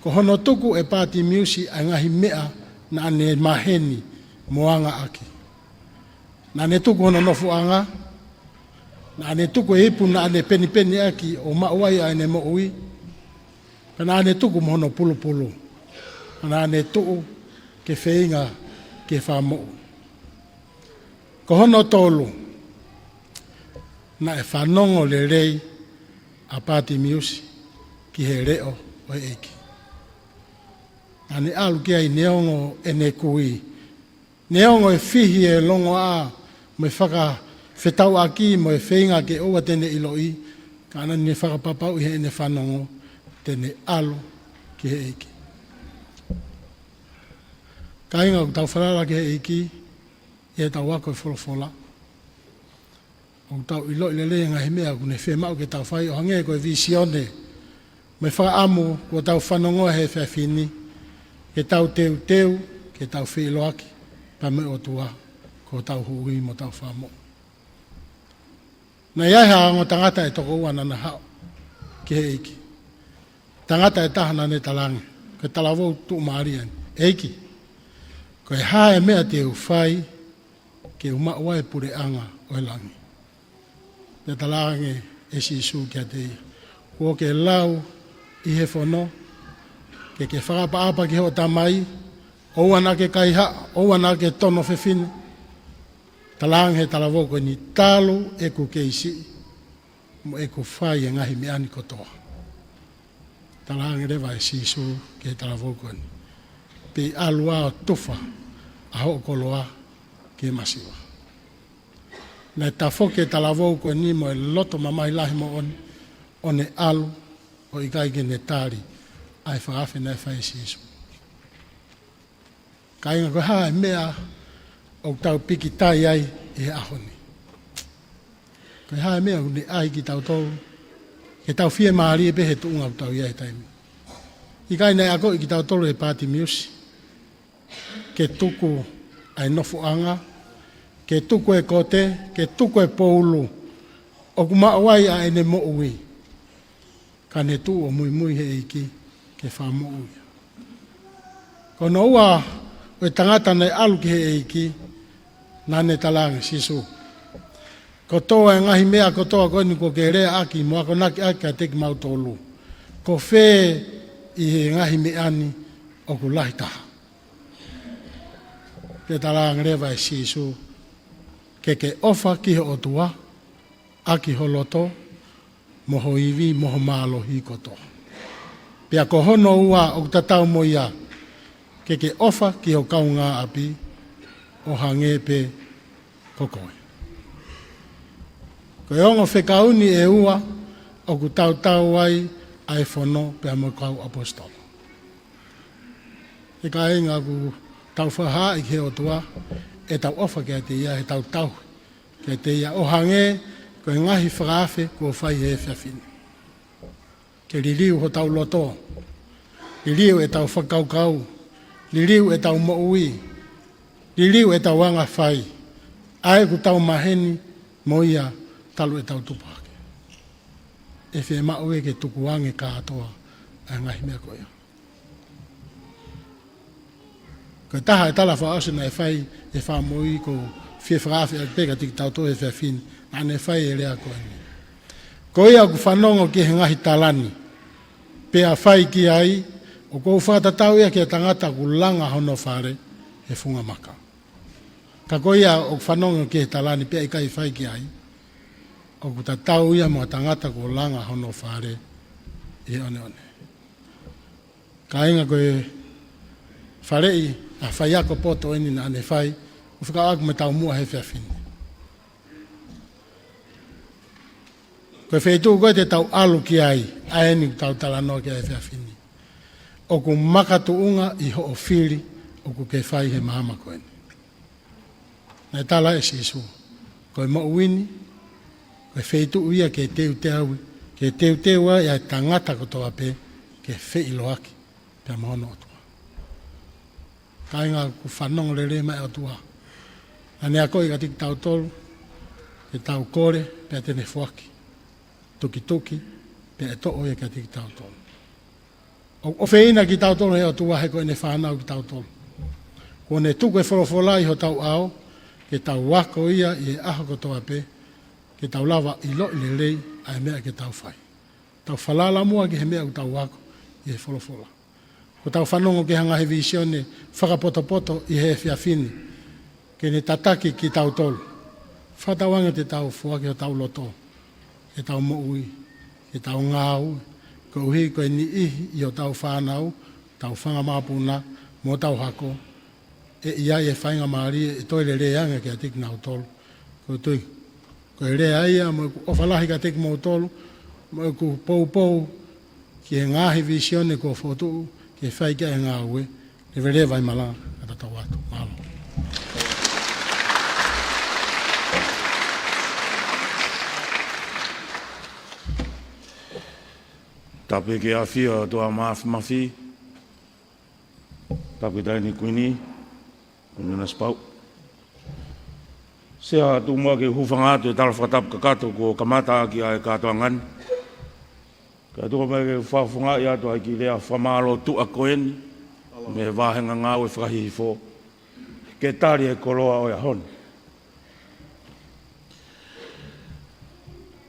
ko hono tuku ʻe Pātimiusi ʻa e ngaahi meʻa naʻa ne maheni mo anga ʻaki. Naʻa ne tuku hono nofoʻanga, naʻa ne tuku e ipu naʻa ne penipeni ʻaki ʻo maʻu ai ʻa ʻene moʻui, ka naʻa ne tuku mo hono pulupulu, ka naʻa ne tuʻu ke feinga ke fakamoʻui. Ko hono tolu, naʻe fanongo lelei ʻa Pātimiusi ki he leʻo ʻo e ʻEiki. Naʻa ne ʻalu ki ai neongo ʻene kui, neongo e fihi e longoaʻa mo e fakafetauʻaki mo e feinga ke ʻoua te ne ʻiloʻi, ka naʻa ne fakapapauʻi heʻene fanongo te ne ʻalu ki he ʻEiki. Kāinga, ʻoku tau falala ki he ʻEiki ʻi heʻetau ako e folofola. ʻOku tau ʻiloʻi lelei e ngaahi meʻa ʻoku ne fiemaʻu ke tau fai, ʻo hangē ko e vīsione mo e fakaʻamu kuo tau fanongoa he efiafi ni, ke tau teuteu, ke tau feʻiloaki pea mo e ʻOtua, ko hotau Huhuʻi mo hotau Fakamoʻui. Naʻe ʻi ai ha ongo tangata ʻe toko ua naʻa na haʻu ki he ʻEiki. Tangata ʻe taha naʻa ne talaange, ko e talavou tuʻumālie eni: ʻEiki, ko e hā e meʻa te u fai ke u maʻu ai e puleʻanga ʻo e langi? Pea talaange ʻe Sīsū kiate ia, kuo ke lau ʻi he fono, ke ke fakaʻapaʻapa ki hoʻo tamai, ʻoua naʻa ke kaihaʻa, ʻoua naʻa ke tono fefine. Talaange he talavou ko eni, talu ʻeku kei siʻi, mo ʻeku fai e ngaahi meʻa ni kotoa. Talaange leva ʻe Sīsū ki he talavou ko eni, pea ʻalu ā ʻo tufa ʻa hoʻo koloa ki he masiva. Naʻe tafoki e talavou ko eni mo e loto mamahi lahi moʻoni, ʻo ne ʻalu, ʻo ʻikai ke ne tali ʻa e fakaafe naʻe fai ʻe Sīsū. Kāinga, ko e hā e meʻa ʻoku tau pikitai ai ʻi he ʻaho ni? Ko e hā e meʻa ʻoku ne ʻai kitautolu ke tau fiemālie pē he tuʻunga ʻoku tau ʻi ai he taimi? ʻIkai naʻe akoʻi kitautolu ʻe Pātimiusi ke tuku ʻa e nofoʻanga, ke tuku e kote, ke tuku e poulu ʻoku maʻu ai ʻa ʻene moʻui, ka ne tuʻu ʻo muimui he ʻEiki ke fakamoʻui ia? Ko hono ua ʻo e tangata naʻe ʻalu ki he ʻEiki, naʻa ne talaange, Sīsū, kotoa e ngaahi meʻa kotoa ko eni kuo ke leaʻaki mo akonaki ʻaki kiate kimautolu, ko fē ʻi he ngaahi meʻa ni ʻoku lahi taha? Pea talaange leva ʻe Sīsū, ke ke ʻofa ki ho ʻOtua ʻaki ho loto, mo ho ivi, mo ho mālohi kotoa. Pea ko hono ua ʻoku tatau mo ia, ke ke ʻofa ki ho kaungāʻapi ʻo hangē pē ko koe. Ko e ongo fekau ni ʻe ua ʻoku tautau ai ʻa e fono pea mo e kau ʻaposetolo. ʻE kāinga, ʻoku tau fakahaaʻi ki he ʻOtua ʻetau ʻofa kiate ia, ʻetau tauhi kiate ia, ʻo hangē ko e ngaahi fakaafe kuo fai he efiafi ni. Ke liliu hotau loto, liliu ʻetau fakakaukau, liliu ʻetau moʻui, liliu ʻetau anga fai, ʻa ē ʻoku tau maheni mo ia talu ʻetau tupu hake. ʻE fiemaʻu ia ke tukuange kātoa ʻa e ngaahi meʻa ko ia. Ko e taha e tala fakaʻosi naʻe fai ʻe he Fakamoʻui, ʻoku ou fie fakaafe atu pē kiate kitautolu he efiafi ni, naʻa ne fai e lea ko eni: Ko ia ʻoku fanongo ki he ngaahi tala ni, pea fai ki ai, ʻoku ou fakatatau ia ki ha tangata ʻoku langa hono fale he funga maka. Ka ko ia ʻoku fanongo ki he tala ni pea ʻikai fai ki ai, ʻoku tatau ia mo ha tangata ʻoku langa hono fale ʻi he ʻoneʻone. Kāinga, ko e faleʻi ʻa e faiako poto eni naʻa ne fai, ʻo fekauʻaki mo e taumuʻa he efiafi ni. Ko e feituʻu ko ē te tau ʻalu ki ai, ʻa eni ʻoku tau talanoa ki ai he efiafi ni, ʻoku makatuʻunga ʻi hoʻo fili ʻoku ke fai he māmani ko eni. Naʻe tala ʻe Sīsū, ko e moʻui ni, ko e feituʻu ia ke teuteu, ke teuteu ai ʻa e tangata kotoa pē ke feʻiloaki pea mo hono ʻOtua. Kāinga, ʻoku fanongo lelei mai ʻa e ʻOtua. Naʻa ne akoʻi kiate kitautolu ke tau kole pea te ne foaki, tukituki pea ʻe toʻo ia kiate kitautolu. ʻOku ʻofeina kitautolu ʻe he ʻOtua he ko ʻene fānau kitautolu. Kuo ne tuku e folofola ʻi hotau ʻao ke tau ako ia ʻi he ʻaho kotoa pē, ke tau lava ʻiloʻi lelei ʻa e meʻa ke tau fai. Tau falala muʻa ki he meʻa ʻoku tau ako ʻi he folofola. Ko ʻetau fanongo ki he ngaahi vīsone fakapotopoto ʻi he efiafi ni, ke ne tataki kitautolu. Fakatauange te tau foaki hotau loto, ʻetau moʻui, ʻetau ngāue, koeʻuhi ko e niʻihi ʻi hotau fānau, hotau fanga mokopuna, mo hotau hako, ʻe ʻi ai e faingamālie ʻe toe lelei ange kiate kinautolu. Ko e tui, ko e lea ia mo ʻeku ʻofa lahi kiate kimoutolu, mo ʻeku poupou ki he ngaahi vīsone kuo fokotuʻu ke fai ki ai e ngāue. Leveleva e malanga, ka tau atu. Mālō. Tapu ki he ʻafio ʻa e ʻOtua Māfimafi. Tapu ki he Taʻahine Kuini, Kuini Nanasipauʻu. Sea, tuku muʻa ke u hūfanga atu he tala fakatapu kakato kuo kamata ʻaki ʻa e kātoanga ni. Kae tuku mai ke u fakafofongaʻi atu ʻa e kiʻi lea fakamālō tuʻa ko eni mei he vāhenga ngāue fakahihifo ke tali e koloa ʻo e ʻaho ni.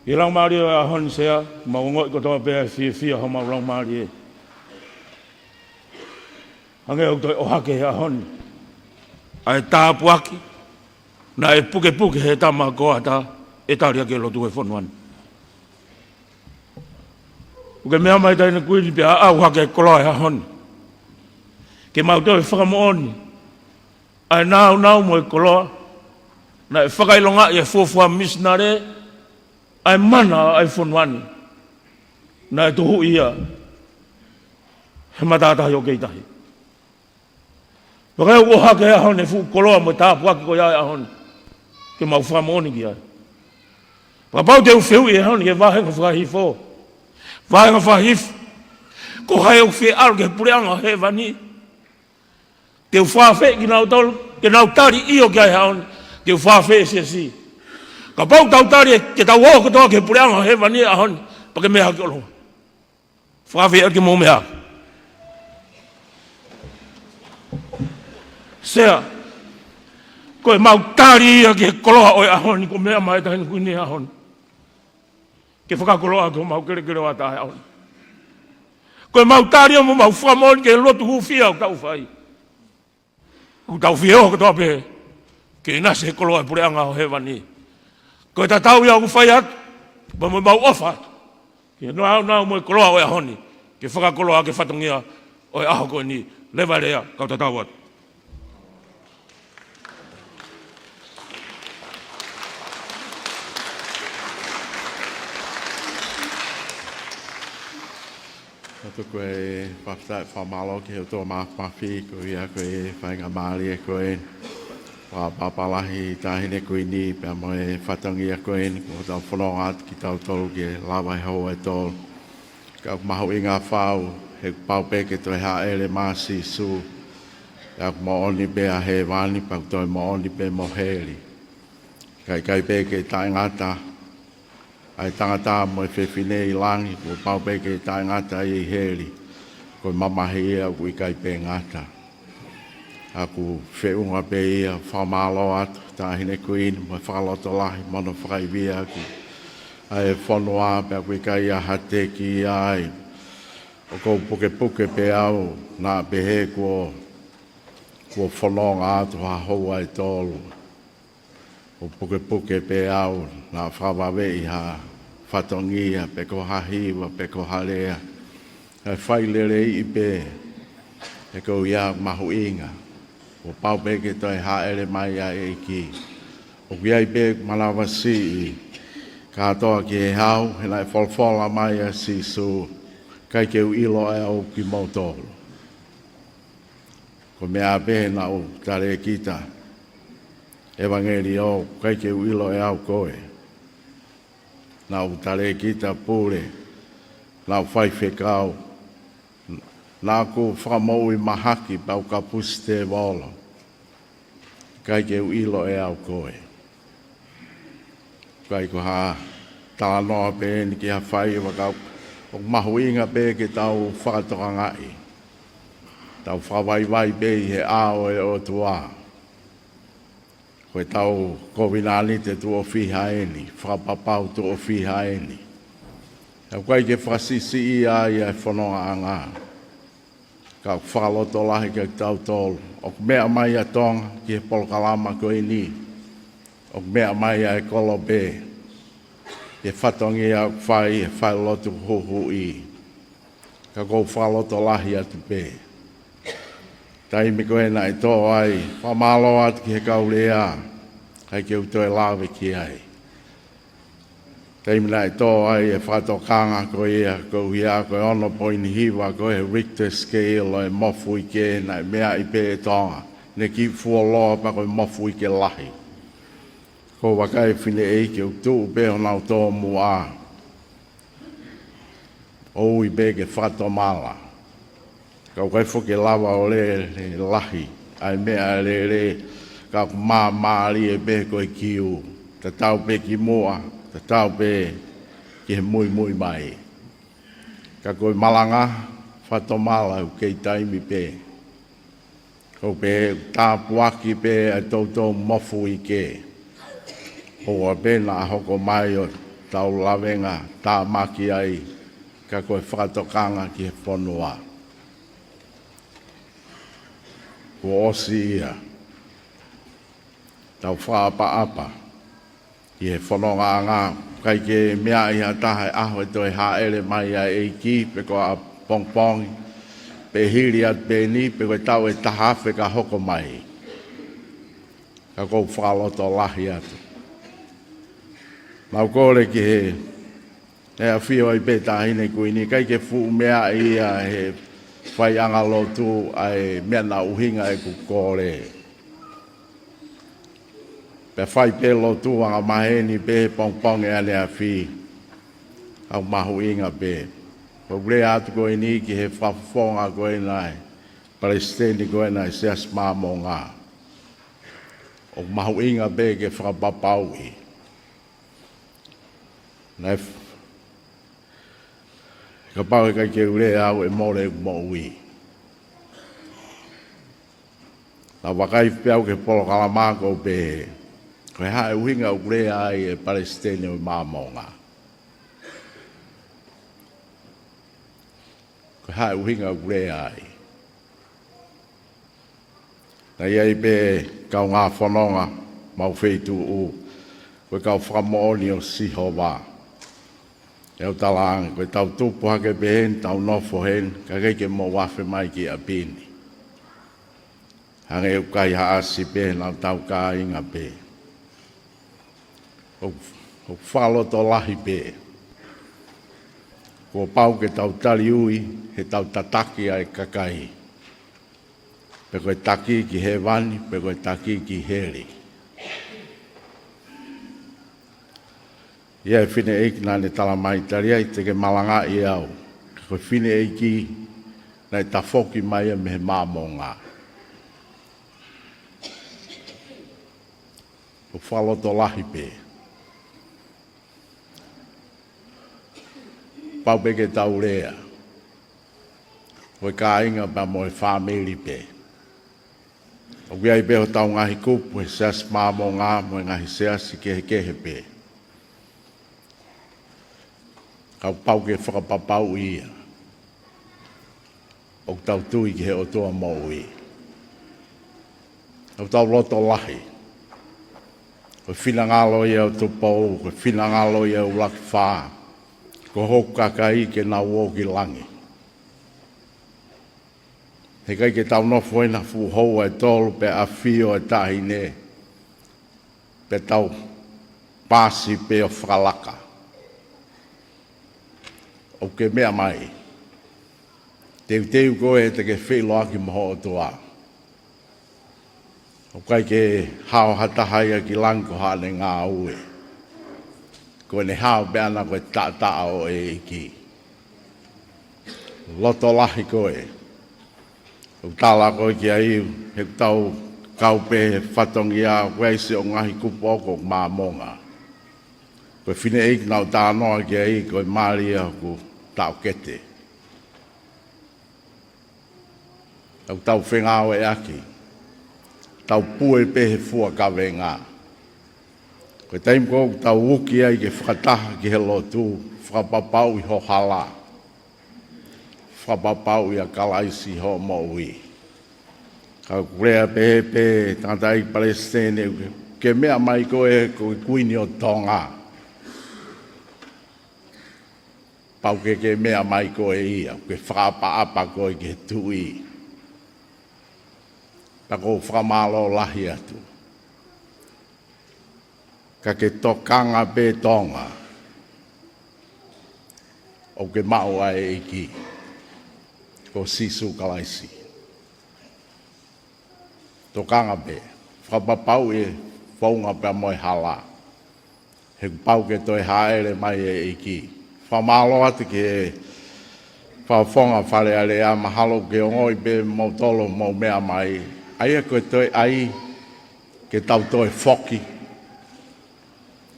ʻI he laumālie ʻo e ʻaho ni, Sea, mau ongoʻi kotoa pē ʻa e fiefia homau laumālie. Hangē ʻoku toe ʻohake he ʻaho ni ʻa e tāpuaki naʻe pukepuke he tama ko Ata ʻe tali ʻaki e lotu ʻo e fonua ni. ʻOku ke meʻa mai, Taʻahine Kuini, pea ʻohake e koloa he ʻaho ni, ke mau toe fakamoʻoni ʻa e nāunau mo e koloa naʻe fakaʻilongaʻi ʻe he fuofua misinale ʻa e mana ʻa e fonua ni, naʻe tuhuʻi ia he matātahi ʻo Keitahi. Pea ʻoku ʻohake he ʻaho ni e fuʻu koloa mo e tāpuaki ko ia ʻo e ʻaho ni, ke mau fakamoʻoni ki ai. Pea kapau te u fehuʻi he ʻaho ni ki he vāhenga fakahihifo, vāhenga fakahihifo, ko hai ʻoku fie ʻalu ki he puleʻanga ʻo hēvani? Te u fakaafeʻi kinautolu ke nau tali ʻio ki ai he ʻaho ni. Te u fakaafeʻi e siasi. Kapau te tau tali ke tau ō kotoa ki he puleʻanga ʻo hēvani he ʻaho ni, pea ke meʻa hake ʻo ʻalu. Fakaafeʻi atu ke mou meʻa. Sea, ko ʻemau tali ia ki he koloa ʻo e ʻaho ni, ʻoku meʻa mai e Taʻahine Kuini he ʻaho ni ke fakakoloa atu homau kelekele ʻo Ata he ʻaho ni. Ko ʻemau tali ia mo ʻemau fakamoʻoni ki he lotu hūfia ʻoku tau fai. ʻOku tau fie ō kotoa pē ke ʻinasi he koloa ʻo e puleʻanga ʻo hēvani. Ko e tatau ia ʻoku fai atu, pea mo ʻemau ʻofa atu ki he nāunau mo e koloa ʻo e ʻaho ni, ke fakakoloa ʻaki e fatongia ʻo e ʻaho ko eni. Leva e lea, kau tatau atu. Atu ko e fakafetaʻi fakamālō ki he ʻOtua Māfimafi, koeʻuhi ko e faingamālie ko eni. Fakapapālangi Taʻahine Kuini pea mo e fatongia ko eni, kuo tau fononga atu kitautolu ke lava he houa ʻe tolu. Ka ʻoku mahuʻinga fau, he kuo pau pē ke toe hāʻele mai ʻa Sīsū. Pea ʻoku moʻoni pē ʻa hēvani, pea ʻoku toe moʻoni pē mo heli. Ka ʻikai pē ke taʻengata ʻa e tangata mo e fefine ʻi langi, kuo pau pē ke taʻengata ia ʻi heli. Ko e mamahi ia ʻoku ʻikai pē ngata. ʻOku feʻunga pē ia, fakamālō atu Taʻahine Kuini mo e fakalotolahi mo hono fakaivia ʻaki ʻa e fonua, pea ʻoku ʻikai ha teki ai. ʻOku ou pukepuke pē au naʻa pehē kuo, kuo fononga atu ha houa ʻe tolu. ʻOku pukepuke pē au naʻa fakavaveʻi ha fatongia, pe ko ha hiva, pe ko ha lea. Kae fai leleiʻi pē, he ko ia ʻoku mahuʻinga. Kuo pau pē ke toe hāʻele mai ʻa e ʻEiki. ʻOku ʻi ai pē manavasiʻi kātoa ki he hau, he naʻe folofola mai ʻa Sīsū, ʻikai ke u ʻilo ʻe au kimoutolu. Ko e meʻa pē naʻa ku talēkita, ʻEvangeliō, ʻikai ke u ʻilo ʻe au koe. Naʻa ku talēkita pule, naʻa ku faifekau, naʻa ku fakamoʻui mahaki pea u kapusi tēvolo. ʻIkai ke u ʻilo ʻe au koe. ʻIkai ko ha talanoa pē eni ki ha faiva ka ʻoku mahuʻinga pē ke tau fakatokangaʻi. Tau fakavaivai pē ʻi he ʻao ʻo e ʻOtua. Ko ʻetau kovinānite tuʻo fiha eni, fakapapau tuʻo fiha eni. ʻOku ʻikai ke fakasiʻisiʻi ia ʻa e fonongaʻanga. Ka ʻoku fakalotolahi kiate kitautolu. ʻOku meʻa mai ʻa Tonga ki he polokalama ko eni. ʻOku meʻa mai ʻa e kolope. ʻI he fatongia ʻoku fai, ʻi he falelotu huhuʻi. Ka ʻoku ou fakalotolahi atu pē. Taimi ko ē naʻe tō ai, fakamālō atu ki he kau lea, ʻikai ke u toe lave ki ai. Taimi naʻe tō ai e fakatokanga ko ia, ko ia ko e ono poini hiva ko e Richter scale ʻo e mofuike naʻe meaʻi pē ʻe Tonga, ne kiʻi fuoloa pea ko e mofuike lahi. Ko e vakai fineʻeiki ʻoku tuʻu pē honau tōmuʻa. ʻOku ui pē ke fakatomala. Ka ʻoku ʻikai foki ke lava ʻo lele lahi ʻa e meʻalele ka ʻoku māmālie pē ko e kiu. Tatau pē ki muʻa, tatau pē ki he muimui mai. Ka ko e malanga, fakatomala ʻoku kei taimi pē. ʻOku pehē ʻoku tāpuaki pē ʻa e toutou mofuike. ʻOua pē naʻa hoko mai ʻo tau lavenga tāmaki ai ka ko e fakatokanga ki he fonua. Kuo ʻosi ia. Tau fakaʻapaʻapa. ʻI he fonongaʻanga, ʻikai ke meaʻi ha taha he ʻaho ʻe toe hāʻele mai ʻa e ʻEiki, pe ko ʻapongipongi, pe hili atu pē eni, pe ko e taʻu ʻe taha afe ka hoko mai. Ka ʻoku ou fakalotolahi atu. Mau kole ki he, ʻe ʻafio ai pē Taʻahine Kuini, ʻikai ke fuʻu meaʻi ia he faiʻanga lotu ʻa e meʻa naʻe ʻuhinga ʻeku kole. Pea fai pē lotu angamaheni pē he pongipongi ʻaneafi. ʻOku mahuʻinga pē. ʻOku ou lea atu ko eni ki he fakafofonga ko ena ʻa e Palesiteni ko ena ʻa e Siasi Māmonga. ʻOku mahuʻinga pē ke fakapapauʻi. Naʻe f-, kapau ʻe ʻikai ke u lea au ʻe mole ʻeku moʻui. Naʻa ku vakai pē au ki he polokalama ʻoku pehē, ko e hā e ʻuhinga ʻoku lea ai e Palesiteni ʻo e Māmonga. Ko e hā e ʻuhinga ʻoku lea ai. Naʻe ʻi ai pē kaungā fononga mau feituʻu, ko e kau fakamoʻoni ʻo Sihova. ʻE au talaange, ko e tau tupu hake pē heni, tau nofo heni, ka ʻikai ke mou afe mai ki ʻapi ni. Hangē ʻoku kaihaʻasi pē, nau tau kāinga pē. ʻOku, ʻoku fakalotolahi pē. Kuo pau ke tau taliui, he tau tataki ʻa e kakai. Pe ko e taki ki hēvani, pe ko e taki ki heli. ʻI ai e fineʻeiki naʻa ne tala mai tali ai te ke malangaʻi au. Ko e fineʻeiki naʻe tafoki mai ia mei he Māmonga. ʻOku fakalotolahi pē. Pau pē ke tau lea. Ko e kāinga pea mo e fāmili pē. ʻOku ʻi ai pē hotau ngaahi kupu he Siasi Māmonga mo e ngaahi siasi kehekehe pē. Ka ʻoku pau ke fakapapauʻi ia. ʻOku tau tui ki he ʻOtua moʻui. ʻOku tau loto lahi. Ko e finangalo ia ʻo Tupou, ko e finangalo ia ʻo ʻUluaki Fā. Ko hoku kakai ke nau ō ki langi. He ʻikai ke tau nofo ʻi ha fuʻu houa ʻe tolu pea ʻafio e Taʻahine. Pea tau pasi pē ʻo fakalaka. ʻOku ke meʻa mai. Teuteu koe te ke feʻiloaki mo ho ʻOtua. ʻOku ʻikai ke hao ha taha ia ki langi ko haʻane ngāue. Ko ʻene hao pē ʻana ko e taʻataʻa ʻo e ʻEiki. Loto lahi ko ē. ʻOku tala ko ē ki ai, he ʻoku tau kau pē he fatongia, ʻoku ʻi ai siʻo ngaahi kupu ʻoku ʻoku māmonga. Ko e fineʻeiki naʻa ku talanoa ki ai, ko e mali ia ʻoku taʻokete. ʻOku tau fengāueʻaki. Tau pue pē he fua kavenga. Ko e taimi ko ē ʻoku tau uki ai ke fakataha ki he lotu, fakapapauʻi ho hala. Fakapapauʻi ʻa Kalaisi hoʻo moʻui. Ka ʻoku lea pē, pē, tangataʻeiki palesiteni, ke, ke meʻa mai koe ko e Kuini ʻo Tonga. Pau ke ke meʻa mai koe ia, ke fakaʻapaʻapa koe ki he tuʻi. Pea ʻoku ou fakamālō lahi atu. Ka ke tokanga pē Tonga. ʻOku ke maʻu ʻa e ʻEiki. Ko Sīsū Kalaisi. Tokanga pē. Fakapapauʻi e founga pea mo e hala. He kuo pau ke toe hāʻele mai e ʻEiki. Fakamālō atu ki he Fakafofonga Fale Alea, mahalo ke ongoʻi pē moutolu mou meʻa mai. ʻA ia ko e toe ʻai ke tau toe foki.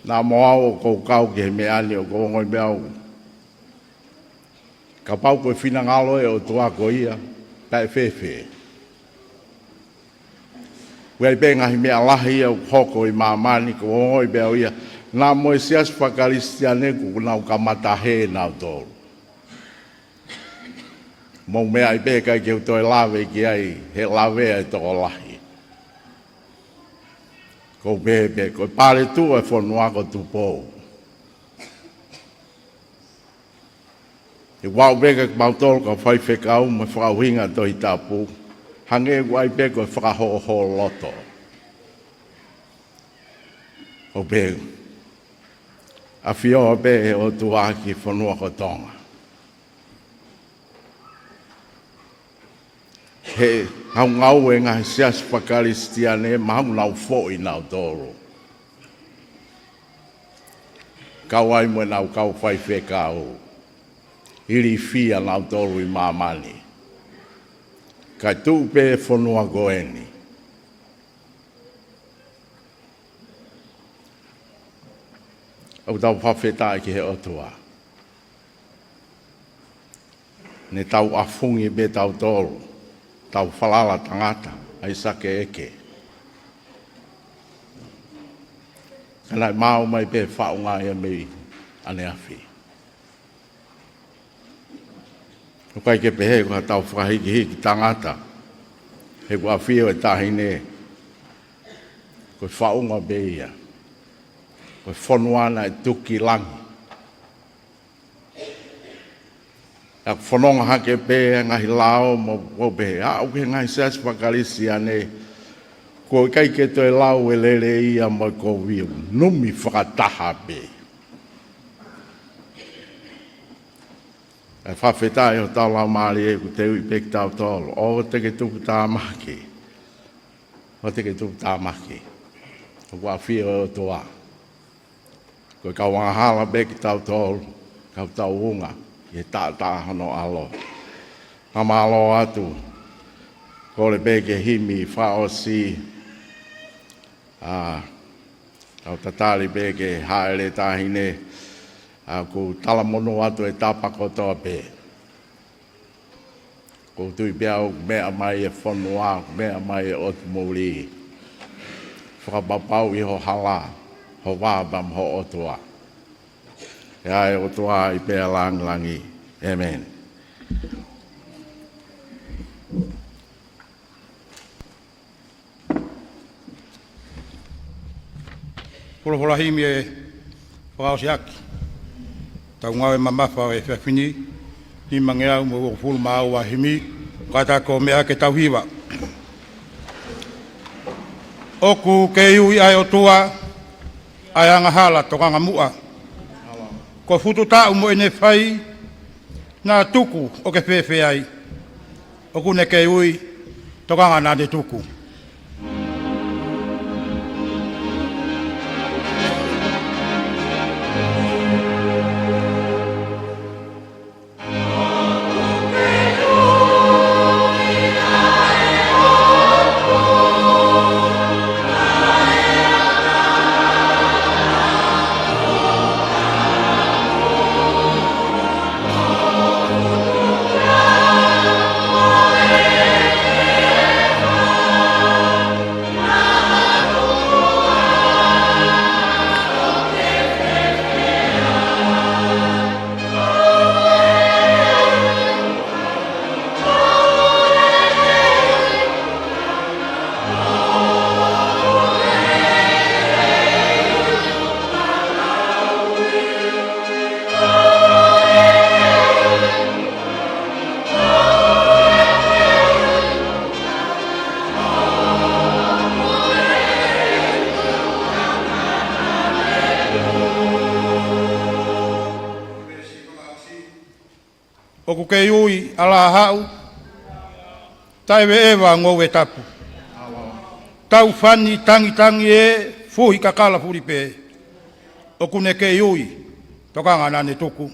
Naʻa mo au ʻoku ou kau ki he meʻa ni ʻoku ou ongoʻi pē au. Kapau ko e finangalo e ʻOtua ko ia, pea ʻe fēfē. ʻOku ʻi ai pē ngaahi meʻa lahi ia ʻoku hoko ʻi māmani ʻoku ou ongoʻi pē au ia. Naʻa mo e siasi fakakalisitiane ʻoku nau kamata hē nautolu. Mou meʻa ai pē ʻikai ke u toe lave ki ai, he lavea e tokolahi. ʻOku ou pehē pē, ko e paletuʻa e fonua ko Tupou. ʻE ʻoatu pē kia kimautolu kau faifekau mo e fakaʻuhinga Tohi Tapu, hangē ʻoku ʻi ai pē ko e fakaholoholo loto. ʻOku ou pehē, ʻafioʻi pē ʻe he ʻOtua ki he fonua ko Tonga. He ngaungaue e ngaahi siasi fakakalisitiane, mahalo nau foʻi nautolu. Kau ai mo ʻenau kau faifekau. Ilifia nautolu ʻi māmani. Kae tuʻu pē fonua ko eni. ʻOku tau fakafetaʻi ki he ʻOtua. Ne tau ʻafungi pē tautolu, tau falala tangata, ʻai sake eke. Ka naʻe maʻu mai pē faʻunga ia mei ʻaneafi. ʻOku ʻikai ke pehē ko ha tau fakahikihiki tangata, he ʻoku ʻafio e taʻahine, ko e faʻunga pē ia, ko e fonua naʻe tuki langi. ʻA e fononga hake pē ngaahi lao mo, mo pehē, ʻa, ʻoku ʻi he ngaahi siasi fakakalisitiane, ʻoku ʻikai ke toe lau e lelei ia mo e kovi, numi fakataha pē. ʻE fakafetaʻi ʻoku tau lau mālie ʻoku te ui pē kitautolu. ʻOua te ke tuputāmaki. ʻOua te ke tuputāmaki. ʻOku ʻafio e ʻOtua. Ko e kau angahala pē kitautolu. Kau tauʻunga. ʻI he taʻataʻa hono ʻAlo. Fakamālō atu. Kole pē ke himi fakaʻosi. ʻA, tau tatali pē ke hāʻele taʻahine, ʻa, ʻoku talamonū atu e tapa kotoa pē. ʻOku ou tui pē au ʻoku meʻa mai e fonua, ʻoku meʻa mai e ʻotu muli. Fakapapauʻi ho hala, ho vā pea mo ho ʻOtua. ʻE ʻa e ʻOtua ʻi pē ʻa langilangi. ʻĒmeni. Folofola himi ʻe fakaʻosi ʻaki. Tau ngāue mamafa ʻo e efiafi ni, nimangeau mo e uofulu mā ua himi, kātaki ʻo meʻa ke tau hiva. ʻOku kei ui ʻa e ʻOtua, ʻa e angahala tokanga muʻa. Ko e fuʻu taʻu mo ʻene fai, naʻa tuku ʻoku ke fēfē ai. ʻOku ne kei ui, tokanga naʻa ne tuku. ʻOku ke ui ʻa Lahaʻu, taʻeveʻeva ngoue tapu. Tau fani tangitangi ē, fuhi kakala fulipē. ʻOku ne kei ui, tokanga naʻa ne tuku.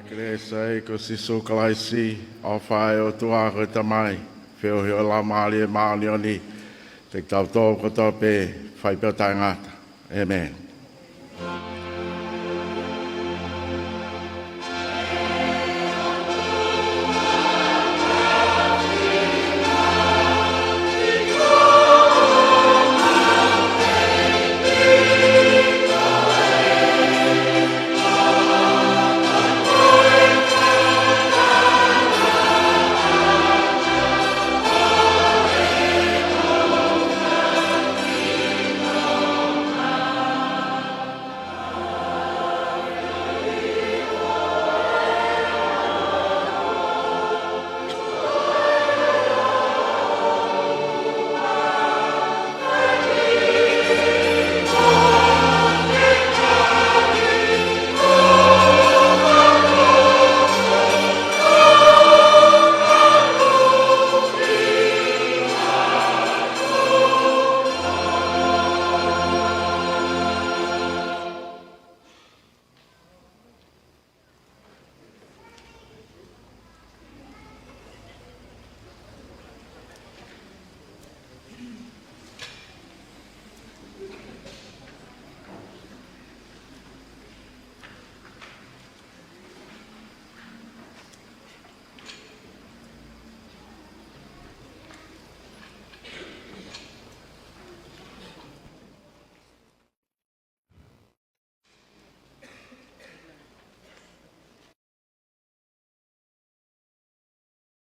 Kelesi ʻa e ʻEiki ko Sīsū Kalaisi, ʻofa ʻa e ʻOtua ko e Tamai, feohi ʻo e Laumālie Māʻoniʻoni, ʻiate kitautolu kotoa pē, fai pē ʻo taʻengata. ʻĒmeni.